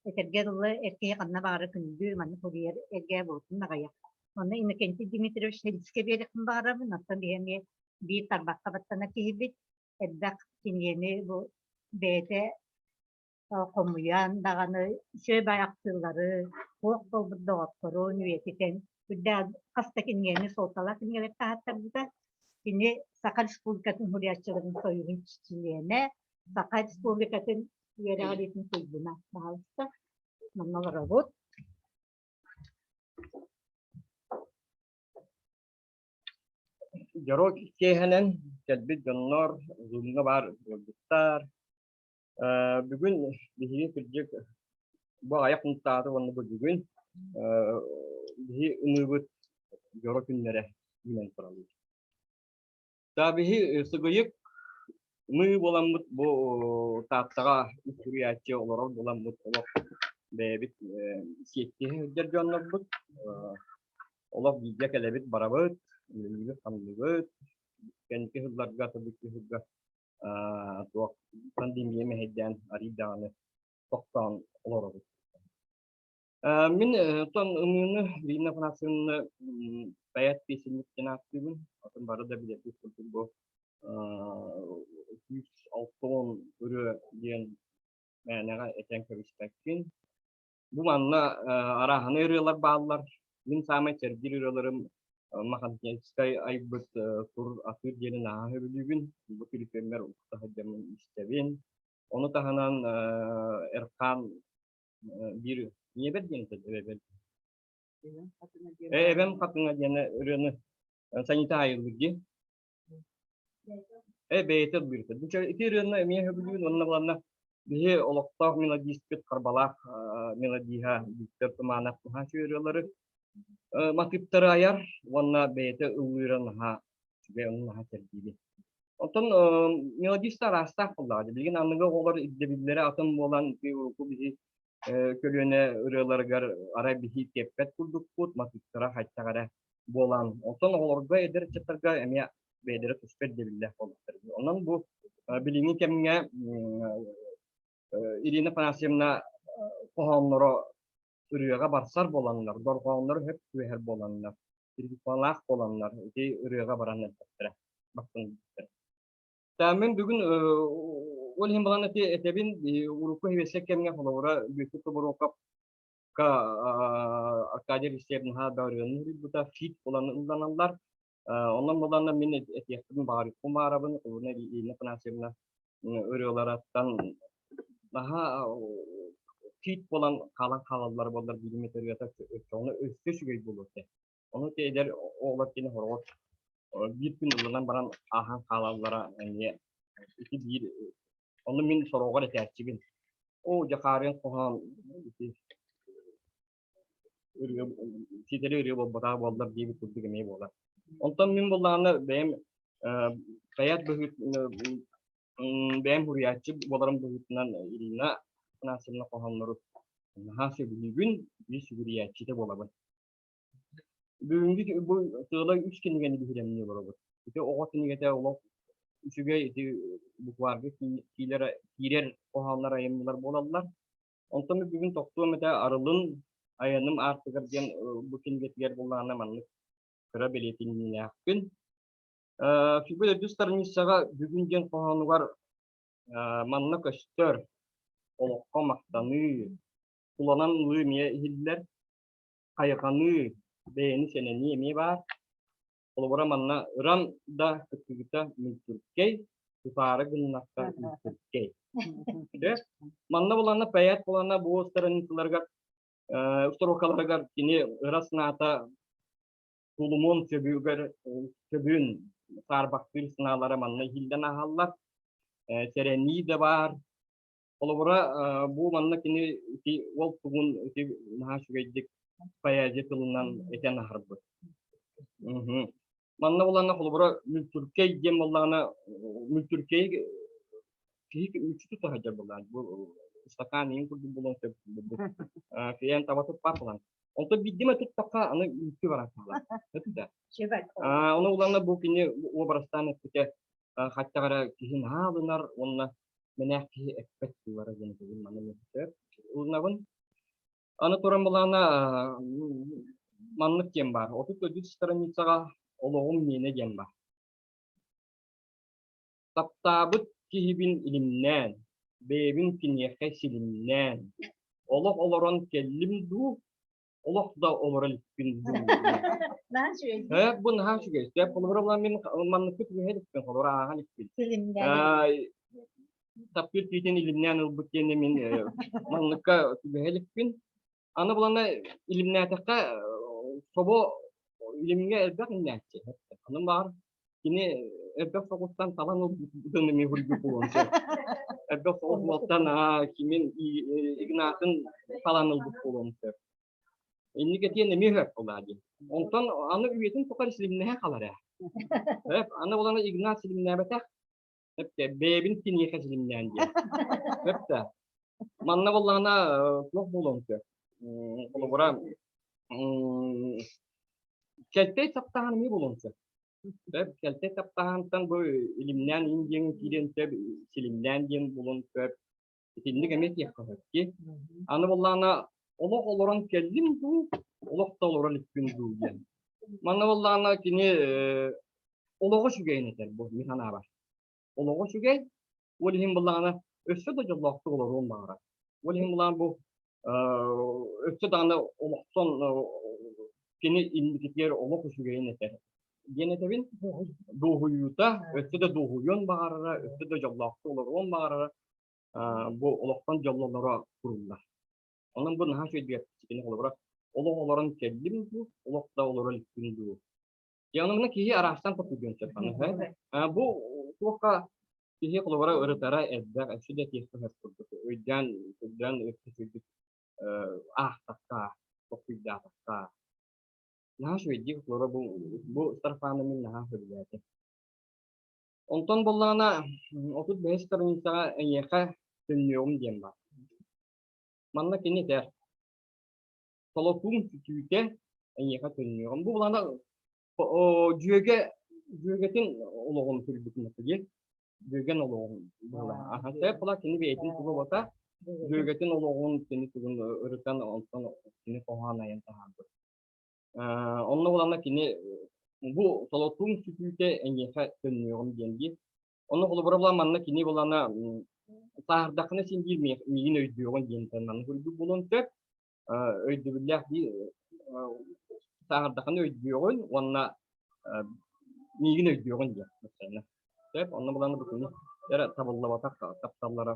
этэргэ дылы эр киһи ханна баҕарар күндү, маннык суруйар эргэ буолтун аҕыйах. Онно Иннокентий Дмитриевич Сельскэ биэриэхпин баҕарабын, оттон биһи эмиэ биир тарбахха баттанар киһибит, элбэх кинигэни бу бэйэтэ хомуйан даҕаны үчүгэй байахтыыллары, туох буолбут доҕотторун үйэтитэн үрдээх хас да кинигэни суолталаах кинигэлэр таһааттарбыта. Кини Саха Республикатын суруйааччыларын союһун чилиэнэ, Саха Республикатын үөрэҕириитин туйгуна. Баһаалыста, манна олоробут. Дьоро киэһэнэн кэлбит дьоннор, Zoom-ҥа баар ыалдьыттар, Бүгүн биһиги кырдьык бу аҕыйах хонуктааҕыта уонна бу бүгүн биһи ымыыбыт дьоро күннэрэ үүнэн тураллар. Да биһи сыгыйык ымыы буоламмыт бу Тааттаҕа үс суруйааччы олорор буоламмыт олох бэйэбит сиэттиһэ сылдьар дьоннорбут олох бииргэ кэлэбит барабыт үлэлиибит-хамныыбыт кэнники сылларга тобүккү сылга туох пандемия мэһэйдээн арыый даҕаны тохтоон олоробут. Мин оттон ымыыны Ирина Афанасьевна поэт песенник диэн ааттыыбын. Атын бары да билэрбит курдук бу 160 ырыа диэн мээнэҕэ этэн кэбиспэккин. Бу манна арааһынай ырыалар бааллар. Мин саамай сэргиир ырыаларым Махантинскай айбыт Тур атыыр диэни наһаа сөбүлүүбүн. Бу түлүпүөммэр укта сылдьаммын истэбин. Ону таһынан Эрхаан биир ийэбэр диэн этэ эбэбэр. Эбэм хатыҥа диэн ырыаны Санита айыллыр дии. Э бэйэтэ ыллыырта. Бу ити ырыаны эмиэ сөбүлүүн уонна буланна биһи олохтоох мелодистпит Харбалаах мелодиһа Виктор Туманов наһаа үчүгэй ырыалары матыыптары айар уонна бэйэтэ ыллыыра наһаа үчүгэй, ону наһаа сэргиибин. Оттон мелодист араастаах буоллаҕа. Билигин аныгы оҕолор ирдэбиллэрэ атын буолан урукку биһи көлүөнэ ырыаларыгар арай биһи тиэппэт курдукпут, матыыптара хайдах эрэ буолан. Оттон оҕолорго, эдэр ыччаттарга эмиэ бэйэлэрэ туспа ирдэбиллээх буоллахтар. Онон бу билиҥҥи кэмҥэ Ирина Афанасьевна хоһоонноро ырыаҕа барсар буоланнар, дорҕооннору сөп түбэһэр буоланнар, ритмалаах буоланнар ити ырыаҕа баран эрдэхтэрэ, бастыҥ Мин бүгүн ол иһин балан этэбин урукку сэбиэскэй кэмҥэ холобура Бүөтүр Тобуруокапка Аркадий Алексеев наһаа да ырыаны суруйбута фит буолан ылланаллар. Онон буланна мин этиэхпин баҕарыппын баарабын Улуна Ирина Афанасьевна ырыаларыттан наһаа фит буолан хаалан хаалаллар буоллар биирим ырыата оччоҕуна өссө үчүгэй буолуо этэ. Ону те эдэр оҕолор кини хороҕор биир күн ылланан баран ааһан хаалаллара эмиэ ити биир ону мин сороҕор этээччибин. Оо дьэ хаарыан хоһоон ити ырыа ситэри ырыа буолбатаҕа буоллар диэбит курдук эмиэ буолар. Онтон мин буоллаҕына бэйэм поэт быһыыт бэйэм суруйааччы буоларым быһыытынан Ирина Афанасьевна хоһооннору наһаа сөбүлүүбүн, биир сүгүрүйээччитэ буолабын. Бүгүҥҥү бу сыала үс кинигэни биһирэмнии олоробут. Ити оҕо кинигэтэ олох үчүгэй ити букварга киирэр, киирэр хоһооннор айымньылар буолаллар. Онтон бүгүн тохтуом этэ Арылын айаным аартыгар диэн бу кинигэтигэр буллаҕына маннык кыра бэлиэтиниилээхпин. Фигура үрдүс страницаҕа бүгүн диэн хоһоонугар манна көстөр олоххо махтаныы, туланан ылыы эмиэ иһиллэр, хайҕаныы, бэйэни сэнэнии эмиэ баар. Холобура манна ыран да кыттыгыта мүлтүркэй, тутаары гыннахха мүлтүркэй. Манна буланна поэт буланна бу страницаларыгар строкаларыгар кини ыра санаата тулумуон сөбүгэр сөбүн саарбахтыыр санаалара манна иһиллэн ааһаллар. Сэрэнии да баар, Холобура, бу манна кини ити уол тугун ити наһаа үчүгэйдик поэзия тылынан этэн аһарбыт. Манна буланна холобура мүлтүркэй диэн буоллаҕына мүлтүркэй киһи мүччү тута сылдьар буоллаҕына бу ыстакаан иин курдук буолуон сөп бу киһи таба туппат буолан. Онтон биирдиме туттахха аны мүлтү баран хаалар. Ону уланна бу кини уобарастаан эппитэ хаттаҕа эрэ киһи наһаа ылынар уонна мэнээх киһи эппэт тыллара диэн бүгүн маны сөп ылынабын. Аны туран былаана маннык диэн баар. 34 страницаҕа олоҕум миэнэ диэн баар. Таптаабыт киһибин илимнээн, бэйэбин киниэхэ силимнээн, олох олорон кэллим дуу, олох да олоро иликпин дуу. Наһаа үчүгэй. Э, бу наһаа үчүгэй. Сөп, холобура булан мин манныкка түбэһэ иликпин, холобура ааһан иликпин. Силимнээн. Таптыыр киһитин илимнээн ылбыт диэн мин манныкка түбэһэ иликпин. Аны булана илимнээтэххэ собо илимҥэ элбэх илимнээччи. Аны баар кини элбэх соҕустан талан ылбытын эмиэ хурдук буолуон сөп. Элбэх соҕус уолтан кимин Игнатын талан ылбыт буолуон сөп. Инник этиэн эмиэ сөп буолаа диэн. Онтон аны үйэтин тухары силимнэһэ халар ээ. Сөп, аны булана Игнат силимнээбэтэх. Сөп бэйэбин киниэхэ силимнээн диэн. Сөп да. Манна буоллаҕына туох буолуон сөп. Холобура, кэлтэй таптаһан эмиэ буолуон сөп. Сөп, кэлтэй таптаһантан бу илимнээн иин диэн киириэн сөп, силимнээн диэн буолуон сөп. Итинник эмиэ этиэххэ сөп дии. Аны буоллаҕына олох олорон кэллим дуу, олох да олорон иликпин дуу диэн. Манна буоллаҕына кини олоҕо үчүгэйин этэр бу мин санаабар. Олоҕо үчүгэй, ол иһин буоллаҕына өссө да дьоллоохтук олоруон баҕарар. Ол иһин буоллаҕына бу Өссө даҕаны олохтон кини инникитигэр олох үчүгэйин этэр диэн этэбин. Дуоһуйуута, өссө да дуоһуйуон баҕарара, өссө да дьоллоохтук олоруон баҕарара бу олохтон дьоллоноро куруллар. Онон бу наһаа үчүгэй кини холобура олох олорон кэллим дуу, олох да олоро иликпин дуу. Дьэ, онон киһи араастан толкуйдуон сөп. Бу туохха киһи холобура ырытара элбэх, өссө да этиэххэ сөп курдук. Өйдөөн, өйдөөн үчүгэйдик аахтахха, толкуйдаатахха. Наһаа үчүгэйдик холобура бу бу строфаны мин наһаа сөбүлээтим. Онтон буоллаҕына 35 страницаҕа эйиэхэ төннүөҕүм диэн баар. Манна кини этэр: "Солотуум сүтүүтэ эйиэхэ төннүөҕүм." Бу былаана дьүөгэ дьүөгэтин олоҕун көрбүтүн дии. Дьүөгэн олоҕун быһылаах. Аха сөп була кини бэйэтин туга бота дьүөгэтин олоҕун кини тугун ырытан онтон кини хоһоон айан таһаарбыт. Онно булана кини бу солотуум сүтүүтэ эйиэхэ төннүөҕүм диэн дии. Онно холобура була манна кини булана сааһырдаххына син биир миигин өйдүөҕүн диэн манна көрдүк буолуон сөп. Өйдөбүллээх дии сааһырдаххына өйдүөҕүн уонна миигин өйдүөҕүн диэн. Сөп, онно булана бу кини эрэ табыллыбатах тапталлара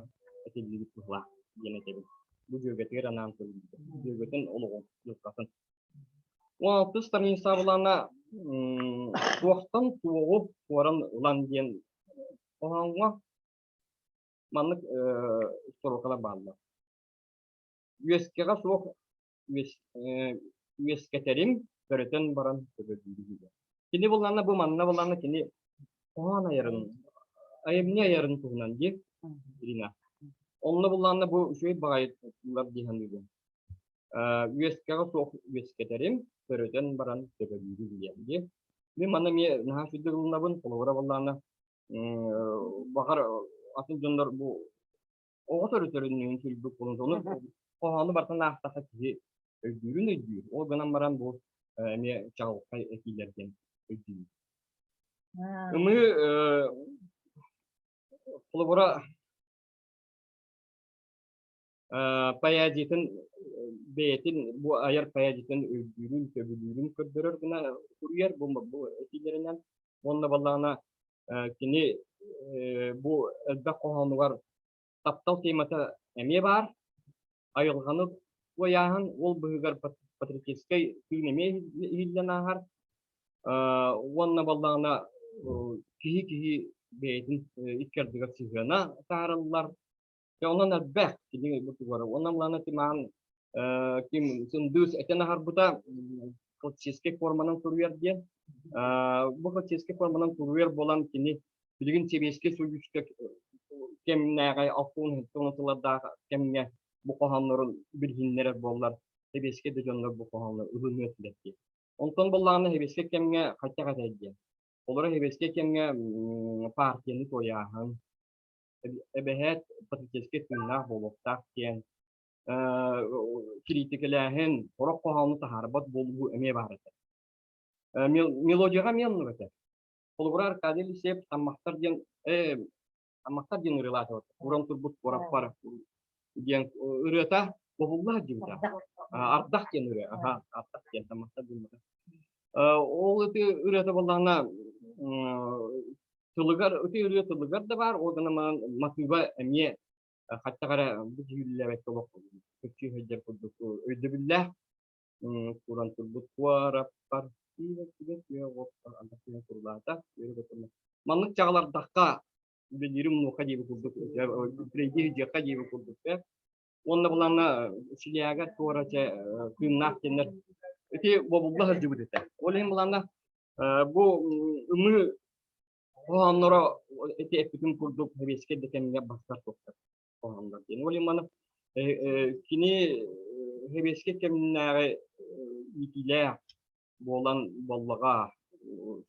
этиллибит быһылаах диэн этэбин. Бу дьүөгэтигэр анаан көрүллүбүт. Дьүөгэтин олоҕун дьылҕатын 16 страница булана туохтан туоҕу туоран ылан диэн хоһооҥҥо маннык строкалар бааллар. Үөскэҕэ суох үөскэтэрим төрөтөн баран төбөлүүрүм. Кини буллаана бу манна буллаана кини хоһоон айарын, айымньы айарын туһунан дии Ирина. Онно буллаана бу үчүгэй баҕайылар дии саныыбын. Үөскэҕэ суох үөскэтэрим, төрөтөн баран төбөлүүрүм диэн дии. Мин манна эмиэ наһаа үчүгэйдик ылынабын, холобура буоллаҕына, баҕар атын дьоннор бу оҕо төрөтөрүнүүн сүлбүт буолан ону хоһоону барытын аахтахха киһи өйдүүрүн өйдүүр. Ол гынан баран бу эмиэ чаҕылхай этиилэр диэн өйдүүр. Ымыы холобура поэзиятын бэйэтин бу айар поэзиятын өйдүүрүн, сөбүлүүрүн көрдөрөр гына суруйар бу бу этиилэринэн. Уонна буоллаҕына кини бу элбэх хоһоонугар таптал темата эмиэ баар. Айылҕаны туойааһын ол быһыгар патриотическай тыын эмиэ иһиллэн ааһар. Уонна буоллаҕына киһи-киһи бэйэтин икки ардыгар сыһыана таарыллар. Дьэ онон элбэх кини бу тугара. Онон лана Тиман ким сындыыс этэн аһарбыта классическай форманан суруйар диэн. Бу классическай форманан суруйар буолан кини билигин Сэбиэскэй Союзка кэмнээҕи 60 сыллардаах кэмҥэ бу хоһооннорун билиһиннэрэр буоллар, сэбиэскэй да дьоннор бу хоһоону ылыныа этилэр диэн. Онтон буоллаҕына сэбиэскэй кэмҥэ хайдах этэй диэн. Олоро сэбиэскэй кэмҥэ партияны туойааһын, эбэһээт патриотическай тыыннаах буолуохтаах диэн кириитикэлээһин, сорох хоһоону таһаарбат буолуу эмиэ баар этэ. Мелодияҕа эмиэ оннук этэ. Холобура, Аркадий Елисеев Таммахтар диэн Таммахтар диэн ырыалаатыбыт. Уран турбут куораппар диэн ырыата бобуллаах диэбитэ. Ардах диэн ырыа. Аха, ардах диэн Таммахтар диэн ырыа. Ол ити ырыата буоллаҕына тылыгар ити ырыа тылыгар да баар, ол гынан баран матыыба эмиэ хаттах эрэ бу дьүүллээбэккэ олох көччүү сылдьар курдук өйдөбүллээх туран турбут куораппар Маннык чаҕылардахха үлэлиирим муоха диэбит курдук үлэлиир дьиэхэ диэбит курдук Уонна буланна Силиага туора чэ тыыннаах диэннэр ити бобулла сылдьыбыт этэ. Ол иһин буланна бу ымыы хоһоонноро ити эппитим курдук сэбиэскэй да кэмҥэ бастар суохтар хоһооннор диэн. Ол иһин маны кини сэбиэскэй кэмнээҕи иитиилээх буолан буоллаҕа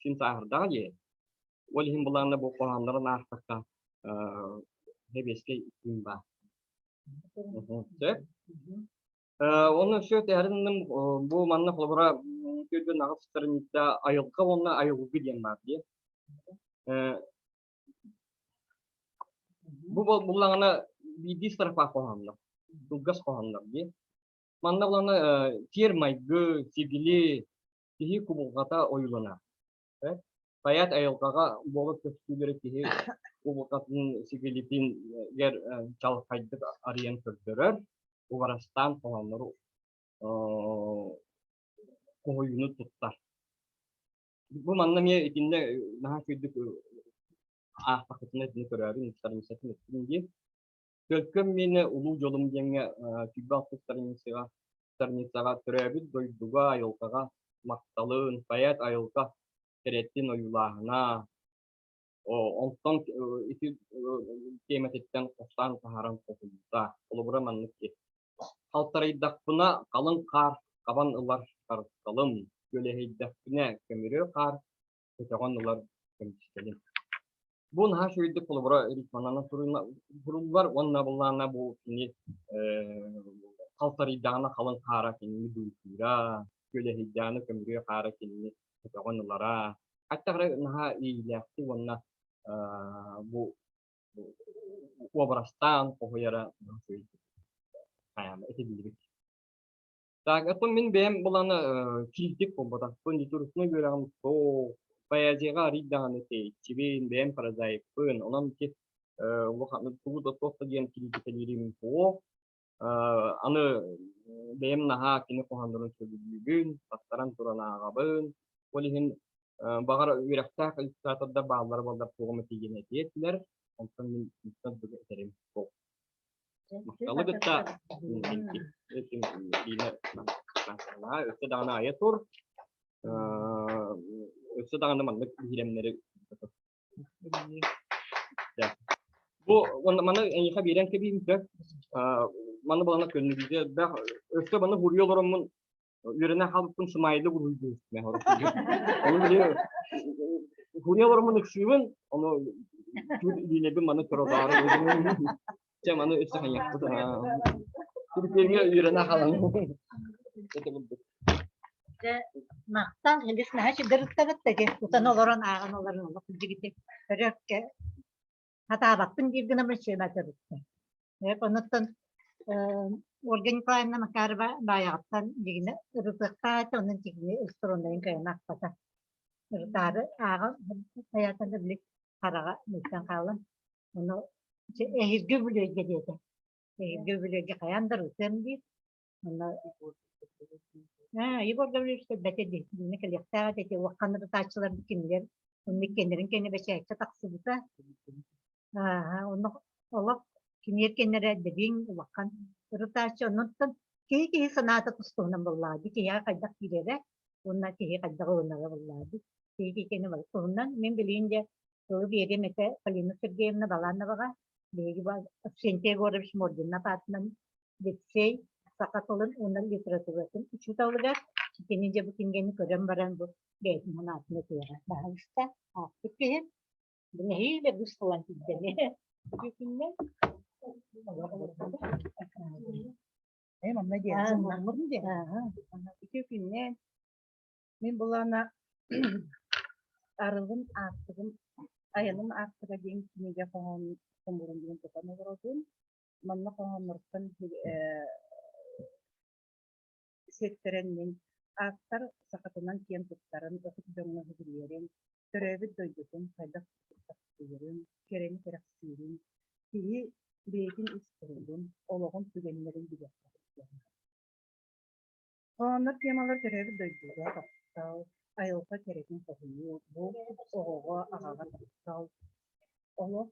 син сааһырдаҕа дии. Ол иһин былаанна бу хоһооннорун аахтахха сэбиэскэй күн баар. Сөп. Онно все тэһэринным бу манна холобура көрдөн аҕыс страница айылҕа уонна айылгы диэн баар дии. Бу буллаҕына биирдии строфа хоһооннор, кылгас хоһооннор дии. Манна булана сиэр-майгы, сигили, киһи кубулҕата ойууланар. Поэт айылҕаҕа буолар көстүүлэри киһи кубулҕатын сигилитигэр чалхайдык арыйан көрдөрөр, убарастаан хоһооннору хоһуйууну туттар. Бу манна эмиэ итиннэ наһаа үчүгэйдик аахтаххытына итини көрөөрү страницатын эттим дии. Төлкөм миэнэ улуу дьолум диэҥҥэ сүүрбэ алтыс страницаҕа страницаҕа төрөөбүт дойдуга айылҕаҕа махталын, поэт айылҕа кэрэтин ойуулааһына, онтон ити тиэмэтиттэн хостоон таһааран хоһуйбута. Холобура маннык Халтарыйдахпына халыҥ хаар хабан ылар харысхалым, күөлэһийдэхпинэ көмүрүө хаар көтөҕөн ылар көмүскэлим. Бу наһаа үчүгэйдик холобура ритманан суруллар уонна былаана бу кини халтарыйдаҕына халыҥ хаара кинини быыһыыра, күөлэһийдэҕинэ көмүрүө хаара кинини көтөҕөн ылара. Хайдах эрэ наһаа иэйиилээхтик уонна бу уобарастаан хоһуйара этиллибит. Так, оттон мин бэйэм буланы киирдик буолбатахпын, литературнай үөрэҕим суох, поэзияҕа арыый даҕаны тэйиччибин, бэйэм прозаикпын, онон ити улахан тугу да туох да диэн кириитикэлиирим суох. Аны бэйэм наһаа кини хоһооннорун сөбүлүүбүн, таттаран туран ааҕабын. Ол иһин баҕар үөрэхтээх иллюстратордар бааллара буоллар туоҕум этиигин этиэ этилэр. Онтон мин этэрим суох. Махталы кытта өссө даҕаны айа тур. Өссө даҕаны маннык биһирэмнэри Бу маны эйиэхэ биэрэн кэбиһим сөп. Маны балана көннүгүдэ элбэх. Өссө маны хуруйа олороммун үөрэнэ хаалбыппын сымайдык уруһуйдуу. Ону били хуруйа олороммун ыксыыбын, ону илиилэрбин маны көрөдаары. Чэ маны өссө хайыахпыт. Түркиэҥҥэ үөрэнэ хаалан. Дьэ, махтал, Элис наһаа үчүгэй ырыттабыт тутан олорон ааҕан олорон олох дьигити өрөккө хатаабаппын диир гына сүөмэ төрүттэ. Онуттан Ольга Николаевна Макарова баайаҕыттан дьигинэ ырытыахтаах этэ, онон дьигини электроннайын кыайан аахпата. Ырытаары ааҕан хайаатан да били хараҕа мүлтэн хаалан, ону эһирги үбүлүөйгэ диэтэ. Эһирги үбүлүөйгэ хайаан да ырытыам диир. Онно Егор Гаврильевич кэлбэтэ дии. Кинини кэлиэхтээх этэ ити улахан ырытааччылар кинилэр онно иккиэннэрин кэннэ бэчээккэ тахсыбыта. Ааһа, онно олох кинилэр кэннэрэ дэбиҥ улахан ырытааччы. Оннуттан киһи киһи санаата тус-туһунан буоллаҕа дии. Киһиэхэ хайдах киирэрэ уонна киһи хайдах ылынара буоллаҕа дии. Киһи киһи кэннэ бары туһунан. Мин билигин дьэ тылы биэриэм этэ Полина Сергеевна Балановаҕа. Биһиги бу Авксентий Егорович Мординов аатынан лицей саха тылын уонна литературатын учууталыгар кини дьэ бу кинигэни көрөн баран бу бэйэтин санаатын этиэҕэ. Баһаалыста, аахпыт киһи бу нэһиилэ быс тылан киирдэни. Э, манна диэн, мурун диэн. Үтүө күннээн. Мин булана арылым аартыгым, айаным аартыга диэн кинигэ хоһоон хомуурун бүгүн тутан олоробун. Манна хоһоонноруттан сиэттэрэн мин ааптар сахатынан киэн туттарын, ытык дьоҥҥо иһигириэрин, төрөөбүт дойдутун хайдах таптыырын, кэрэни кэрэхсиирин, киһи бэйэтин ис туругун, олоҕун түгэннэрин билиэххэ сөп. Хоһооннор темалар төрөөбүт дойдуга таптал, айылҕа кэрэтин хоһуйуу, бу оҕоҕо, аҕаҕа таптал, олох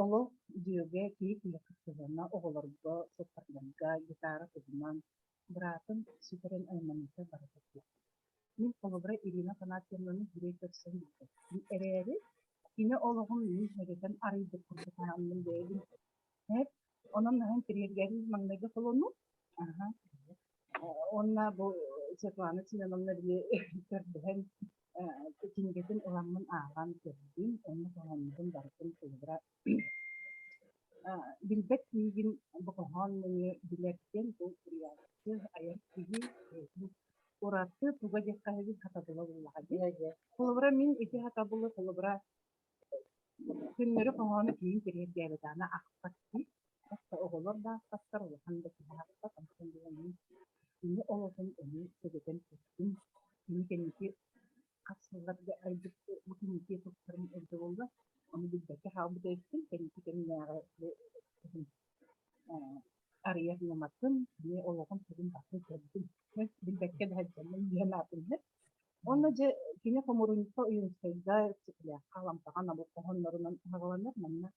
Олох дьүөгэ киһи киһиэхэ сыһыана оҕолорго, суоппардарга гитара туһунан, быраатын сүтэрэн айманыыта барыта суох. Мин холобура Ирина Афанасьевнаны сирэй көрсөн билбэппин эрээри, кини олоҕун мин сэгэтэн арыйбыт курдук сананным бэйэбин. Эт, онон наһаа интэриэһиргээбит маҥнайгы холонуу. Аха. Уонна бу Светлана Семеновна били көрдөһөн кинигэтин ыламмын ааҕан көрдүм, онно хоһооннорун барытын холобура билбэт киһигин бу хоһоон нөҥүө билэртэн бу суруйааччы айар киһи бэйэтин ураты туга диэххэ сөбүй хатабыла буоллаҕа дии. Холобура мин ити хатабылы холобура Көннөрү хоһоону киһи интэриэһиргээбэтэҕинэ аахпат дии. Хас оҕолор да аахпаттар, улахан да киһи аахпат. Онтон булан мин кини олоҕун эмиэ сэгэтэн көрдүм. Кини кэнники хас сылларга айбыт бу кинигэ туттарын эбитэ буолла. Ону билбэккэ хаалбыт эбиппин. Кэнники кэмнээҕи арыйар ньыматын, кини олоҕун сүрүн барытын көрдүм. Билбэккэ да сылдьаммын диэн аатырдым. Уонна дьэ кини хомуурунньукка Ойуунускайга, Цыплякка, Лампаҕа анабыл хоһооннорунан аҕаланар. Манна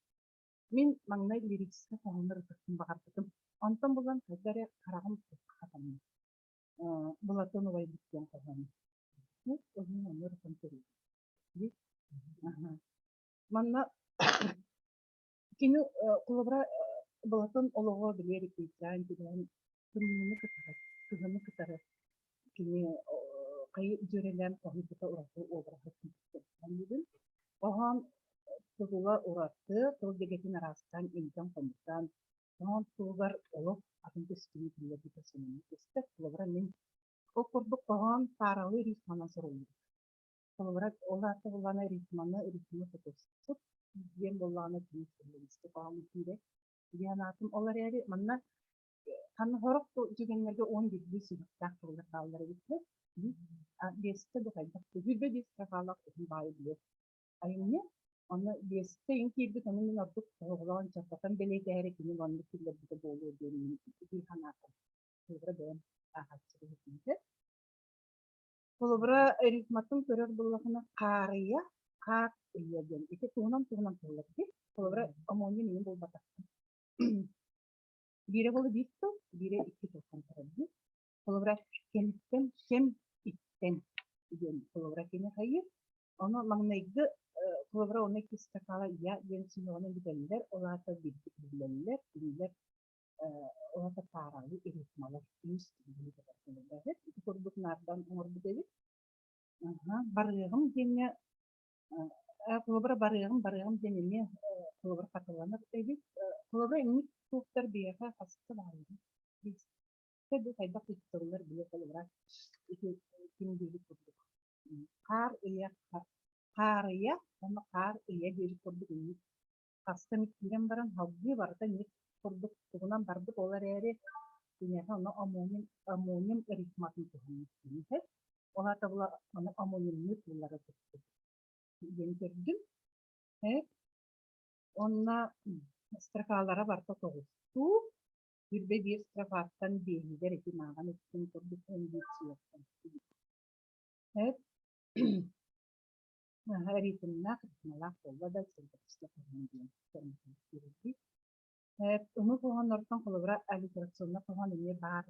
мин маҥнай лирическэй хоһооннор ытыктын баҕарбытым. Онтон булан хайда эрэ хараҕым хатанна. Былатыан убайбыт диэн хоһоону. Уһун онно ырытан көрүүбүт. Манна Кини холобура Былатон олоҕо билиэр иккистээн түбэһэн тымныыны кытары, кыһыны кытары кини хайы дьүөрэлээн хоһуйбута ураты уобараһы саныыбын. Хоһоон тутула ураты, тыл дэгэтин араастаан имитэн-хомутан, хоһоон туһугар олох атын көстүүнү киллэрбитэ сонуннук көстөр. Холобура, мин ол курдук хоһоон пааралыы рифманан суруллубут. Холобура, ол аата буоллаҕына рифманы, рифмы тутуспут диэн буоллаҕына кини силлэбискэ хоһооҥҥо киирэр диэн аатым. Ол эрээри манна ханна сорох түгэннэргэ 11 сүһүөхтээх тыллар бааллар эбиттэр. Биэстэ бу хайдах 25 строфалаах уһун баайы билэр айымньы. Онно биэстэ иҥ киирбит, ону мин ордук тоһоҕолоон чорботон бэлиэтээри кини оннук киллэрбитэ буолуо диэн мин дии санаатым. Холобура бэйэм ааҕааччы быһыытынан. Холобура, рифматын көрөр буоллахына, хаарыйа, хаар ыйа диэн. Ити туһунан-туһунан тыллар дии. Холобура, омуонньу миин булбатахпын. Биирэ буола биир тыл, биирэ икки тылтан турар дии. Холобура, кэмиттэн кэм иттэн диэн холобура кини хайыыр. Ону маҥнайгы холобура, ону икки стакала я диэн сүһүөҕүнэн бүтэллэр, ол аата биирдик биллэллэр, кинилэр Уонна пааралыы ритмалар үс Ити курдук наардан оҥорбут эбит. Барыаҕым диэҥҥэ холобура барыаҕым барыаҕым диэн эмиэ холобура хатыланар эбит. Холобура инник туохтар биһиэхэ хаста бааллар. Бу хайдах туттарыллар билэ холобура ити ким диэбит курдук. Хаар ыйа хаарыйа уонна хаар ыйа диэбит курдук инник хаста эмит киирэн баран салгыы барыта эмиэ курдук тугунан барбыт, ол эрээри киниэхэ ону омоним, омоним рифматын туһаммыт киниэхэ. Ол аата була ону омонимныы тыллары туттубут диэн көрдүм. Онно строкалара барыта тоҕустуу, бүрбэ биир строфаттан биэһигэр ити мааҕын эттин курдук 11 Ритмнээх, ритмалаах буолла да синтаксиска хоһоон диэн киирэрбит. Ымыы хоһооннортон холобура аллитерационнай хоһоон эмиэ баар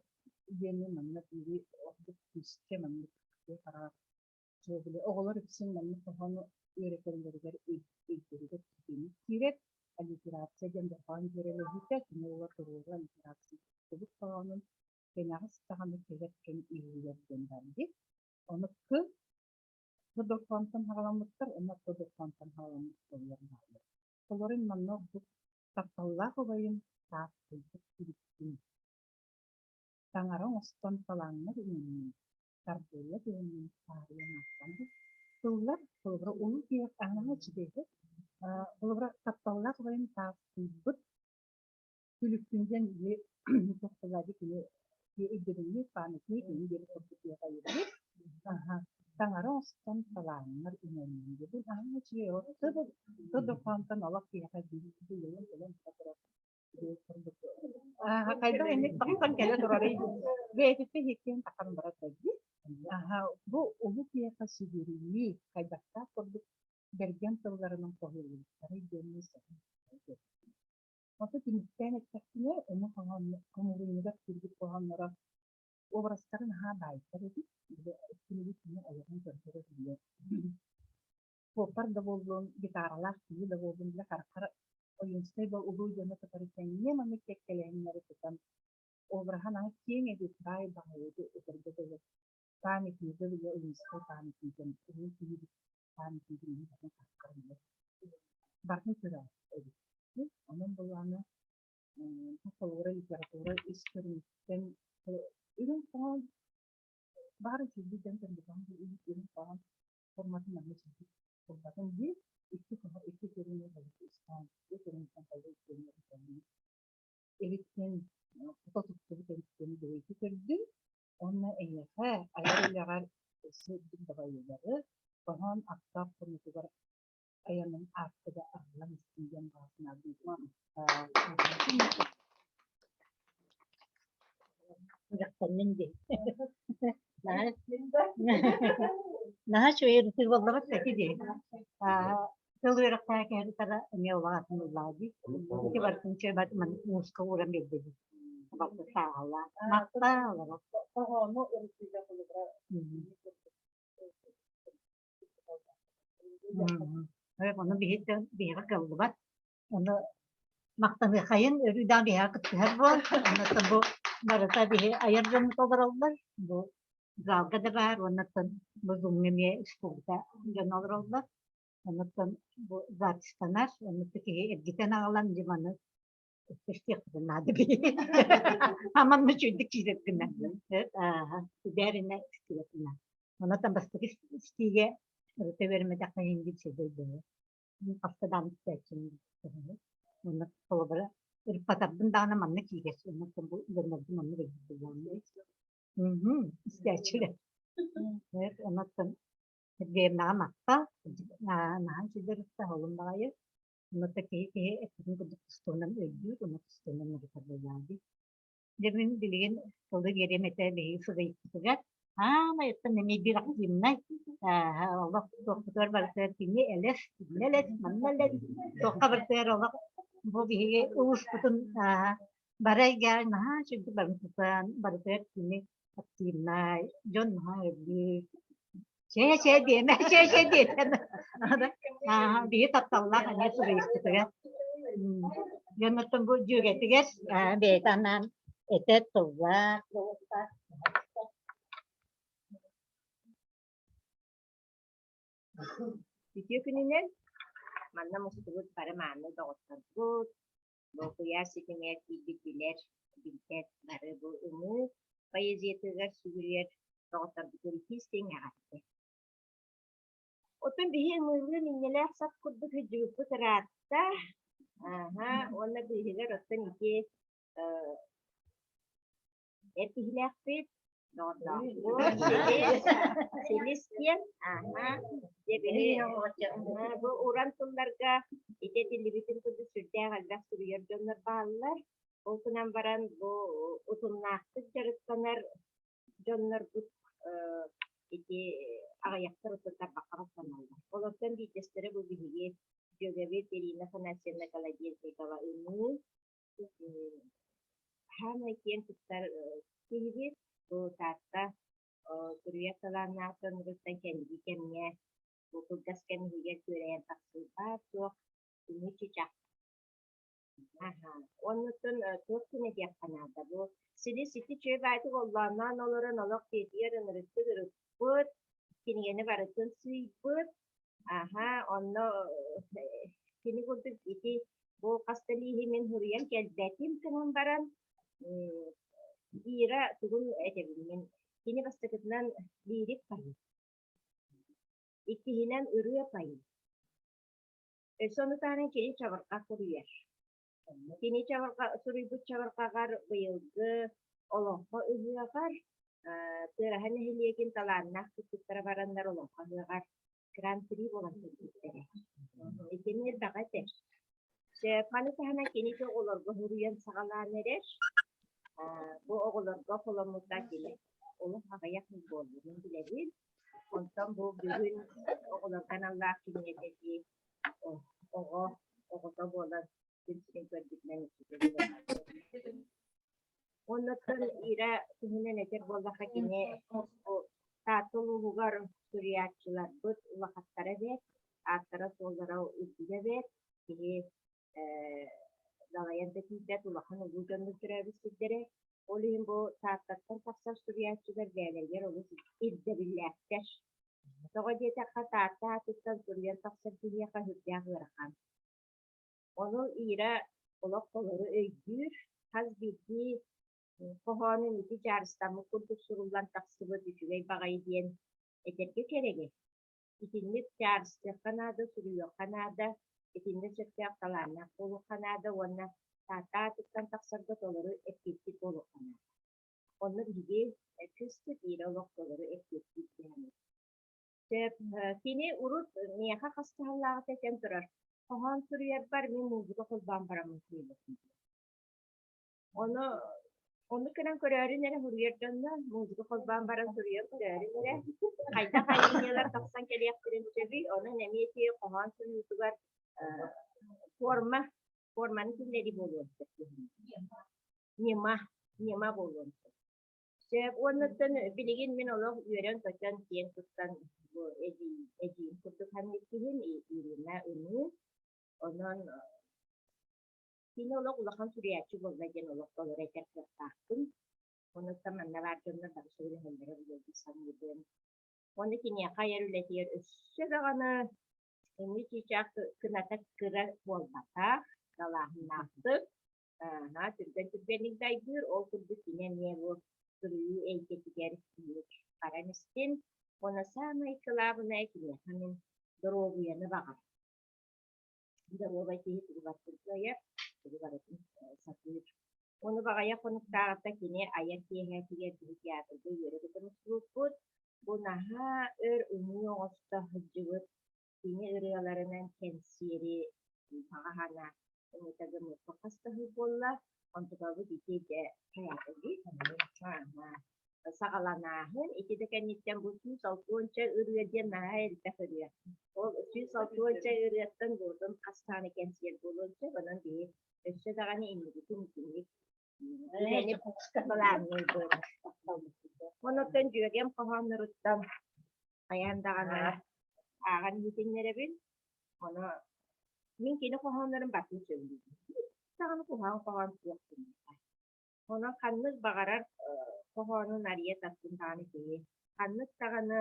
диэни манна биири ордук күүскэ маннык хараҕар оҕолор үксүн маннык хоһоону үөрэтэллэригэр өйдөрүгэр түргэнник киирэр. Аллитерация диэн дорҕоон дьүөрэлэһиитэ, кини уола туруору аллитерация туттубут хоһоонун кэнэҕэс даҕаны кэлэр кэм иһийэр диэн баар дии. Ону к Дорҕоонтон саҕаламмыттар уонна дорҕоонтон саҕаламмыт тыллар бааллар. Олорун манна ордук тапталлаах убайым таастыйбыт күлүкпүн таҥара оҥостон талааннар үүннүм, тардыылла түһэммин таарыйан ааттанабын. Тыллар холобура улуу киһи аһаҕас үчүгэйгэ холобура тапталлаах убайым таастыйбыт Күлүкпүн диэн били туох кини өйдөбүнньүк, памятник кини диэн курдук киһиэхэ Аха. Таҥара оҥостон талааннар үҥэннин диэн аһаҥ үчүгэй тыл олох киһиэхэ биир кэлэн турар курдук. Хайдах инник тахсан кэлэ турарый? Бэйэтиттэн иһиттэн тахсан барар дии. Аха, бу улуу киһиэхэ сүгүрүйүү хайдахтаах курдук бэргэн тылларынан хоһуйуллубуттарый диэн Оттон түмүктээн эттэхпинэ, ону хомуурунньугар киирбит хоһоонноро уобарастара наһаа баайдар эбит. Били кинигэ кини олоҕун көрдөрөр били суоппар да буоллун, гитаралаах киһи да буоллун, били хараххар Ойуунскай да улуу дьону кытары тэҥҥэ маннык кэккэлэһиннэри тутан обраһа наһаа киэҥ эбит, баай баҕайы этэргэ дылы памятнига били Ойуунскай памятнигын улуу киһибит памятнигын барытын хараххар барытын көрө эбит. Онон былаана холобура литература ис көрүҥүттэн үрүҥ хоһоон баары үчүгэй дьон көрбөтөҕүм үрүҥ хоһоон форматын манна үчүгэй. Буолбатын дии, икки икки көрүҥү ыстаан, икки көрүҥтэн хайа иккиэннэрин эбиккин хото туттубут эбиккин бэйэти көрдүм уонна эйиэхэ айар үлэҕэр өссө үрдүк дабайыылары, хоһоон аптаах хонуутугар айанын аартыга арыллан истин диэн баҕа санаабын Дьахтаннын дии. Наһаа үчүгэй ырытыы буоллаҕа ити дии. Тыл үөрэхтээх киһи тара эмиэ улаҕатын ыллаа дии. Ити барытын үчүгэй бат маннык мууска ууран биэрдэ дии. Барыта сааһылаан. Махтаа олорор. Хоһоону ырытыыга холобура Ону биһиэхэ кыаллыбат. Ону махтаныахайын өрүү даҕаны биһиэхэ кыттыһар буол. Оннуттан бу барыта биһи айар дьоммут олороллор. Бу залга да баар уоннаттан бу зумҥа эмиэ республика дьоно олороллор. Оннуттан бу запистанар, оннук киһи эргитэн аҕалан дьэ маны истиэхпитин наада биһи. Аман үчүгдүк киирэр гына. Ааха, бээринэ истибэтинэ. Онон бастакы истиигэ ырыта үөрэммэтэххэ иһин биир сиргэ өйдөһөр. Хаста даҕаны истээччим Онно холобура ырыппатарбын даҕаны манна киирэр. Оннуттан бу дьоннорбун оннук өйдүүр буоллаҕым. Истээччилэр. Оннуттан Сергеевнаҕа махтал. Наһаа үчүгэй ырытта, олун баҕайы. Онно киһи киһи эппитин курдук тустуунан өйдүүр, уонна тустуунан ырытар буоллаҕа дии. Дьэ мин билигин тылы биэриэм этэ биһиги суруйбутугар аамай оттон эмиэ биир активнай олох туохпутугар барытыгар кини элэс, итиннэ элэс, манна элэс, туохха барытыгар олох бу биһиги улууспутун бары эйгэҕэ наһаа үчүгэй барын тутан барытыгар кини активнай, дьон наһаа өйдүүр, Чэ, чэ диэмэ, чэ, чэ диэтэ. Биһи тапталлаах эмиэ суруйуспутугар. Дьоннортон бу дьүөгэтигэр бэйэтэ анаан этэр тыллаах Үтүө күнүнэн манна мустубут бары мааны доҕотторбут, бу куйаар ситимигэр киирбит билэр, билбэт бары бу ымыы поэзиятыгар сүгүрүйэр доҕотторбутун истиҥ эҕэрдэ. Оттон биһи ымыылыын инньэлээх сап курдук сылдьыбыппыт ыраатта. Ааһа, уонна быыһыгар оттон ити эр киһилээхпит, доҕордоохпут, Силис, Силис диэн, ааһа, дьэ били бу уран тылларга ити этиллибитин курдук сүрдээх элбэх суруйар дьоннор бааллар. Ол гынан баран бу утумнаахтык дьарыктанар дьоннорбут ити аҕыйахтар оттон тарбахха баттаналлар. Олортон биирдэстэрэ бу биһиги дьүөгэбит Ирина Афанасьевна Колодезникова Ымыы Саамай киэн туттар киһибит бу Таатта суруйар талааннаах дьонугуттан кэнники кэмҥэ бу кылгас кэм иһигэр күөрэйэн тахсыылаах суох Үҥүү чычах Аһаа. Оннуттан туох гына диэххэ наада бу силис ити үчүгэй баайдык оллоонноон олорон олох дьиэтигэр ынырыктык ырыппыт, кинигэни барытын сыыйбыт. Аһаа, онно кини курдук ити бу хас да лииһи мин суруйан кэлбэтим гынан баран Ира тугун этэбин мин кини бастакытынан лирик поэт, иккиһинэн ырыа поэт. Өссө ону таһынан кини чабырҕах суруйар. Кини чабырҕа суруйбут чабырҕаҕар быйылгы Олоҥхо ыһыаҕар Тыараһа нэһилиэгин талааннаах кыргыттара бараннар Олоҥхо ыһыаҕар Гран-при буолан кэлбиттэрэ. Итини элбэҕи этэр. Сөп, маны таһынан кини ити оҕолорго суруйан саҕалаан эрэр. Бу оҕолорго холоммута кини олох аҕыйах буолбутун билэбин. Онтон бу бүгүн оҕолорго аналлаах кинигэтэ дии оҕо оҕото буолан күн сирин көрбүтүнэн Оннуттан Ира туһунан этэр буоллахха кини бу Таатта улууһугар суруйааччыларбыт улахаттара эбээт, ааттара-суоллара үрдүгэ эбээт, киһи далайан да тиийбэт улахан улуу дьоннор төрөөбүт сирдэрэ. Ол иһин бу Тааттаттан тахсар суруйааччылар бэйэлэригэр олус ирдэбиллээхтэр. Тоҕо диэтэххэ, Таатта аатыттан суруйан тахсар киһиэхэ сүрдээх ыарахан. Ону Ира олох толору өйдүүр, хас биирдии хоһоонун ити дьаарыстаммыт курдук суруллан тахсыбыт үчүгэй баҕайы диэн этэргэ кэрэгэй. Итинник пиарстыахха наада, суруйуохха наада, итиннэ сөптөөх талааннаах буолуохха наада уонна Таатта аатыттан тахсарга толору эппиэттиир буолуохха наада. Онно биһиги кыыспыт Ира олох толору эппиэттиир киһи. Сөп. Кини урут миэхэ хас саһыллааҕыта этэн турар, хоһоон суруйарбар мин музыка холбоон бараммын суруйбаппын. Ону оннук гынан көрөөрүн эрэ суруйар дьонно музыка холбоон баран суруйан көрөөрүн эрэ хайдах айымньылар тахсан кэлиэхтэрин сөбүй, онон эмиэ ити хоһоон суруйуутугар форма форманы киллэрии буолуон сөп ньыма ньыма буолуон сөп. Сөп уоннаттан билигин мин олох үөрэн-көтөн киэн туттан бу эдьиий эдьиийим курдук саныыр киһим Ирина Ымыы. Онон кини олох улахан суруйааччы буолла диэн олох толору этэр кыахтаахпын. Онуттан манна баар дьоннор бары сөбүлэһэллэрэ буолуо дии саныыбын. Уонна киниэхэ айар үлэтигэр өссө даҕаны эмиэ чыычаах кыната кыра буолбатах, далааһыннаахтык Наһаа түргэн түргэнник дайгыыр, ол курдук кини эмиэ бу суруйуу эйгэтигэр инник баран истин. Уонна саамай кылаабынай киниэхэ мин доруобуйаны баҕарабын. Доруобай киһи тугу барытын кыайар, тугу барытын сатыыр. Ону баҕайах хонуктааҕыта кини айар киэһэтигэр биһи театрга үөрэ-көтө мустубуппут. Бу наһаа өр ымыы оҥосто сылдьыбыт Кини ырыаларынан кэнсиэри баҕа санаа ымыыта гыммыппыт хас да сыл буолла. Онтукабыт ити дьэ хайаата дии саҕаланааһын ити да кэнниттэн бу 160 ырыа диэн наһаа элбэх ырыа. Ол 160 ырыаттан буотун хас даҕаны кэнсиэр буолуон сөп. Онон биһи өссө даҕаны инникитин итинник үлэни былаанныыбыт. Онуттан дьүөгэм хоһоонноруттан хайаан даҕаны ааҕан иһитиннэрэбин. Ону мин кини хоһооннорун барытын сөбүлүүбүн. Даҕаны куһаҕан хоһоон суох киниэхэ. Онон ханнык баҕарар хоһоонун арыйа тастын даҕаны киһи ханнык даҕаны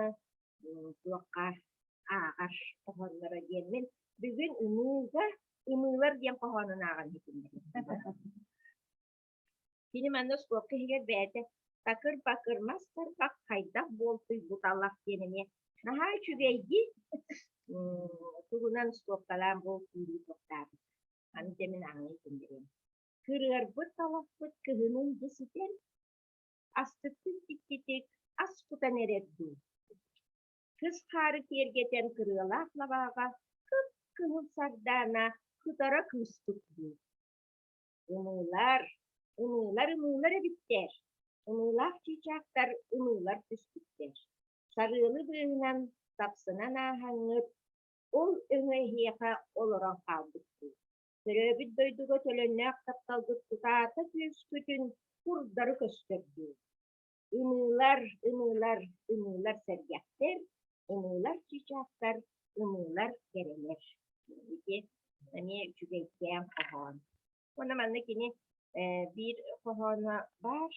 туохха ааҕар хоһоонноро диэммин бүгүн ымыыга ымыылар диэн хоһоонун ааҕан иһитиннэрэбин. Кини манна оскуолка иһигэр бэйэтэ такыр-бакыр мас тарбах хайдах буолтуй бу талах диэн эмиэ наһаа үчүгэйдик тугунан скобкалаан бу киирии туохтаабыт. Аны дьэ мин ааҥҥа иһитиннэриэм. Кырыарбыт талахпыт кыһынын дьэ ситэн, астыктык дьиктитик ас кутан эрэр дуу. Кыс хаары киэргэтэн кырыалаах лабааҕа кып-кыһыл сардаана кытара кыыспыт дуу. Ымыылар, ымыылар ымыылар эбиттэр, ымыылаах чыычаахтар ымыылар түспүттэр. Сарыалы быыһынан сапсынан ааһаҥҥыт, ол өҥө эһиэхэ олорон хаалбыт дуу. Төрөөбүт дойдуга төлөннөөх тапталгыт кутаата түөскүтүн курдары көстөр дуу. Ымыылар, ымыылар, ымыылар сэргэхтэр, ымыылар чыычаахтар, ымыылар кэрэлэр. Ити эмиэ үчүгэйдээн хоһоон. Уонна манна кини биир хоһооно баар.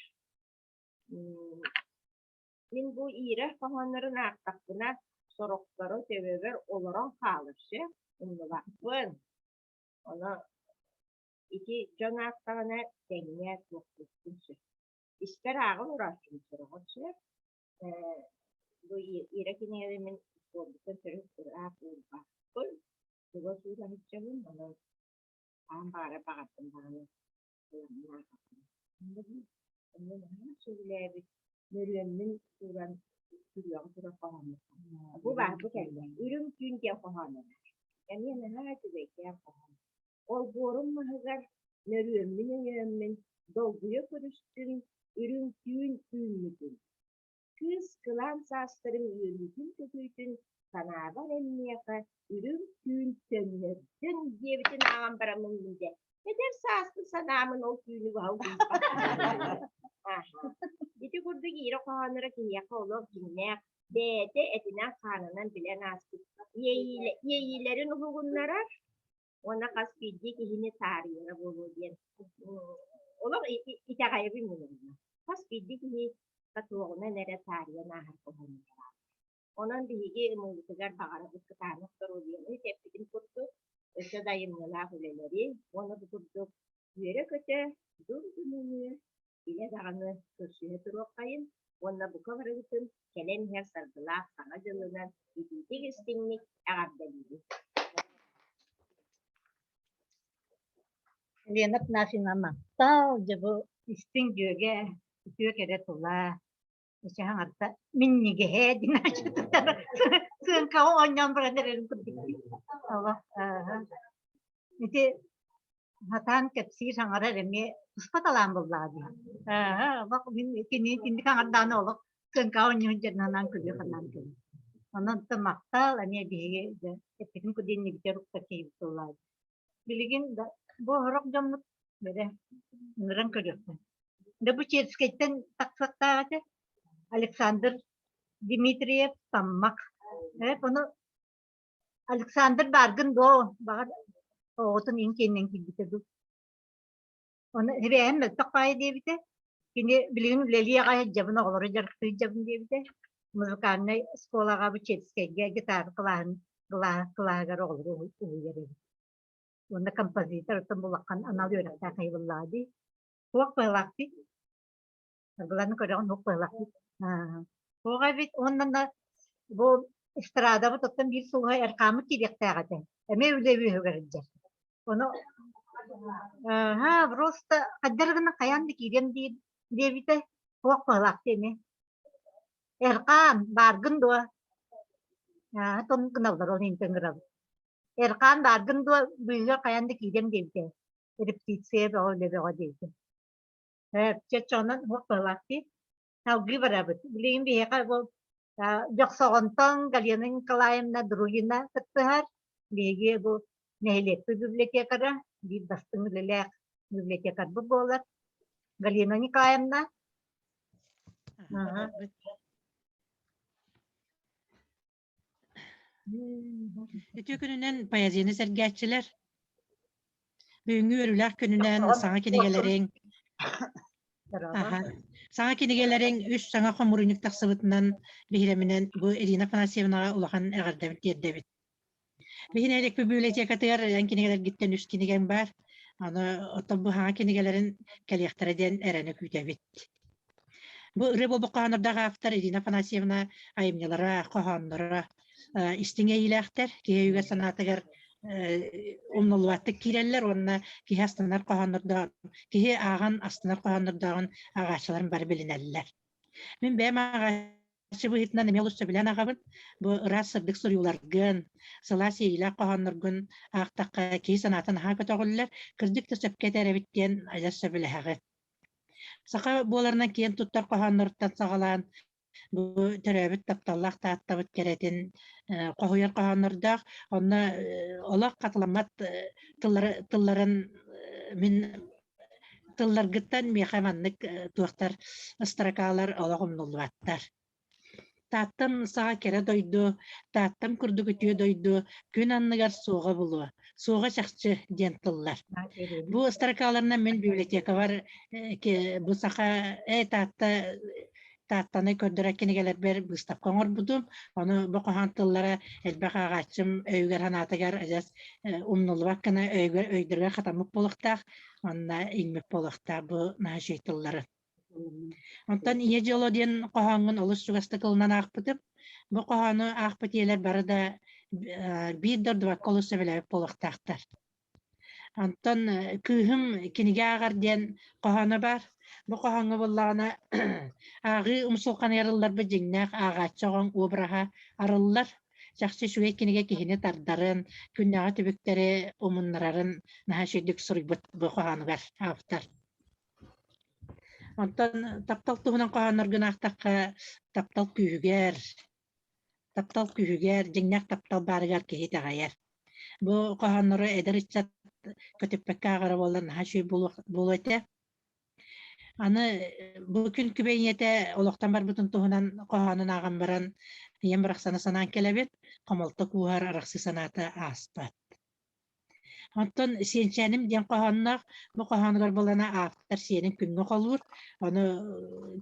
Мин бу Ира хоһооннорун аахтахпына, сорохторо төбөбөр олорон хаалар сөп, умнубаппын. Ону ити дьон аахтаҕына тэҥҥэ туохтуохпун сөп. Испэр ааҕан урааччым сороҕор сөп. Бу Ира кинигэлэрин мин суолбуттан төрүт ыраах уурбаппын. Чугас уура сылдьабын, онон хаһан баҕарар баҕардым даҕаны ылан ааҕабын. Онно наһаа сөбүлээбит Нөрүөммүн ууран күрүөҕэ турар хоһооммут. Бу баар, бу кэллэ. Үрүҥ түүн диэн хоһооно баар. Эмиэ наһаа үчүгэйдээх хоһоон. Олбуорум маһыгар нөрүөммүн өйөөммүн долгуйа көрүстүм үрүҥ түүн үүммүтүн. Кыыс кылаан саастарын үөрүүтүн-көтүүтүн санаабар эн миэхэ үрүҥ түүн төннөрдүн диэбитин ааҕан бараммын мин дьэ эдэр сааспын санаамын ол түүнү быһа утуйбаппын. Ити курдук Ира хоһоонноро киһиэхэ олох дьиҥнээх бэйэтэ этинэн-хаанынан билэн ааспыт иэйиилэрин уһугуннарар уонна хас биирдии киһини таарыйара буолуо диэн олох итэҕэйэбин мин онно. Хас биирдии киһи туоҕунан эрэ таарыйан ааһар хоһоонноро. Онон биһиги ымыыбытыгар баҕарабыт кытаанах доруобуйаны тэппитин курдук, өссө да айымньылаах үлэлэри уонна бу курдук үөрэ-көтө, дур-дунунуу, илэ даҕаны көрсүһэ туруоххайын. Уонна бука барыгытын кэлэн иһэр саргылаах Саҥа дьылынан итиитик-истиҥник эҕэрдэлиибин! Лена Пнафина махтал, дьэ бу истиҥ дьүөгэ, үтүө кэрэ тыла, Эчэһаҥарда минньигэһэ диэн сыаҥкаҕа оонньоон баран эрэрин курдук. Олох ити сатаан кэпсиир саҥарар эмиэ туспа талаан буоллаҕа дии. Ааһа, олох мин кини итинник аҥардааны олох сыаҥкаҕа оонньуун дьэ нанаан күлүөх анаан күлүөх. Онон то махтал эмиэ биһиги дьэ эппитин курдук иннибитигэр укта киһибит буоллаҕа дии. Билигин да бу сорох дьоммут бэрэ ыҥыран көрүөххэ. Да бу Черскэйтэн тахсыахтаах этэ. Александр Дмитриев Таммах. Э, ону Александр бааргын дуо? Баҕар оҕотун иҥ киэнинэн киирбитэ дуу. Ону эбээһим мөлтөх баайы диэбитэ. Кини билигин үлэлии аҕай сылдьабын, оҕолору дьарыктыы сылдьабын диэбитэ. Музыкальнай оскуолаҕа бу Черскэйгэ гитара кылааһын кылааһыгар оҕолору уһуйар эбит. Уонна композитор оттон булаххан анал үөрэхтээх киһи буоллаҕа дии. Туох быһылаахтый? Саргыланы көрөҕүн туох быһылаахтый? Туох эбит уонна бу эстрадабыт оттон биир сылга Эрхааммыт киириэхтээх этэ. Эмиэ үлэ үөһүгэр сылдьар. Ону аха просто хайдах гына хайаан да киириэм диир диэбитэ туох быһылаахтый эмиэ. Эрхаан бааргын дуо? Аа тон гыналлар ол иһин ыҥырабыт. Эрхаан бааргын дуо быыһыгар хайаан да киириэм диэбитэ. Репетиция бөҕө үлэ бөҕө диэбитэ. Ээ чоччоҕунан уох быһылаах дии. Салгыы барабыт. Билигин биһиэхэ бу Дьохсоҕонтон Галина Николаевна Другина кыттыһар. Биһиги бу нэһилиэкпит библиотекара, биир бастыҥ үлэлээх библиотекарбыт буолар. Галина Николаевна. Үтүө күнүнэн поэзияны сэргээччилэр. Бүгүҥҥү үөрүүлээх күнүнэн саҥа кинигэлэриҥ Аха. Саҥа кинигэлэриҥ үс саҥа хомуурунньук тахсыбытынан биһирэминэн бу Ирина Афанасьевнаҕа улахан эҕэрдэбит тиэрдэбит. Биһи нэһилиэк библиотекатыгар эн кинигэлэргиттэн үс кинигэҥ баар. Аны оттон бу саҥа кинигэлэрин кэлиэхтэрэ диэн эрэнэ күүтэбит. Бу ырыа буолбут хоһооннордоох автор Ирина Афанасьевна айымньылара, хоһоонноро истиҥ иэйиилээхтэр, киһи өйүгэр санаатыгар умнуллубаттык киирэллэр уонна киһи астынар хоһооннордооҕун, киһи ааҕан астынар хоһооннордооҕун ааҕааччыларын бары билинэллэр. Мин бэйэм ааҕааччы быһыытынан эмиэ олус сөбүлээн ааҕабын. Бу ыраас сырдык суруйууларгын, сылаас иэйиилээх хоһоонноргун аахтахха киһи санаата наһаа көтөҕүллэр, кырдьык да сөпкө этэр эбит диэн адьас сөбүлэһэҕин. Саха буоларынан киэн туттар хоһоонноруттан саҕалаан бу төрөөбүт тапталлаах Тааттабыт кэрэтин хоһуйар хоһооннордоох. Онно олох хатыламмат тыллары тылларын мин тылларгыттан миэхэ маннык туохтар строкалар олох умнуллубаттар. Тааттам саҕа кэрэ дойду, Тааттам курдук үтүө дойду күн анныгар суоҕа булуо, суоҕа чахчы диэн тыллар. Бу строкаларынан мин библиотекабар бу саха э Таатта Тааттаны көрдөрөр кинигэлэрбэр быыстапка оҥорбутум. Ону бу хоһоон тыллара элбэх ааҕааччым өйүгэр-санаатыгар адьас умнуллубат гына өйүгэр өйдөрүгэр хатаммыт буолуохтаах, уонна иҥмит буолуохтаах бу наһаа үчүгэй тыллары. Онтон «Ийэ дьоло» диэн хоһооҥҥун олус чугастык ылынан аахпытым. Бу хоһоону аахпыт ийэлэр бары да биир да ордубакка олус сөбүлээбит буолуохтаахтар. Онтон кыыһым кинигэ ааҕар диэн хоһооно баар. Бу хоһооҥҥо буоллаҕына ааҕыы умсулҕаныгар ылларбыт дьиҥнээх ааҕааччы оҕоҥ обраһа арыллар. Чахчы үчүгэй кинигэ киһини тардарын, күннээҕи түбүктэри умуннарарын наһаа үчүгэйдик суруйбут бу хоһоонугар автор. Онтон таптал туһунан хоһоонноргун аахтахха, таптал күүһүгэр, таптал күүһүгэр, дьиҥнээх таптал баарыгар киһи итэҕэйэр. Бу хоһооннору эдэр ыччат көтүппэккэ ааҕара буоллар наһаа үчүгэй буолуо этэ. Аны бу күн күбэй ийэтэ олохтон барбытын туһунан хоһоонун ааҕан баран, ийэм барахсаны санаан кэлэбит, хомолто кууһар арахсыы санаата ааспат. Онтон «Сиэнчээним» диэн хоһоонноох, бу хоһоонугар буолана автор сиэнин күҥҥэ холуур. Ону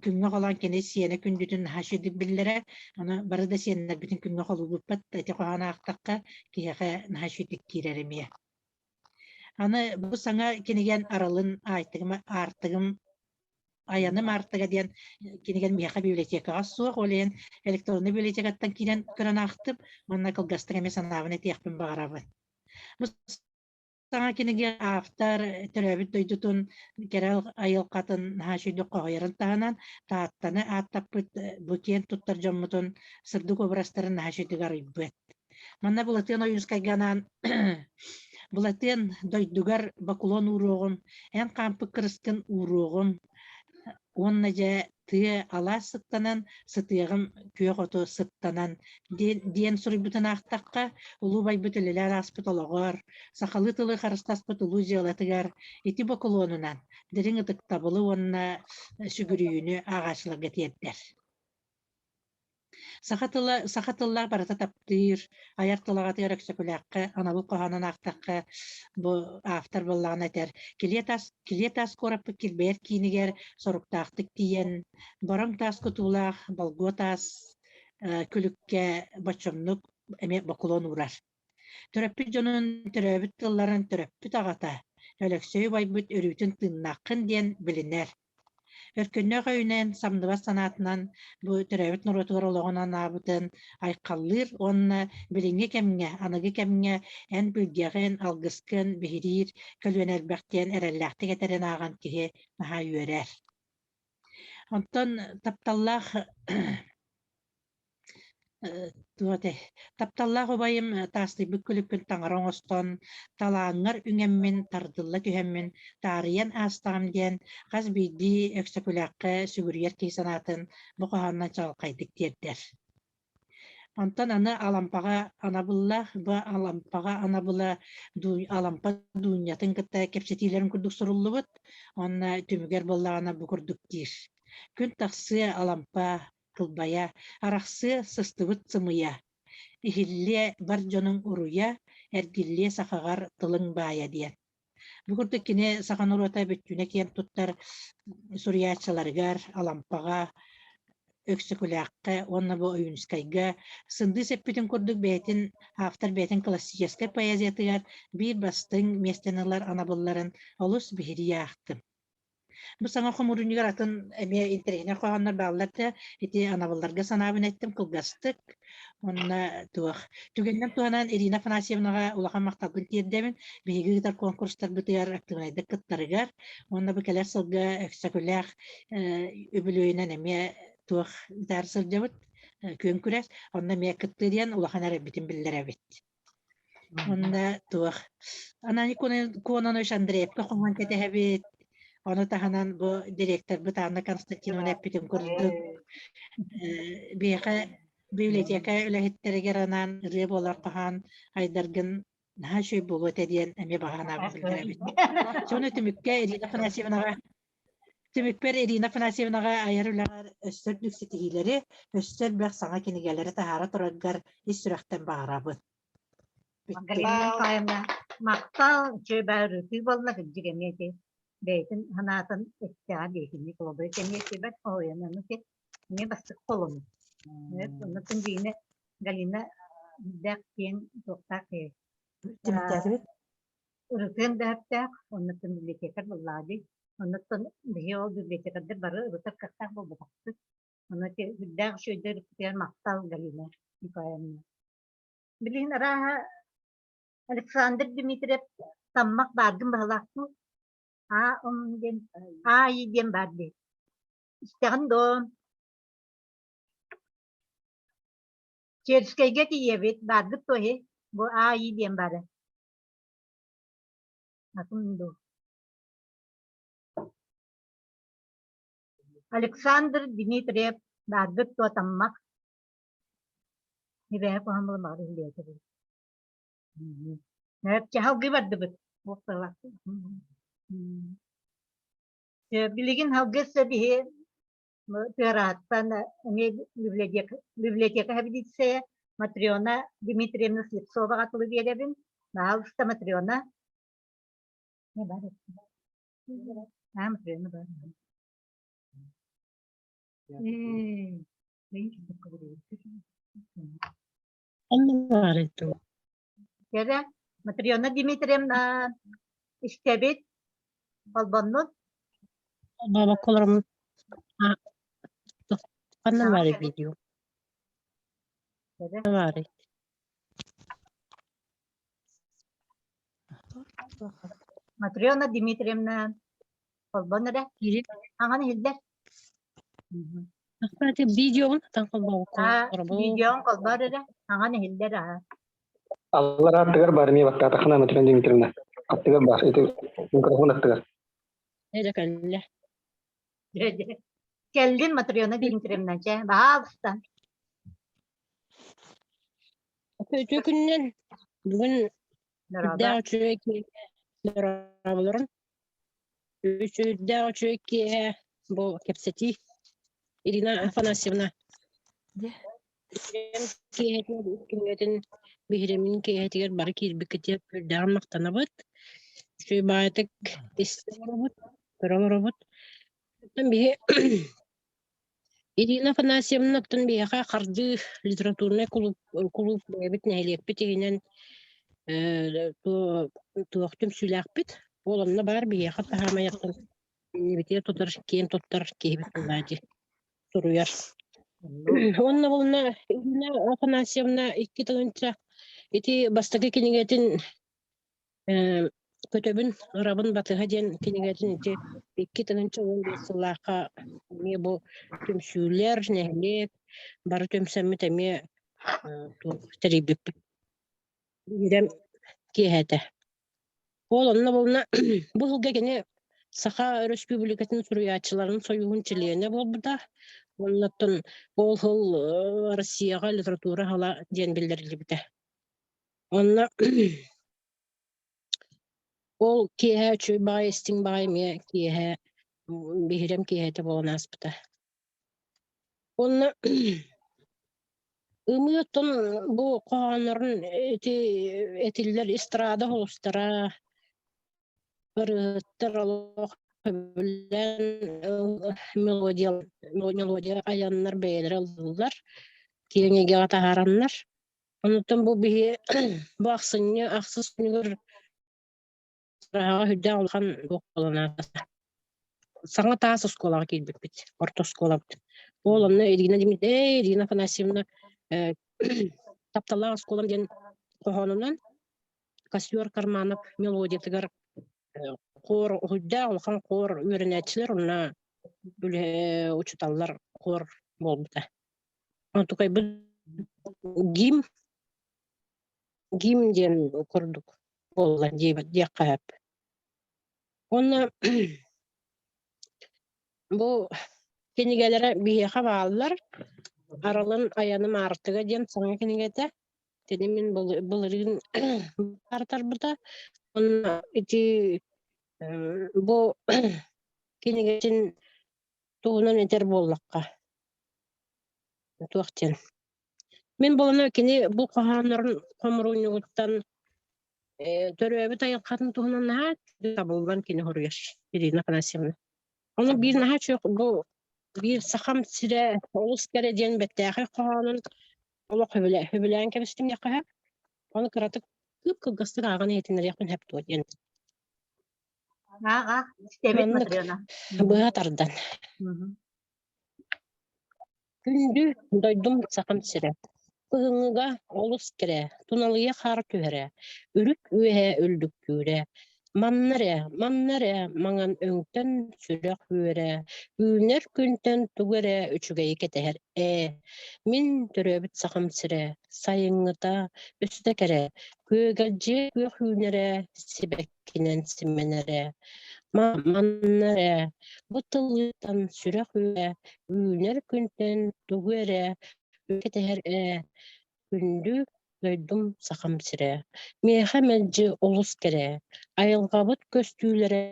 күҥҥэ холоон кини сиэнэ күндүтүн наһаа үчүгэйдик биллэрэ. Ону бары да сиэннэрбитин күҥҥэ холуурбуппат. Ити хоһоон аахтахха киһиэхэ наһаа үчүгэйдик киирэр эмиэ. Аны бу саҥа кинигэн Аралын аартыгым Айаным аартыга диэн кинигэн миэхэ библиотекаҕа суох, ол иһин электроннай библиотекаттан киирэн көрөн аахтым уонна кылгастык эмиэ санаабын этиэхпин баҕарабын. Бу саҥа кинигэ автор төрөөбүт дойдутун кэрэ айылҕатын наһаа үчүгэйдик хоһуйарын таһынан Тааттаны ааттаппыт бу киэн туттар дьоммутун сырдык образтарын наһаа үчүгэйдик арыйбыт. Манна Былатыан Ойуунскайга анаан Былатыан дойдугар бокулуон ууруоҕум, эн хаампыт кырыскын ууруоҕум уонна дьэ тыа алаас сыттанан, сытыаҕым күөх оту сыттанан диэн суруйбутун аахтахха, улуу байбыт үлэлээн ааспыт олоҕор, сахалыы тылы харыстаспыт улуу дьыалатыгар ити бокулуонунан дириҥ ытыктабылы уонна сүгүрүйүүнү ааҕааччыларга тиэрдэр. Саха тыла саха тыллаах барыта таптыыр, айар тыл аҕатыгар Өксөкүлээххэ анабыл хоһоонун аахтахха, бу автор буоллаҕына этэр: "Килиэ таас килиэ таас куораппыт килбэйэр киинигэр соруктаахтык тиийэн, бороҥ таас кутуулаах болгуо таас күлүккэ боччумнук эмиэ бокулуон уурар. Төрөппүт дьонун төрөөбүт тылларын төрөппүт аҕата Өлөксөй убайбыт өрүүтүн тыыннааххын диэн билинэр. Өркөннөөх өйүнэн, самныбат санаатынан бу төрөөбүт норуотугар олоҕун анаабытын айхаллыыр уонна билиҥҥи кэмҥэ, аныгы кэмҥэ эн билгэҕин, алгыскын биһириир көлүөнэ элбэх диэн эрэллээхтик этэрин ааҕан киһи наһаа үөрэр. Онтон тапталлаах Туох этэй, тапталлаах убайым таастыйбыт күлүкпүн таҥара оҥостон, талааҥҥар үҥэммин, тардылла түһэммин, таарыйан аастаҕым диэн хас биирдии Өксөкүлээххэ сүгүрүйэр киһи санаатын бу хоһоонунан чаҕылхайдык тиэрдэр. Онтон аны Алампаҕа анабыллаах, бу Алампаҕа анабыла Алампа Дуунньатын кытта кэпсэтиилэрин курдук суруллубут. Уонна түмүгэр буоллаҕына бу курдук диир: Күн тахсыа Алампа кылбайа, арахсыа сыстыбыт сымыйа, иһиллиэ бар дьонуҥ уруйа, эргиллиэ сахаҕар тылыҥ баайа диэн. Бу курдук кини саха норуота бүттүүнэ киэн туттар суруйааччыларыгар, Алампаҕа, Өксөкүлээххэ уонна бу Ойуунускайга сындыыс эппитин курдук бэйэтин автор бэйэтин классическай поэзиятыгар биир бастыҥ миэстэни ылар анабылларын олус биһирии аахтым. Бу саҥа хомуурунньугар атын эмиэ интэриэһинэй хоһооннор бааллар да, ити анабылларга санаабын эттим кылгастык. Уонна туох түгэнинэн туһанан Ирина Афанасьевнаҕа улахан махталбын тиэрдэбин. Биһиги ыытар конкурстарбытыгар актыыбынайдык кыттарыгар уонна бу кэлэр сылга Өксөкүлээх үбүлүөйүнэн эмиэ туох ыытаары сылдьабыт күөн күрэс. Онно эмиэ кыттыы диэн улахан эрэлбитин биллэрэбит. Онно туох Ананий Кононович Андреевка хоһоон кэтэһэбит. Ону таһынан бу директорбыт Анна Константиновна эппитин курдук биһиэхэ библиотека үлэһиттэригэр анаан ырыа буолар хоһоон айдаргын наһаа үчүгэй буолуо этэ диэн эмиэ баҕа санаабын биллэрэбит. Сону түмүккэ Ирина Афанасьевнаҕа Түмүкпэр Ирина Афанасьевнаҕа айар үлэҕэр өссө үрдүк ситиһиилэри, өссө элбэх саҥа кинигэлэри таһаара тураргар ис сүрэхтэн баҕарабын. Галина Николаевна, махтал, үчүгэй баар ырытыы буолла, кырдьык эмиэ ити бэйэтин санаатын эттэҕэ диэтинник олобуй эмиэ сибэт хоһуйан ону эмиэ бастакы холону. Оннуттан Дина Галина дээх киэҥ туохтаах киһи. Түмүктээтибит. Ырытыан да сөптөөх, оннуттан библиотекарь буоллаҕа дии. Оннуттан биһиги ол библиотекардар бары ырытар кыахтаах буолбатахпыт. Ону ити үрдээх үчүгэйдик ырыппытыгар махтал Галина Николаевна. Билигин арааһа Александр Дмитриев Таммах бааргын баһылаах дуу? Аа ом диэн Аа диэн баар дии. Истэҕин дуо? Черскэйгэ тиийэбит, бааргыт дуо иһи? Бу Аа диэн баара. Атын дуу? Александр Дмитриев бааргыт дуо Таммах? Ибэһэ куһаҕан буолан баҕар иһиллибэтэ буолуо. Чэ салгыы бардыбыт. Билигин салгыы өссө биһи Тыараһаттан эмиэ библиотека, библиотека хэбидииссэйэ Матрена Дмитриевна Слепцоваҕа тылы биэрэбин. Баһаалыста, Матрена. Аа, Матрена бар. Кэрэ, Матрена Дмитриевна истэбит, холбоннут. Бабакка олороммун. Ханна баарый видео? Баарый. Матрена Дмитриевна холбон эрэ. Аҥан иһиллэр. Кстати, видеоҕун тан холбообуккун Видеоҕун холбоор эрэ. Аҥан иһиллэр аа. Аллар аттыгар бар эмиэ баттаатаххына Матрена Дмитриевна. Аттыгар бар. Ити микрофон аттыгар. Эрэ кэллэ. Кэллин Матрена Дмитриевна, чэ, баһаалыста. Үтүө күнүнэн бүгүн үрдээх үчүгэй киэһэ дорооболорун. Үрдээх үчүгэй киэһэ бу кэпсэтии Ирина Афанасьевна киэһэтин күҥҥэтин биһирэмин киэһэтигэр бары киирбиккитигэр үрдээҕин махтанабыт. Үчүгэй баайытык истэ олоробут, көрө олоробут. Оттон биһи Ирина Афанасьевна оттон биһиэхэ Хардыы литературнай кулууп, кулууп бэйэбит нэһилиэкпит иһинэн э, туох түмсүүлээхпит. Ол онно баар биһиэхэ таһаамайахтан иннибитигэр тутар, киэн туттар киһибит буоллаа дии суруйар. Уонна буолна Ирина Афанасьевна 2000 ити бастакы кинигэтин Э, Көтөбүн, ырабын батыһа диэн кинигэтин ити 2015 сыллаахха эмиэ бу түмсүүлэр, нэһилиэк бары түмсэммит эмиэ э, туох тэрийбиппит. Биһирэм киэһэтэ. Ол онно буолна бу сылга кини Саха Өрөспүүбүлүкэтин суруйааччыларын сойууһун чилиэнэ буолбута. Уоннаттан ол сыл э, Россияҕа литература сыла диэн биллэриллибитэ. Онно ол киэһэ үчүгэй баҕайы истиҥ баҕайы эмиэ киэһэ биһирэм киэһэтэ буолан ааспыта. Уонна ымыы оттон бу хоһооннорун ити этиллэр эстрада оһолустара ырыаһыттар олох сөбүлээн мелодия мелодия айаннар бэйэлэрэ ыллыыллар, киэҥ эйгэҕэ таһаараннар. Онтон бу биһи бу ахсынньы ахсыс күнүгэр Раһаҕа сүрдээх улахан туох буолан ааста. Саҥа таас оскуолаҕа киирбиппит, орто оскуолабыт. Ол онно Ирина Дмитриевна, Ирина Афанасьевна э, тапталлаах оскуолам диэн хоһоонунан Костер Карманов мелодиятыгар хор уһуйдаах улахан хор үөрэнээччилэр уонна үлэ учууталлар хор буолбута. Онтукайбыт гимн гимн диэн курдук буолла диэбит диэххэ сөп. Уонна бу кинигэлэрэ биһиэхэ бааллар. Аралын айаным аартыга диэн саҥа кинигэтэ. Итини мин былырыын баартарбыта. Уонна ити бу кинигэтин туһунан этэр буоллахха туох диэн. Мин буолана кини бу хоһооннорун хомуруунньугуттан э, төрөөбүт айылҕатын туһунан наһаа табыллан кини хоруйар Ирина Афанасьевна. Ону биир наһаа үчүгэй бу биир сахам сирэ олус кэрэ диэн бэртээхэй хоһоонун олох сөбүлэ сөбүлээн кэбистим диэххэ сөп. Ону кыратык кып-кылгастык ааҕан иһитиннэриэхпин сөп дуо диэн. Аах, аах, истэбит Маннык Матрена. быһа тардан. Күндү дойдум Сахам сирэ, кыһыҥҥыга олус кэрэ, туналыйа хаар түһэрэ, үрүт үөһэ үллүктүүрэ, манна эрэ, манна эрэ маҥан өҥтөн сүрэх үөрэ, үүнэр күнтэн тугу эрэ үчүгэйи кэтэһэр ээ, мин төрөөбүт Сахам сирэ, сайыҥҥыта өссө кэрэ, күөгэлдьийэ күөх үүнэрэ, сибэккинэн симэнэрэ, манна эрэ, бу тыллыыттан сүрэх үөрэ, үүнэр күнтэн тугу эрэ кэтэһэр ээ, күндү дойдум Сахам сирэ, миэхэ мэлдьи олус кэрэ, айылҕабыт көстүүлэрэ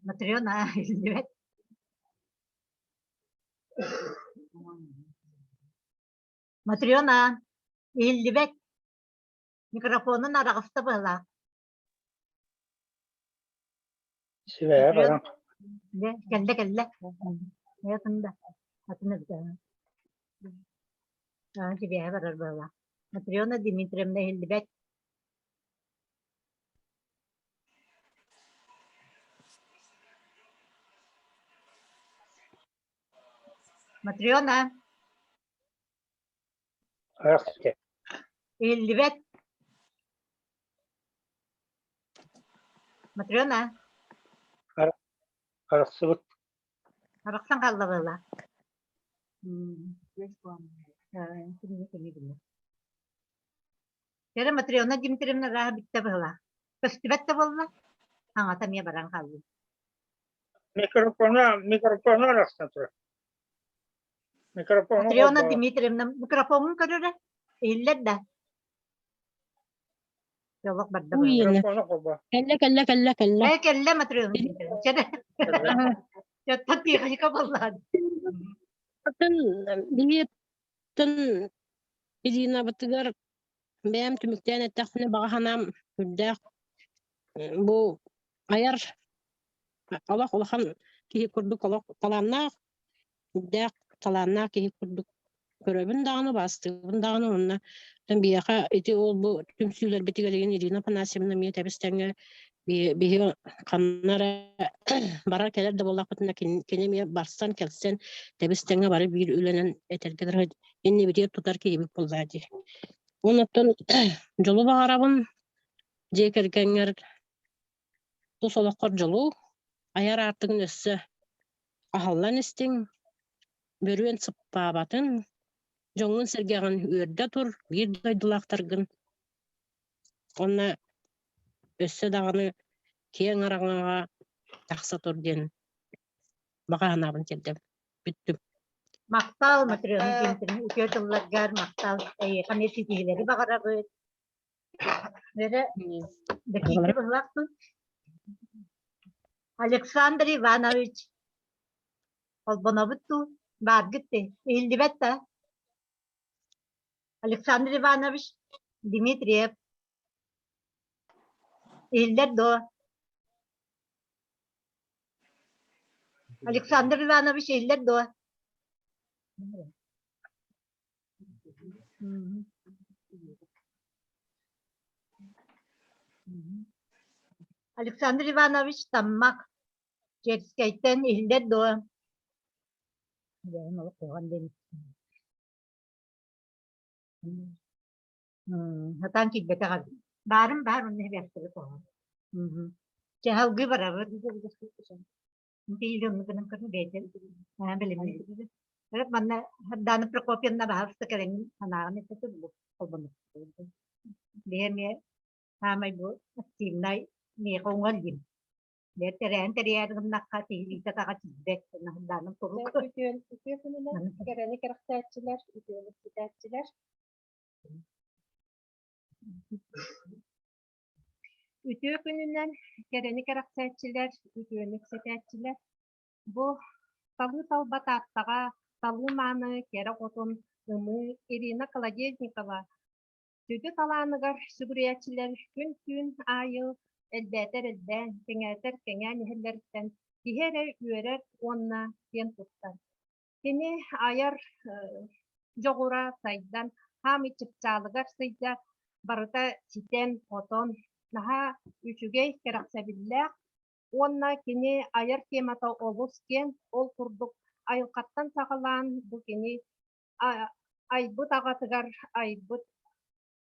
Матрена иһиллибэт. Матрена иһиллибэт. Микрофонун араҕыста быһалаах. Сибэһэ баран. Дьэ, кэллэ кэллэ. Хайатын да. Атын эбит Аа, сибээһэ барар быһыылаах. Матрена Дмитриевна иһиллибэт. Матрена! Иһиллибэт. Матрена! Арахсыбыт. Арахсан хаалла быһыылаах. Кэрэ Матрена Дмитриевна ырааһа бүттэ быһыылаах. Көстүбэт да буолла, аҥата эмиэ баран хаалла. Микрофона, микрофона арахсан турар. Микрофону Матрена холбоо. Дмитриевна микрофоҥун көрөрө иһиллэр да? Олох барда Уй, быһыылаах. Микрофону холбоо. Кэллэ, кэллэ, кэллэ, кэллэ. Ээ, кэллэ Матрена Дмитриевна. Чэ, Чэ, техника буоллаҕа. Атын билиэттэн Иринабытыгар бэйэм түмүктээн эттэхпинэ баҕа санаам үрдээх бу айар олох улахан киһи курдук олох талааннаах үрдээх талааннаах киһи курдук көрөбүн даҕаны бастыыбын даҕаны уонна биһиэхэ ити ол бу түмсүүлэрбитигэр игин Ирина Афанасьевна эмиэ тэбис-тэҥҥэ биһи ханна эрэ барар кэлэр да буоллахпытына кини эмиэ барсан кэлсэн тэбис-тэҥҥэ бары биир үлэнэн этэргэ дылы иннибитигэр тутар киһибит буоллаа дии. Онуттан дьолу баҕарабын дьиэ кэргэҥҥэр тус олоххор дьолу айар аартыгын өссө аһыллан истиҥ, бөрүөн сыппаабатын, дьоҥҥун-сэргэҕин үөрдэ тур, биир дойдулаахтаргын уонна өссө даҕаны киэҥ араҥаҕа тахса тур диэн баҕа санаабын тиэрдэбин. Бүттүм. Махтал, Матрена Дмитриевна, үтүө тылларгар махтал. Эйиэхэ эмиэ ситиһиилэри баҕарабыт. Эрэ Бэкииккэ быһылаахпын. Александр Иванович, холбонобут дуу? Бааргыт дии. Иһиллибэт да? Александр Иванович Дмитриев. Иһиллэр дуо? Александр Иванович иһиллэр дуо? Александр Иванович Таммах Черскэйтэн иһиллэр дуо? Сатаан киирбэтэх эбит. Баарым баар онно эбээхтэри хоһоон. Чэ салгыы барабыт. Или оннук гынан көрүн бэйэтэ бэлэмнии. Манна Дана Прокопьевна баһаалыста кэлэн санааҕын эттэ бу холбонук. Биһи эмиэ саамай бу активнай миэхэ уҥал диим. Бэйэ тэрээһин тэрийээри гыннахха тиһилиитэ таҕа тиийбэт. Даана куруук. Үтүө күнүнэн кэрэни кэрэхсээччилэр, үтүөнү ситээччилэр. Үтүө күнүнэн кэрэни кэрэхсээччилэр, үтүөнү үксэтээччилэр. Бу талыы талба Тааттаҕа талыы мааны кэрэ хотун Ымыы Ирина Колодезникова сүдү талааныгар сүгүрүйээччилэр күн-түүн аайы элбээтэр элбээн, кэҥээтэр кэҥээн иһэллэриттэн киһи эрэ үөрэр уонна киэн туттар. Кини айар дьоҕура сайдан, хаамый чыпчаалыгар сылдьар, барыта ситэн-хотон, наһаа үчүгэй, кэрэхсэбиллээх уонна кини айар темата олус киэҥ, ол курдук айылҕаттан саҕалаан бу кини айбыт аҕатыгар айбыт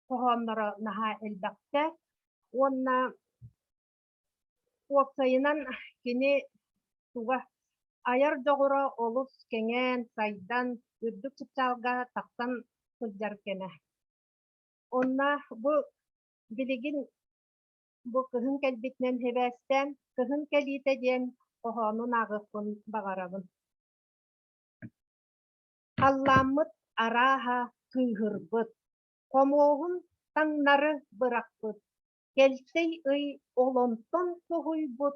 хоһоонноро наһаа элбэхтэр уонна Уопсайынан, кини туга айар дьоҕура олус кэҥээн, сайдан, үрдүк чыпчаалга тахсан сылдьар кэмэ. Онно бу билигин бу кыһын кэлбитинэн сибээстээн «Кыһын кэлиитэ» диэн хоһоонун ааҕыахпын баҕарабын. Халлааммыт арааһа кыыһырбыт, хомуоһун таҥнары бырахпыт, Кэлтэй ый ол онтон соһуйбут,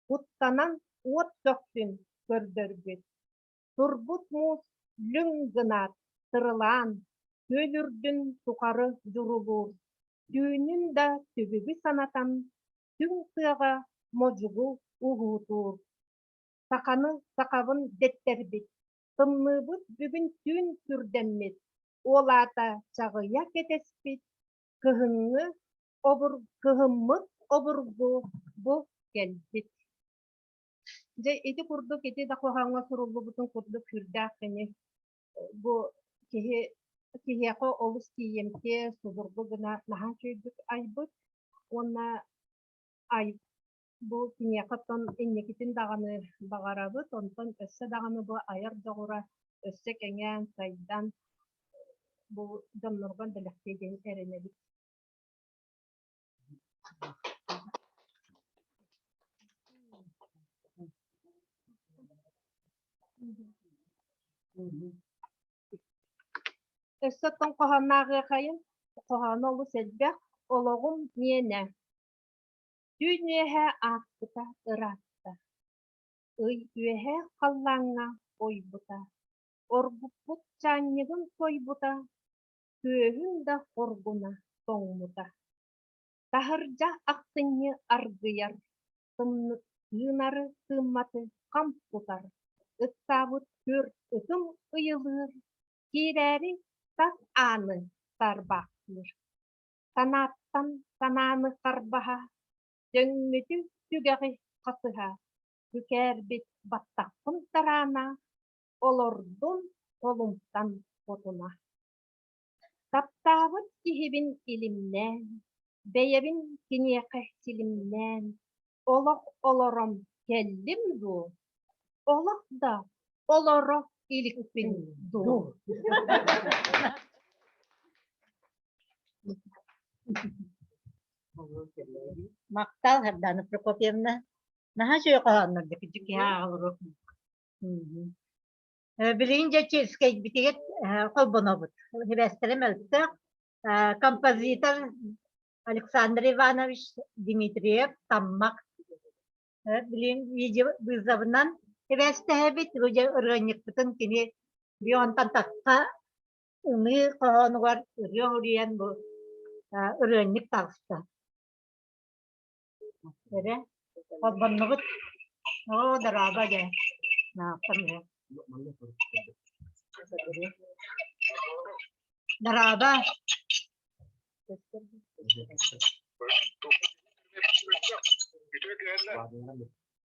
куттанан уот көхсүн көрдөрбүт. Турбут муус лүҥ гынаат, тырылаан, күөл үрдүн тухары дьурулуур, түүнүн да түбүгү санатан, түҥ тыаҕа модьугу уһуутуур. Саханы сахабын дэттэрбит. Тымныыбыт бүгүн түүн күрдэммит, ол аата чаҕыйа кэтэспит, кыһыҥҥы обур кыһыммыт обургу бу кэлбит. Дьэ ити курдук ити да хоһооҥҥо суруллубутун курдук сүрдээх кини бу киһи киһиэхэ олус тиийимтиэ, судургу гына наһаа үчүгэйдик айбыт уонна ай бу киниэхэ оттон инникитин даҕаны баҕарабыт, онтон өссө даҕаны бу айар дьоҕура өссө кэҥээн, сайдан бу дьоннорго бэлэхтиэ диэн эрэнэбит. Өссө оттон хоһооннооҕуохайын, хоһооно олус элбэх, олоҕум миэнэ. Түүн үөһэ ааспыта ыраатта, ый үөһэ халлааҥҥа ойбута, оргуппут чаанньыгын сойбута, күөһүн да хоргуна тоҥмута. Таһырдьа ахсынньы аргыйар, тыынары тыымматы хам тутар, ыксаабыт түөрт ытым ыйылыыр, киирээри тас ааны тарбаахтыыр. Санааттан санааны харбаһа, дөҥмүтү түгэҕи хасыһа, күкээрбит баттахпын тараана, олордум холумтан хотуна. Таптаабыт киһибин илимнээн, бэйэбин киниэхэ силимнээн, олох олорон кэллим дуо? Олох да олоро иликпин дуу? Махтал, Сардана Прокопьевна. Наһаа үчүгэй хоһооннор дьикти киһи ааҕылыру. Билигин дьэ Черскэйбитигэр холбонобут. Сибээстэрэ мөлтөх. Композитор Александр Иванович Дмитриев Таммах. Билигин видео вызовынан сибээстэһэбит. Бу дьэ ырыанньыкпытын кини онтон тахха ымыы хоһоонугар ырыа уруйан бу ырыанньык таҕыста. Эрэ холбоннубут. Оо, дорообо дьэ. Наахтан Дорообо.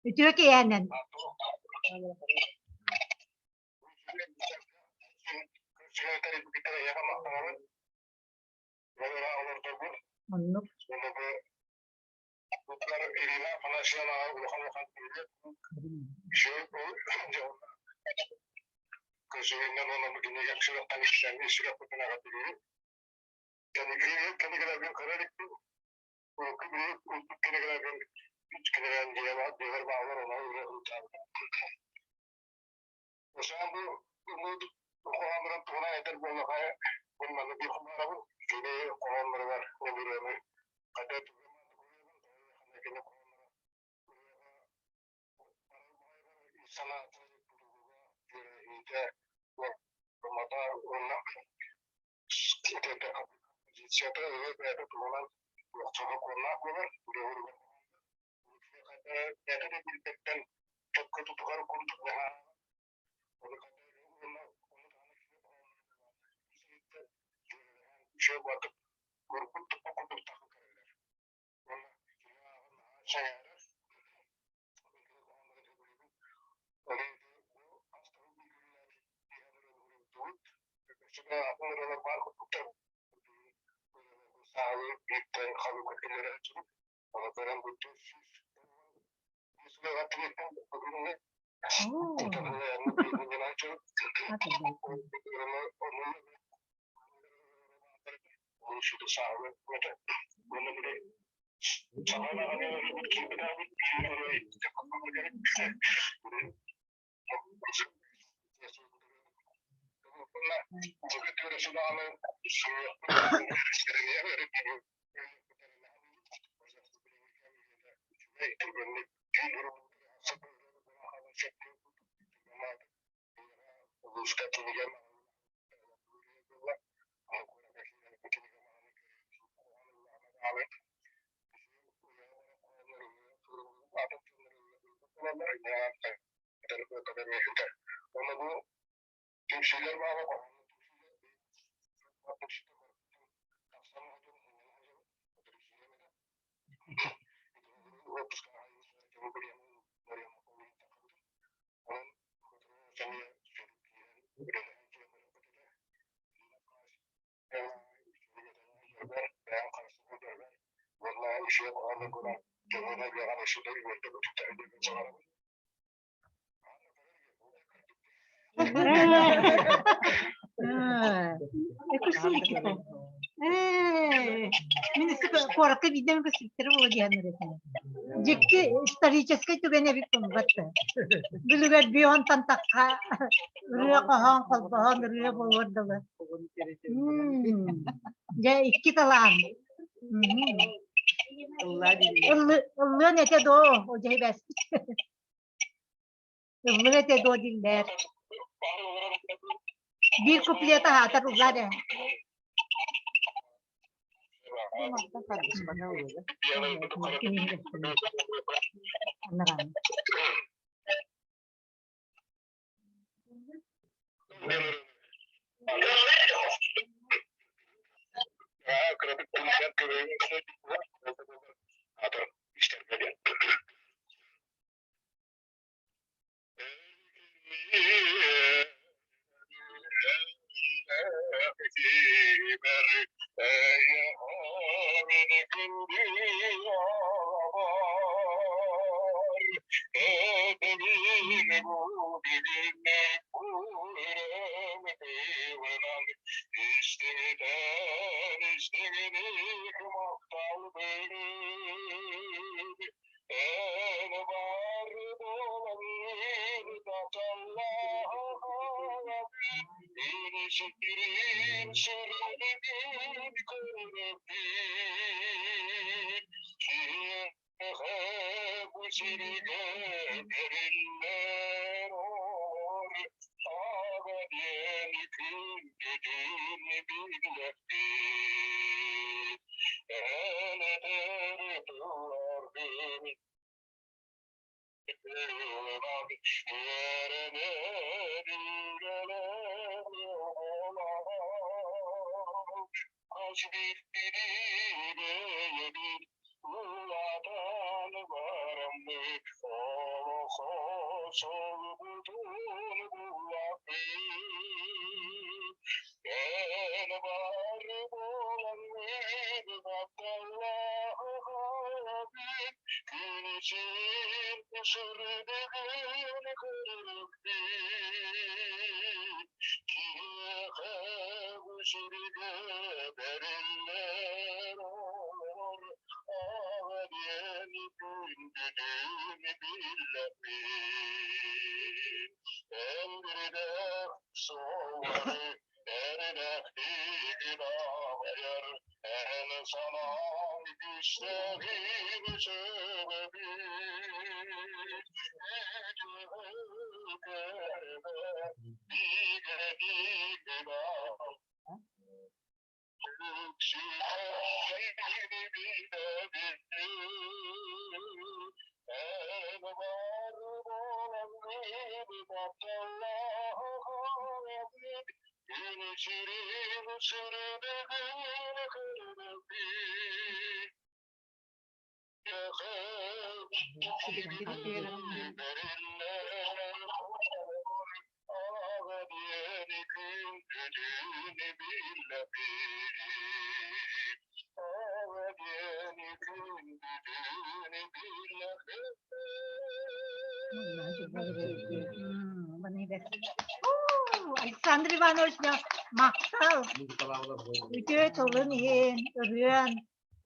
Үтүө киһинэн. Оннук. Мин куоракка биирдэ көстүттэрэ буолуо диэн этим. Дьикти историческай түгэн эбит буолбат. Бүлүгэр бионтан тахха ырыа хоһоон холбоһон ырыа буолуор дылы. Дьэ икки талаан. Ыллыан этэ доо, о дьэ бэс. Ыллык этэ дуо дииллэр. Биир куплет аһаатар ыллаар ээ. Александр Иванович махтал үтүө тылын иһин ырыан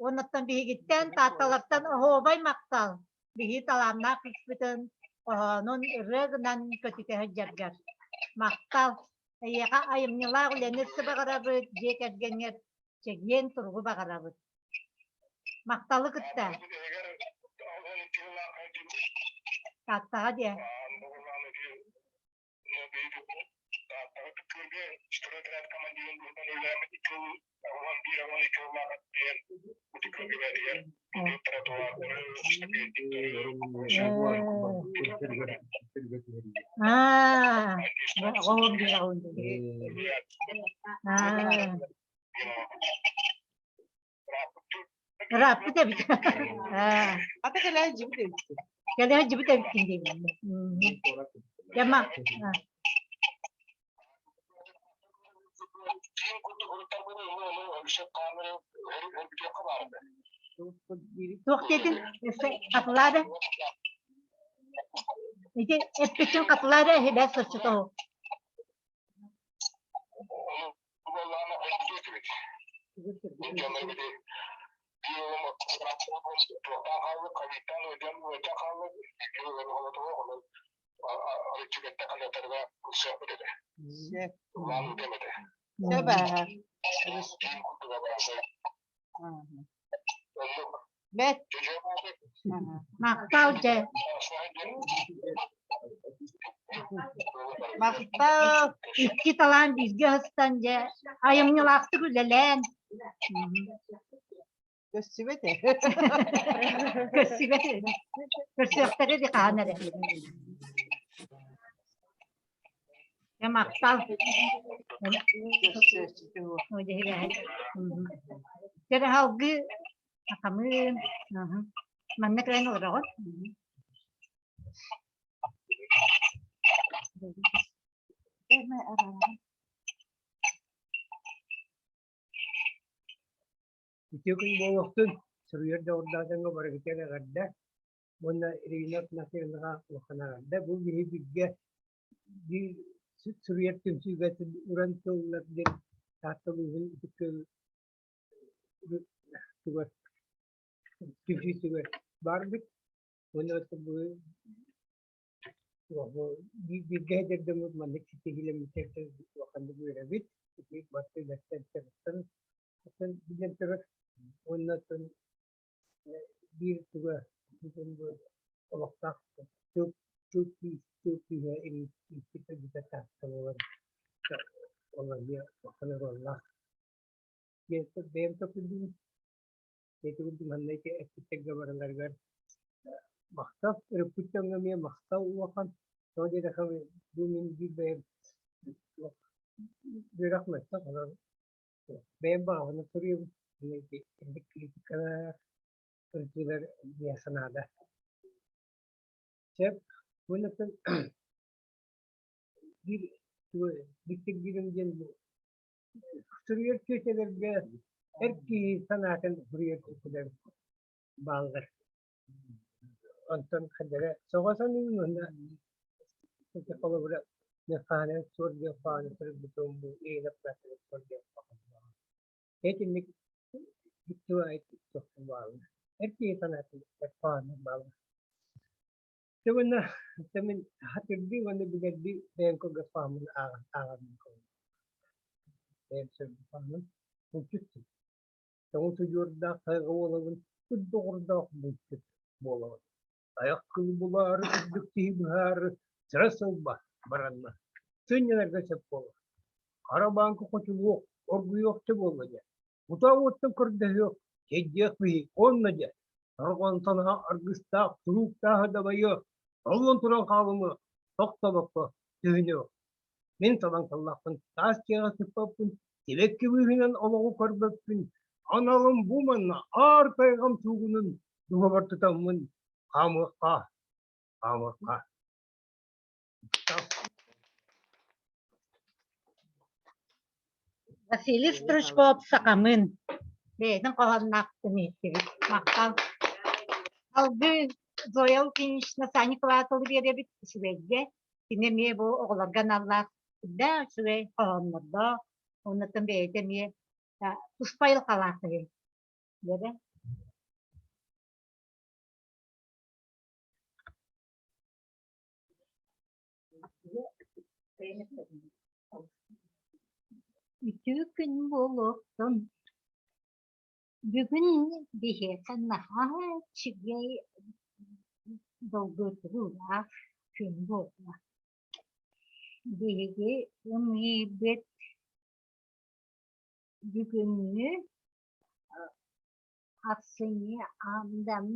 уоннаттан биһигиттэн таатталартан оһуобай махтал биһи талааннаах кыыспытын хоһоонун ырыа гынан көтүтэ сылдьаргар махтал эйиэхэ айымньылаах үлэни баҕарабыт дьиэ кэргэҥҥэр чэгиэн туругу баҕарабыт махталы кытта Тааттаҕа диэ Аа, оҕом диир оҕом диир. Аа. Ырааппыт эбит. Аа. Ата кэлээ дьибит эбит. Кэлээ дьибит эбиккин диибин. Яма. Туох диэтин? Хатылаада. Ити эппиккин хатылаада эһибэ соччото. Бэт. Махтал дьэ. Махтал. Икки талаан бииргэ астан дьэ айымньылаахтык үлэлээн. Көссүбэт ээ. Көссүбэт. Көрсүөхтэрэ ди хаһан эрэ. Дьэ махтал. Дьэ салгыы Акамыын, манна кэлэн олороҕут? Үтүө күн буолуохтун, суруйар дьоҕурдаах дьоҥҥо барыгытыгар эҕэрдэ уонна Ирина Афанасьевнаҕа улахан эҕэрдэ. Бу биһи бииргэ биир суруйар түмсүүгэ уран тыллар диэн Таатта улууһун ытык тугар түмсүүтүгэр баарбыт уонна бу бииргэ сылдьар маннык ситиһиилэммиттэртэн улаханнык үөрэбит. Ити барыта үлэттэн оттон биллэн турар уонна оттон биир туга олохтоох тыл тыл тыл күүһэ ииппит өйдөтө таатта буолар ол эмиэ улахан оруоллаах. Бэйэм толкуйдуубун. Ити курдук манна ити эппиттэргэ барыларыгар махтал, өрүппүт дьоҥҥо эмиэ махтал улахан. Тоҕо диэтэххэ бу мин биир бэйэм үөрэх мөлтөх, онон бэйэм баҕабынан суруйабын. Ити инник критикалар, ырытыылар миэхэ наада. Сөп. Уонна биир дьиктиргиирим диэн бу Суруйар түөтэлэргэ эр киһи санаатын суруйар түөтэлэр бааллар. Онтон хайдара соҕо саныыбын уонна холобура хаһан суор диэн хоһоону суруйбутум бу Ирина Платонова суор диэн хоһоонноох. Итинник бааллар. Эр киһи санаатын хоһооннор бааллар. Дьэ уонна мин хатырдыы уонна билэрдии бэйэм кылгас хоһооммун ааҕан ааҕарбын Бэйэм сөргү хоһоонум булчут Тоҥус удьуордаах тайҕа уолабын, ыт доҕордоох булчут буолабын. Тайах кылы булаары, үрдүк киһи быһаары, сыра сылба баранна. Сынньанарга сөп буолар. Хара бааҥка хочулуох, оргуйуохча буолла дьэ. Утаа уоттан көрдөһүөх, чэйдиэх биһи, онно дьэ, торҕон санаа аргыстаах сурууктааһы дабайыах, толлон туран хаалымыах, тохтобокко түһүнүөх. Мин талан тыллаахпын, таас дьиэҕэ сыппаппын, сибэкки быыһынан олоҕу көрбөппүн, аналым бу манна аар тайҕам суугунун дууһабар тутаммын хаамыахха, хаамыахха. Василий Стручков Сахамын бэйэтин хоһоонноохтун иһиттибит. Махтал. Алгыы Зоя Лукинична Санникова тылы биэрэбит үчүгэйгэ. Кини эмиэ бу оҕолорго аналлаах сүрдээх үчүгэй хоһооннордоох, оннуттан бэйэтэ эмиэ туспа айылҕалаах киһи. Диэбэ. Үтүө күн буолуохтун. Бүгүн биһиэхэ наһаа үчүгэй долгутуулаах күн буолла. Биһиги ымыыбыт бүгүҥҥү. Ахсынньы аамдан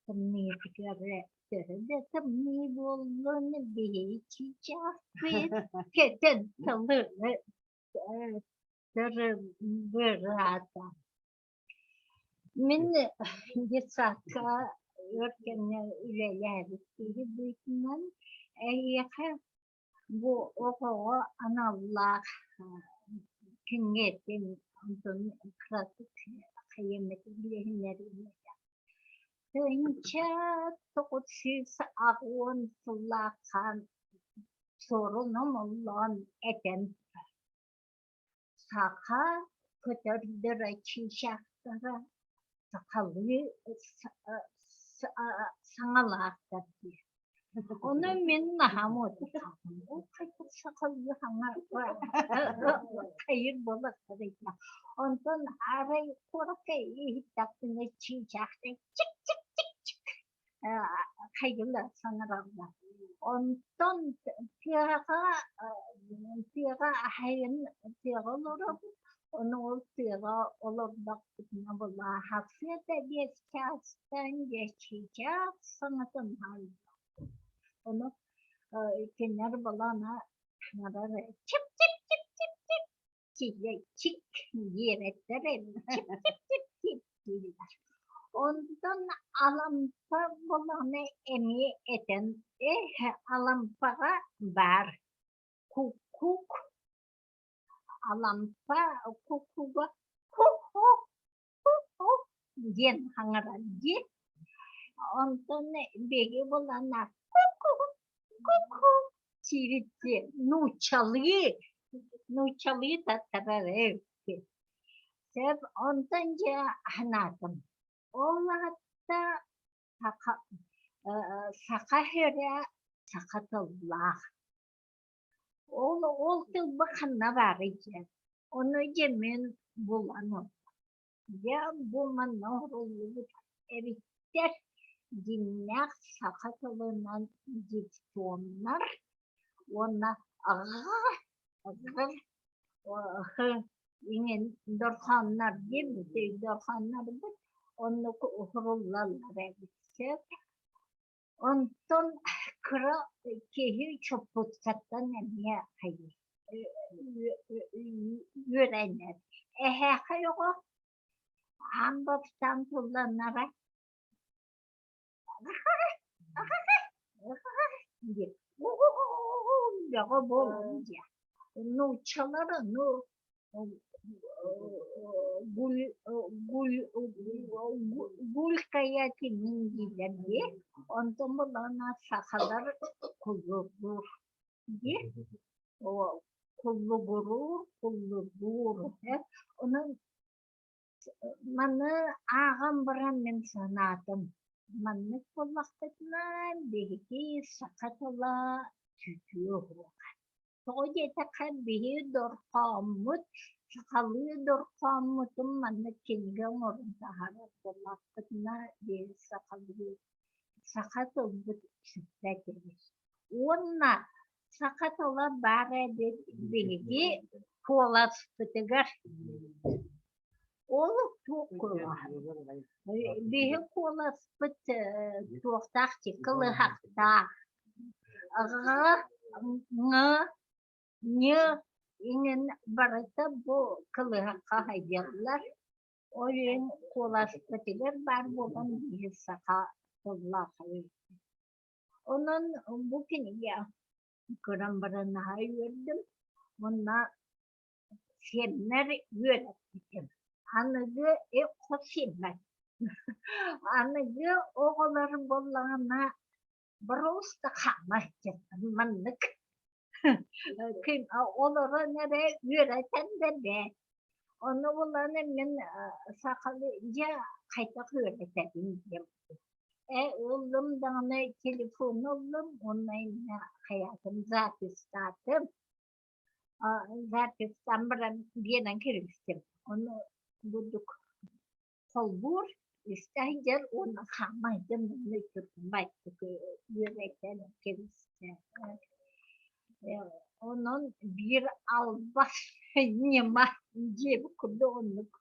тымныытыгар төһө да тымныы буоллун биһи чыычаахпыт көтөн тылы тырыбыраата. Мин детсадка өр кэмҥэ үлэлээбит киһи быһыытынан эһиэхэ Бу оҕоҕо аналлаах кинигэтин онтон кыратык хайыаммыт билиһиннэриим этэ. 1980 сыллаахха Суорун Омоллоон этэн саха көтөрдөрө чыычаахтара сахалыы саҥалаахтар диир. Ону мин наһаа муодарҕаатым. Ол хайдах сахалыы саҥа хайыр буоллахтарый да. Онтон арай куоракка иһиттэхпинэ чыычаахтар чик-чик-чик-чик хайыла саҥараллар. Онтон тыаҕа тыаҕа аһайын тыаҕа олоробут, ону ол тыаҕа олордохпутуна былааһахсыата биэс чаастан дьэ чыычаах саҥатын Ону кинилэр балаана саҥарар чип-чип-чип-чип-чип чик диэбэттэр чип-чип-чип-чип дииллэр. Онтон Алампа балаана эмиэ этэн эһ Алампаҕа баар куккук Алампа куккуга ку-ку ку-ку диэн саҥарар дии. Онтон биһиги булана ку-ку ку-ку диибит дии нууччалыы нууччалыы таттарар эбиппит. Сөп онтон дьэ санаатым ол аата саха саха сирэ саха тыллаах. Ол ол тылба ханна баарый диэн. Ону дьэ мин булан Дьэ, бу манна оҥоһуллубут эбиттэр дьиҥнээх саха тылынан дифтоннар уонна ҕ, ҕ, иҥин дорхооннор диэбит дорхооннорбут оннук уһуруллаллар эбит сөп. Онтон кыра киһи чоппуткаттан эмиэ хайыы үөрэнэр. Эһээхэй оҕо аан бастаан тылланара диир бөҕө буолан диэ. Нууччалар ону гулькая тиҥин дииллэр дии. Онтон буллаҕына сахалар куллургуур дии. Куллугуруур, куллургуур Онон маны ааҕан баран мин санаатым, маннык буоллахпытына биһиги саха тыла сүтүө уһуоҕа. Тоҕо диэтэххэ, биһи дорхооммут, сахалыы дорхооммутун маннык кинигэ оҥорон таһаарар буоллахпытына, биһи сахалыы саха тылбыт сүппэт эбит. Уонна саха тыла баар эбит биһиги куоласпытыгар. Ол туох куолаһа? Биһи куоласпыт туохтаах дии, кылыһахтаах. Ҕ, ҥ, ñ иҥин барыта бу кылыһахха сылдьаллар. Ол иһин куоласпытыгар баар буолан биһи саха тыллаах эбиппит. Онон бу кинигэ көрөн баран наһаа үөрдүм уонна сиэннэр үөрэппитим. Аныгы хос сиэммэт. Аныгы оҕолор буоллаҕына просто хаама маннык олорон эрэ үөрэтэн да бээ. Ону булан мин сахалыы дьэ хайдах үөрэтэбин диэн Ээ ыллым даҕаны телефону ыллым уонна иннэ хайаатым записьтаатым. Записьтаан баран биэрэн кэбистим. Ону бурдук холбуур истэ сылдьар уонна хаама сылдьан манна байтык үөрэтэн кэбистэ. Онон биир албас ньыма диэбит курдук оннук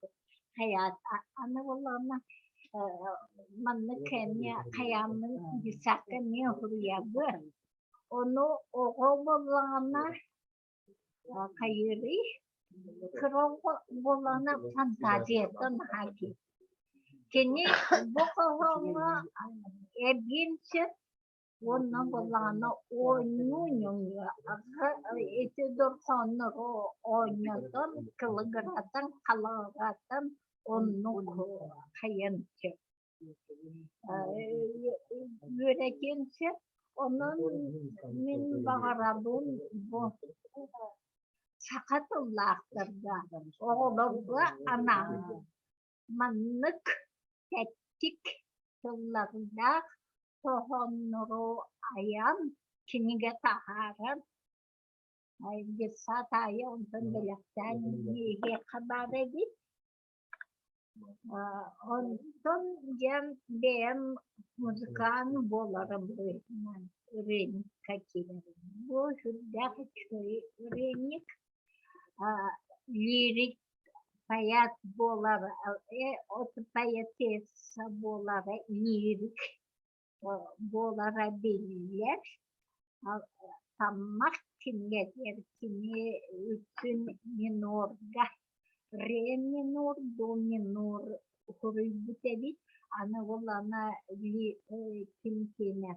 хайаата. Аны буоллаҕына. Маннык эмиэ хайааммын десакка эмиэ суруйабын. Ону оҕо буоллаҕына хайыырый кыра оҕо буоллаҕына фантазията наһаа киэҥ. Кини бу хоһооҥҥо эбиэн сөп уонна буоллаҕына оонньуу нөҥүө ити дорҕооннору оонньотон кылыгыратан халыгыратан оннук хайыан сөп үөрэтиэн сөп. Онон мин баҕарабын бу саха тыллаахтарга оҕолорго анаан маннык тэттик тыллардаах хоһооннору айан, кинигэ таһааран, детсад аайы онтон бэлэхтээн иһиэххэ баар эбит. Онтон дьэ бэйэм музыкант буоларым быһыытынан ырыанньыкка киирэрим. Бу сүрдээх үчүгэй ырыанньык, лирик поэт буолар, поэтесса буолара лирик буолара биллэр. Таммах кинигэтигэр кини үксүн минорга ре минор, до минор суруйбут эбит. Аны ол ана ким киэнэ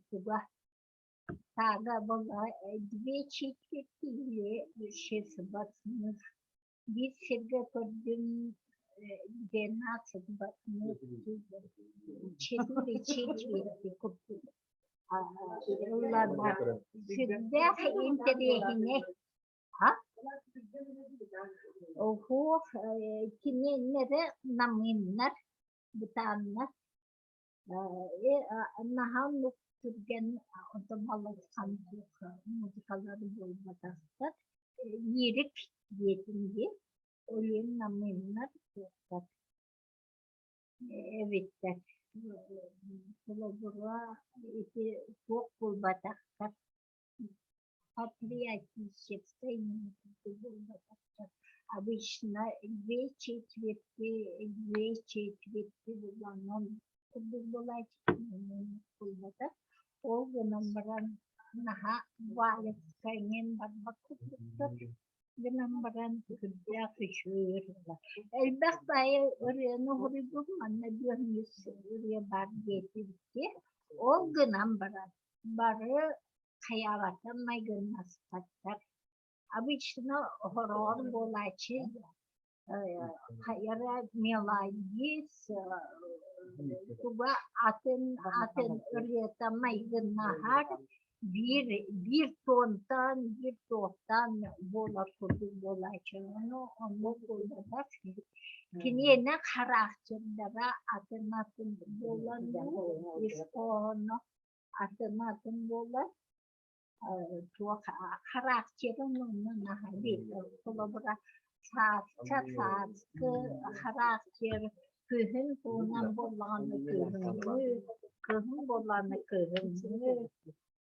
туга Тага была две четверти или шесть восьмых. Биир сиргэ көрдүм 12 восьмых, четыре четверти курдук ылланар. Сүрдээх интэриэһинэй. Оһуох кинилэрэ намыыннар, бытааннар. Наһаа оннук түргэн онтон балысхан музыкалар буолбатахтар. Лирик диэтим дии. Ол иһин намыыннар суохтар эбиттэр. Холобура ити туох буолбатахтар патриотическай буолбатахтар. Обычно две четверти, две четверти буолан курдук буолааччы буолбатах. Ол гынан баран наһаа вальска иҥэн барбат курдуктар гынан баран сүрдээх үчүгэй ырыалар. Элбэх баайы ырыаны уһуруйбут манна бүөмүс ырыа баар диэтибит Ол гынан баран бары хайаабаттан майгыннаспаттар. Обычно хороҕор буолааччы хайара мелодист туга атын атын ырыата майгыннаһар биир биир тонтан биир туохтан буолар курдук буолааччы. Ону оннук буолбатах. Киниэнэ хараахтырдара атын атын буолан ис хоһооно атын-атын буолар туох характерын онно наһаа холобура сааска сааскы характер күһүн туһунан буоллаҕына күһүҥҥү кыһын буоллаҕына кыһыҥҥы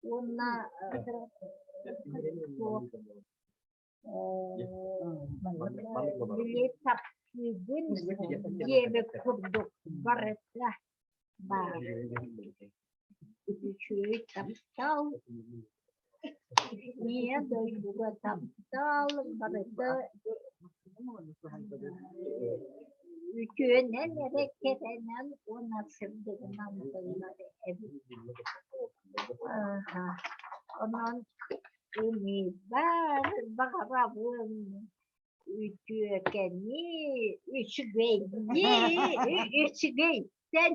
уонна туох били таптыыбын диэбит курдук барыта баар. Үчүгэй таптал, ийэ дойдуга таптал барыта үтүөнэн эрэ кэрэнэн уонна сырдыгынан тыллар эбит. Онон Ымыыбар баҕарабын үтүөкэни, үчүгэйди, үчүгэйтэн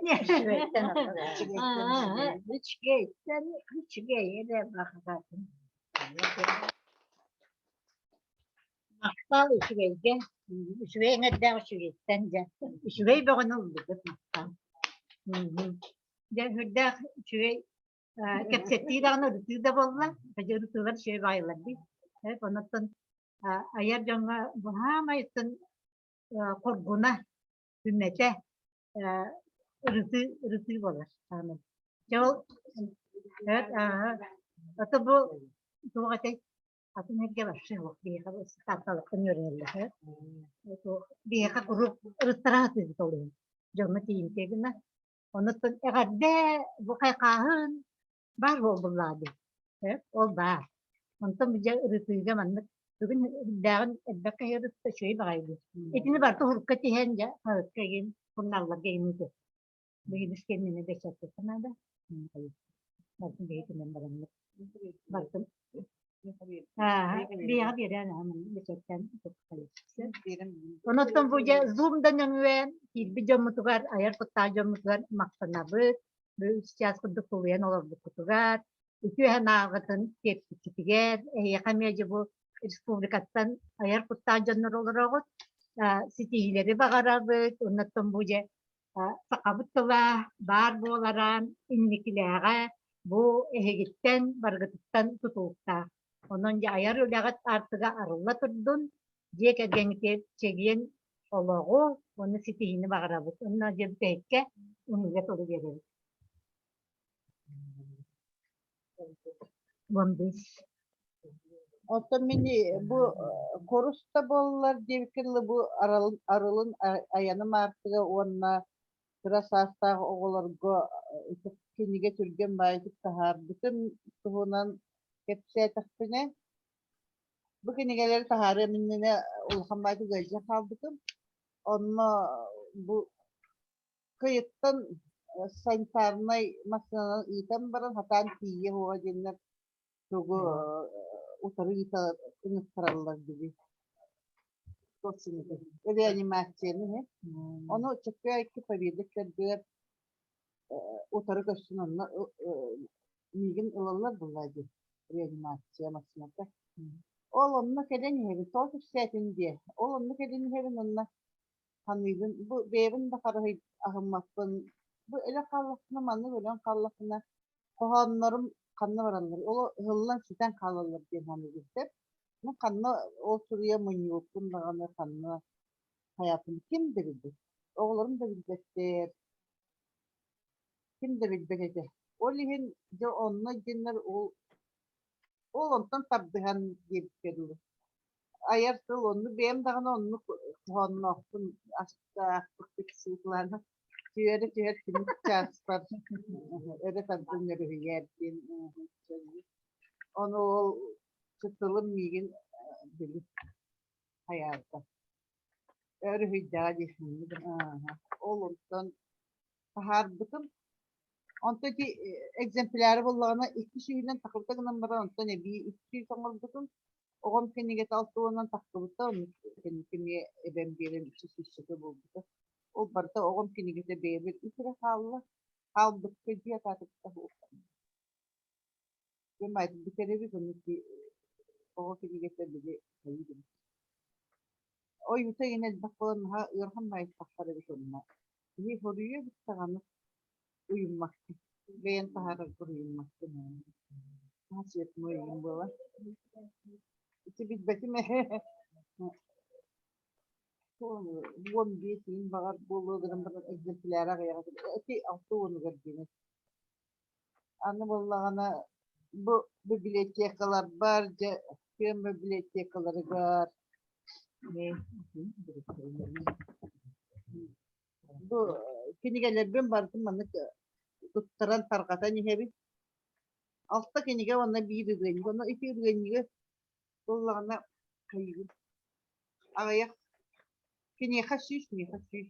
үчүгэйтэн үчүгэй эрэ баҕарабын. Махтал үчүгэйгэ, үчүгэй эҥэрдээх үчүгэйтэн дьэ, үчүгэй бөҕөнү ыллыбыт махтал. Дьэ сүрдээх үчүгэй Кэпсэтии даҕаны ырытыы да буолла, дьэ ырытыылар үчүгэй баайылар дии. Онуттан айар дьоҥҥо баһаамайыттан хоргуна, түмэтэ ырытыы ырытыы буолар саамай. Дьэ ол ото бу туох этэй? Атын эргэ вообще олох биһиэхэ тапталыттан үөрэнэллэр. Биһиэхэ куруук ырыттара сатыыбыт ол иһин. Дьоҥҥо тиийимтиэ гына. Онуттан эҕэрдэ бу хайхааһын баар буолбуллаа дии. Ол баар. Онтон дьэ ырытыыга маннык бүгүн үрдээҕин элбэх киһи ырытта үчүгэй баҕайы дии. Итини барыта урукка тиһэн дьэ хаһыакка игин сурунаалларга игин ыытыах. Билигин кэннинэ бэчээттиэххэ наада. Барытын бэйэтинэн бараммыт. Барытын биэҕэ биэрэн бэчээттээн Онуттан бу дьэ Zoom да нөҥүө киирбит дьоммутугар, айар куттаах дьоммутугар махтанабыт. Бу үс чаас курдук тулуйан олорбуккутугар, үтүө санааҕытын тиэрпиккитигэр, эһиэхэ эмиэ дьэ бу республикаттан айар куттаах дьоннор олороҕут. Ситиһиилэри баҕарабыт. Оннуттан бу дьэ сахабыт тыла баар буолара инникилээҕэ бу эһигиттэн барыгытыттан тутулуктаах. Онон дьэ айар үлэҕит аартыга арылла турдун, дьиэ кэргэҥҥитигэр чэгиэн олоҕу уонна ситиһиини баҕарабыт. Онно дьэ бүтэһиккэ ымыыга тылы биэрэбит. Бомбис. Оттон мин бу курус да буоллар диэбиккэ дылы бу арылын, арылын айаным аартыга уонна кыра саастаах оҕолорго кинигэ түргэн баайытык таһаарбытын туһунан кэпсээтэхпинэ, бу кинигэлэри таһаарыам иннинэ улахан баайытык ыалдьан хаалбытым. Онно бу Кыйыттан санитарнай массыынанан ыытан баран сатаан тиийиэ суоҕа диэннэр тугу утары ыыта ыҥыттараллар дии. Реанимацияны иһэ. Ону чөккөө Победа кэрдигэр утары көрсөн онно миигин ылаллар буолла дии реанимация массыыната. Ол онно кэлэн иһэбин, тоҕо кэпсээтин диэ. Ол онно кэлэн иһэбин онно Саныыбын, бу бэйэбин да харыһый аһыммаппын. Бу өлө хааллахпына, маннык өлөн хааллахпына, хоһооннорум ханна бараллар? Ол ыһыллан сүтэн хаалаллар диэн саныыбын сөп. Мин ханна ол суруйа мунньубуппун даҕаны ханна хайаатын ким да билбэт. Оҕолорум да билбэттэр, ким да билбэт этэ. Ол иһин дьэ онно диэннэр ол ол онтон тардыһан диэбиккэ дылы. Айар тыл оннук бэйэм даҕаны оннук хоһоонноохпун астаахпыт Светлана түөрэ түһэр түмүк чааспар өрө тардан өрүһүйээр диэн ону ол тылым миигин били хайаата өрүһүйдэҕэ дии ол онтон таһаарбытым Онтон ити экземпляры буллаҕына икки сүүһүнэн тахсыбыта гынан баран онтон эбии 300 оҥорбутум. Оҕом кинигэтэ алта уонунан тахсыбыта, онно кэнники эмиэ эбэн биэрэн үчү сүүсчэкэ буолбута. Ол барыта оҕом кинигэтэ бэйэбэр үс эрэ хаалла. Хаалбыкка дьиэ атаатыкта Дьэ бүтэр эбит ону оҕо кинигэтэ били хайыы Ойуута иҥин элбэх буолан наһаа ыарахан баҕайы тахсар эбит онно. Киһи хоруйа эбит даҕаны уйуммаккын, бэйэн таһаараргар уйуммаккын. Наһаа цветной игин буолар. Ити билбэтим ээ. 15 иһин баҕар буолуо гынан баран экземпляра аҕыйах ити алта уонугар диэн Аны буоллаҕына бу библиотекаларбар дьэ тыам библиотекаларыгар бу кинигэлэрбин барытын маннык туттаран тарҕатан иһэбин. Алта кинигэ уонна биир ырыанньык. Онно ити ырыанньыгы буоллаҕына хайыыбын аҕыйах киниэхэ сүүс, миэхэ сүүс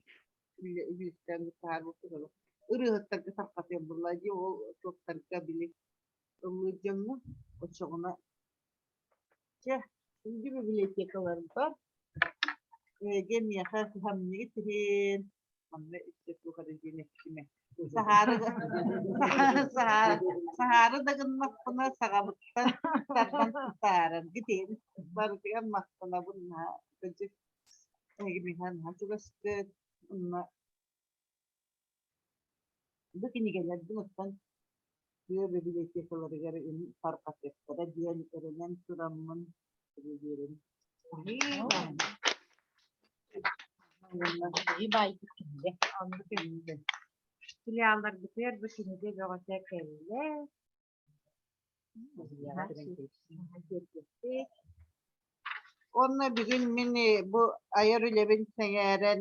үлүстээн таһаарбыппыт олох. Ырыаһыттарга тарҕатыам буолла дии ол туохтарга били ыллыыр дьоҥҥо оччоҕуна чэ күндү библиотекаларбар эгэ миэхэ кыһамньыгыт иһин манна иччэ туох эрэ диэн эттимэ саһаары саһаары саһаары да гыннахпына саҕабыттан тардан тутаараргыт иһин барытыгар махтанабын наһаа кырдьык эһиги миэхэ наһаа чугастык уонна бу кинигэлэрбин оттон тыа библиотекаларыгар тарҕатыахтара диэн эрэнэн тураммын биэрэбин. Баайбыт кинигэ. Оннук кинигэ. Филиалларбытыгар бу кинигэ бөҕөтө кэллэ. Уонна бүгүн мин бу айар үлэбин сэҥээрэн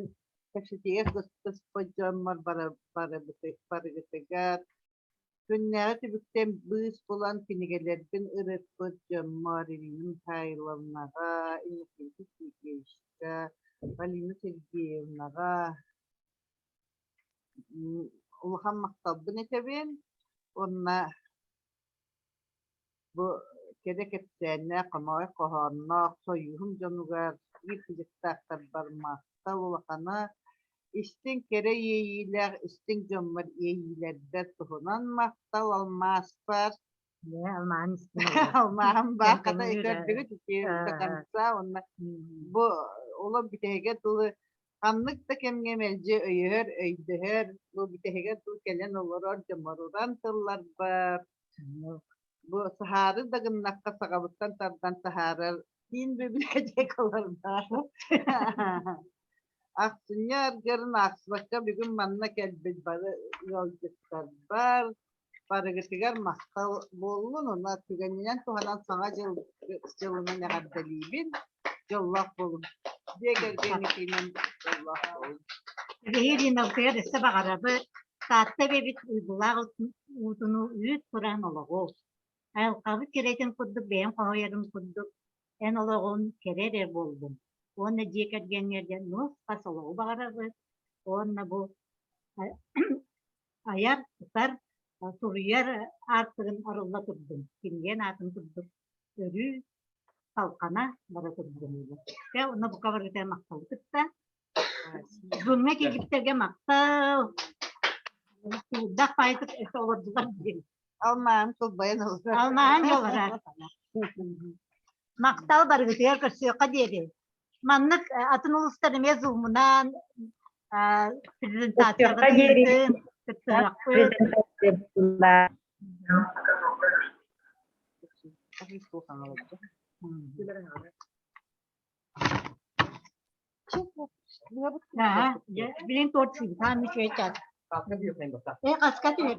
кэпсэтиигэ кыттыспыт дьоммор барыгытыгар күннээҕи түбүктэн быыс булан кинигэлэрбин ырыппыт дьоммор Ирина Михайловнаҕа, Иннокентий Сергеевичка, Полина Сергеевнаҕа улахан махталбын этэбин уонна Бу кэрэ кэпсээннээх, хомоҕой хоһоонноох сойууһум дьонугар биир кыдьыктаахтарбар махтал улахана, истиҥ кэрэ иэйиилээх истиҥ дьоммор иэйиилэрбэр туһунан махтал алмааспар Алмааһым алмааһым баар хата көрдүгүт ити до конца уонна бу олох бүтэһигэ дылы ханнык да кэмҥэ мэлдьи өйөһөр, өйдөһөр, бу бүтэһигэ дылы кэлэн олорор дьоморуран тылларбар Бу саһаары да гыннахха саҕабыттан тардан таһаарар киин библиотекалардаах. Ахсынньы аргарын аахсыбакка бүгүн манна кэлбит бары ыалдьыттарбар барыгытыгар махтал буоллун уонна түгэнинэн туһанан Саҥа дьыл дьылынан эҕэрдэлиибин. Дьоллоох буолуҥ. Дьиэ кэргэҥҥитинэн дьоллоох буолуҥ. Биһиги өссө баҕарабыт Таатта эбэбит уйгулаах уутунуу үүт кураан олоҕу, айылҕабыт кэрэтин курдук бэйэм хоһуйарым курдук эн олоҕун кэрэ эрэ буоллун уонна дьиэ кэргэҥҥэр нус-хас олоҕу баҕарабыт уонна бу айар, тутар, суруйар аартыгын арылла турдун, кинигэ аатын курдук өрүү салҕана бара турдун. Дьэ, онно бука барыта махталы кытта Бүгүҥҥэ кэлбиттэргэ махтал. Куурдах баайытык өссө олордулар диэн. Алмааһын кылбайан олорор. Алмааһын олорор. Махтал барыгытыгар көрсүөххэ диэри. Маннык атын улуустар эмиэ зумунан презентацияҕа кыттыһыахпыт. Аха, дьэ, билин торт сыыпаан үчүгэй чаас. Э, хаска түһэр?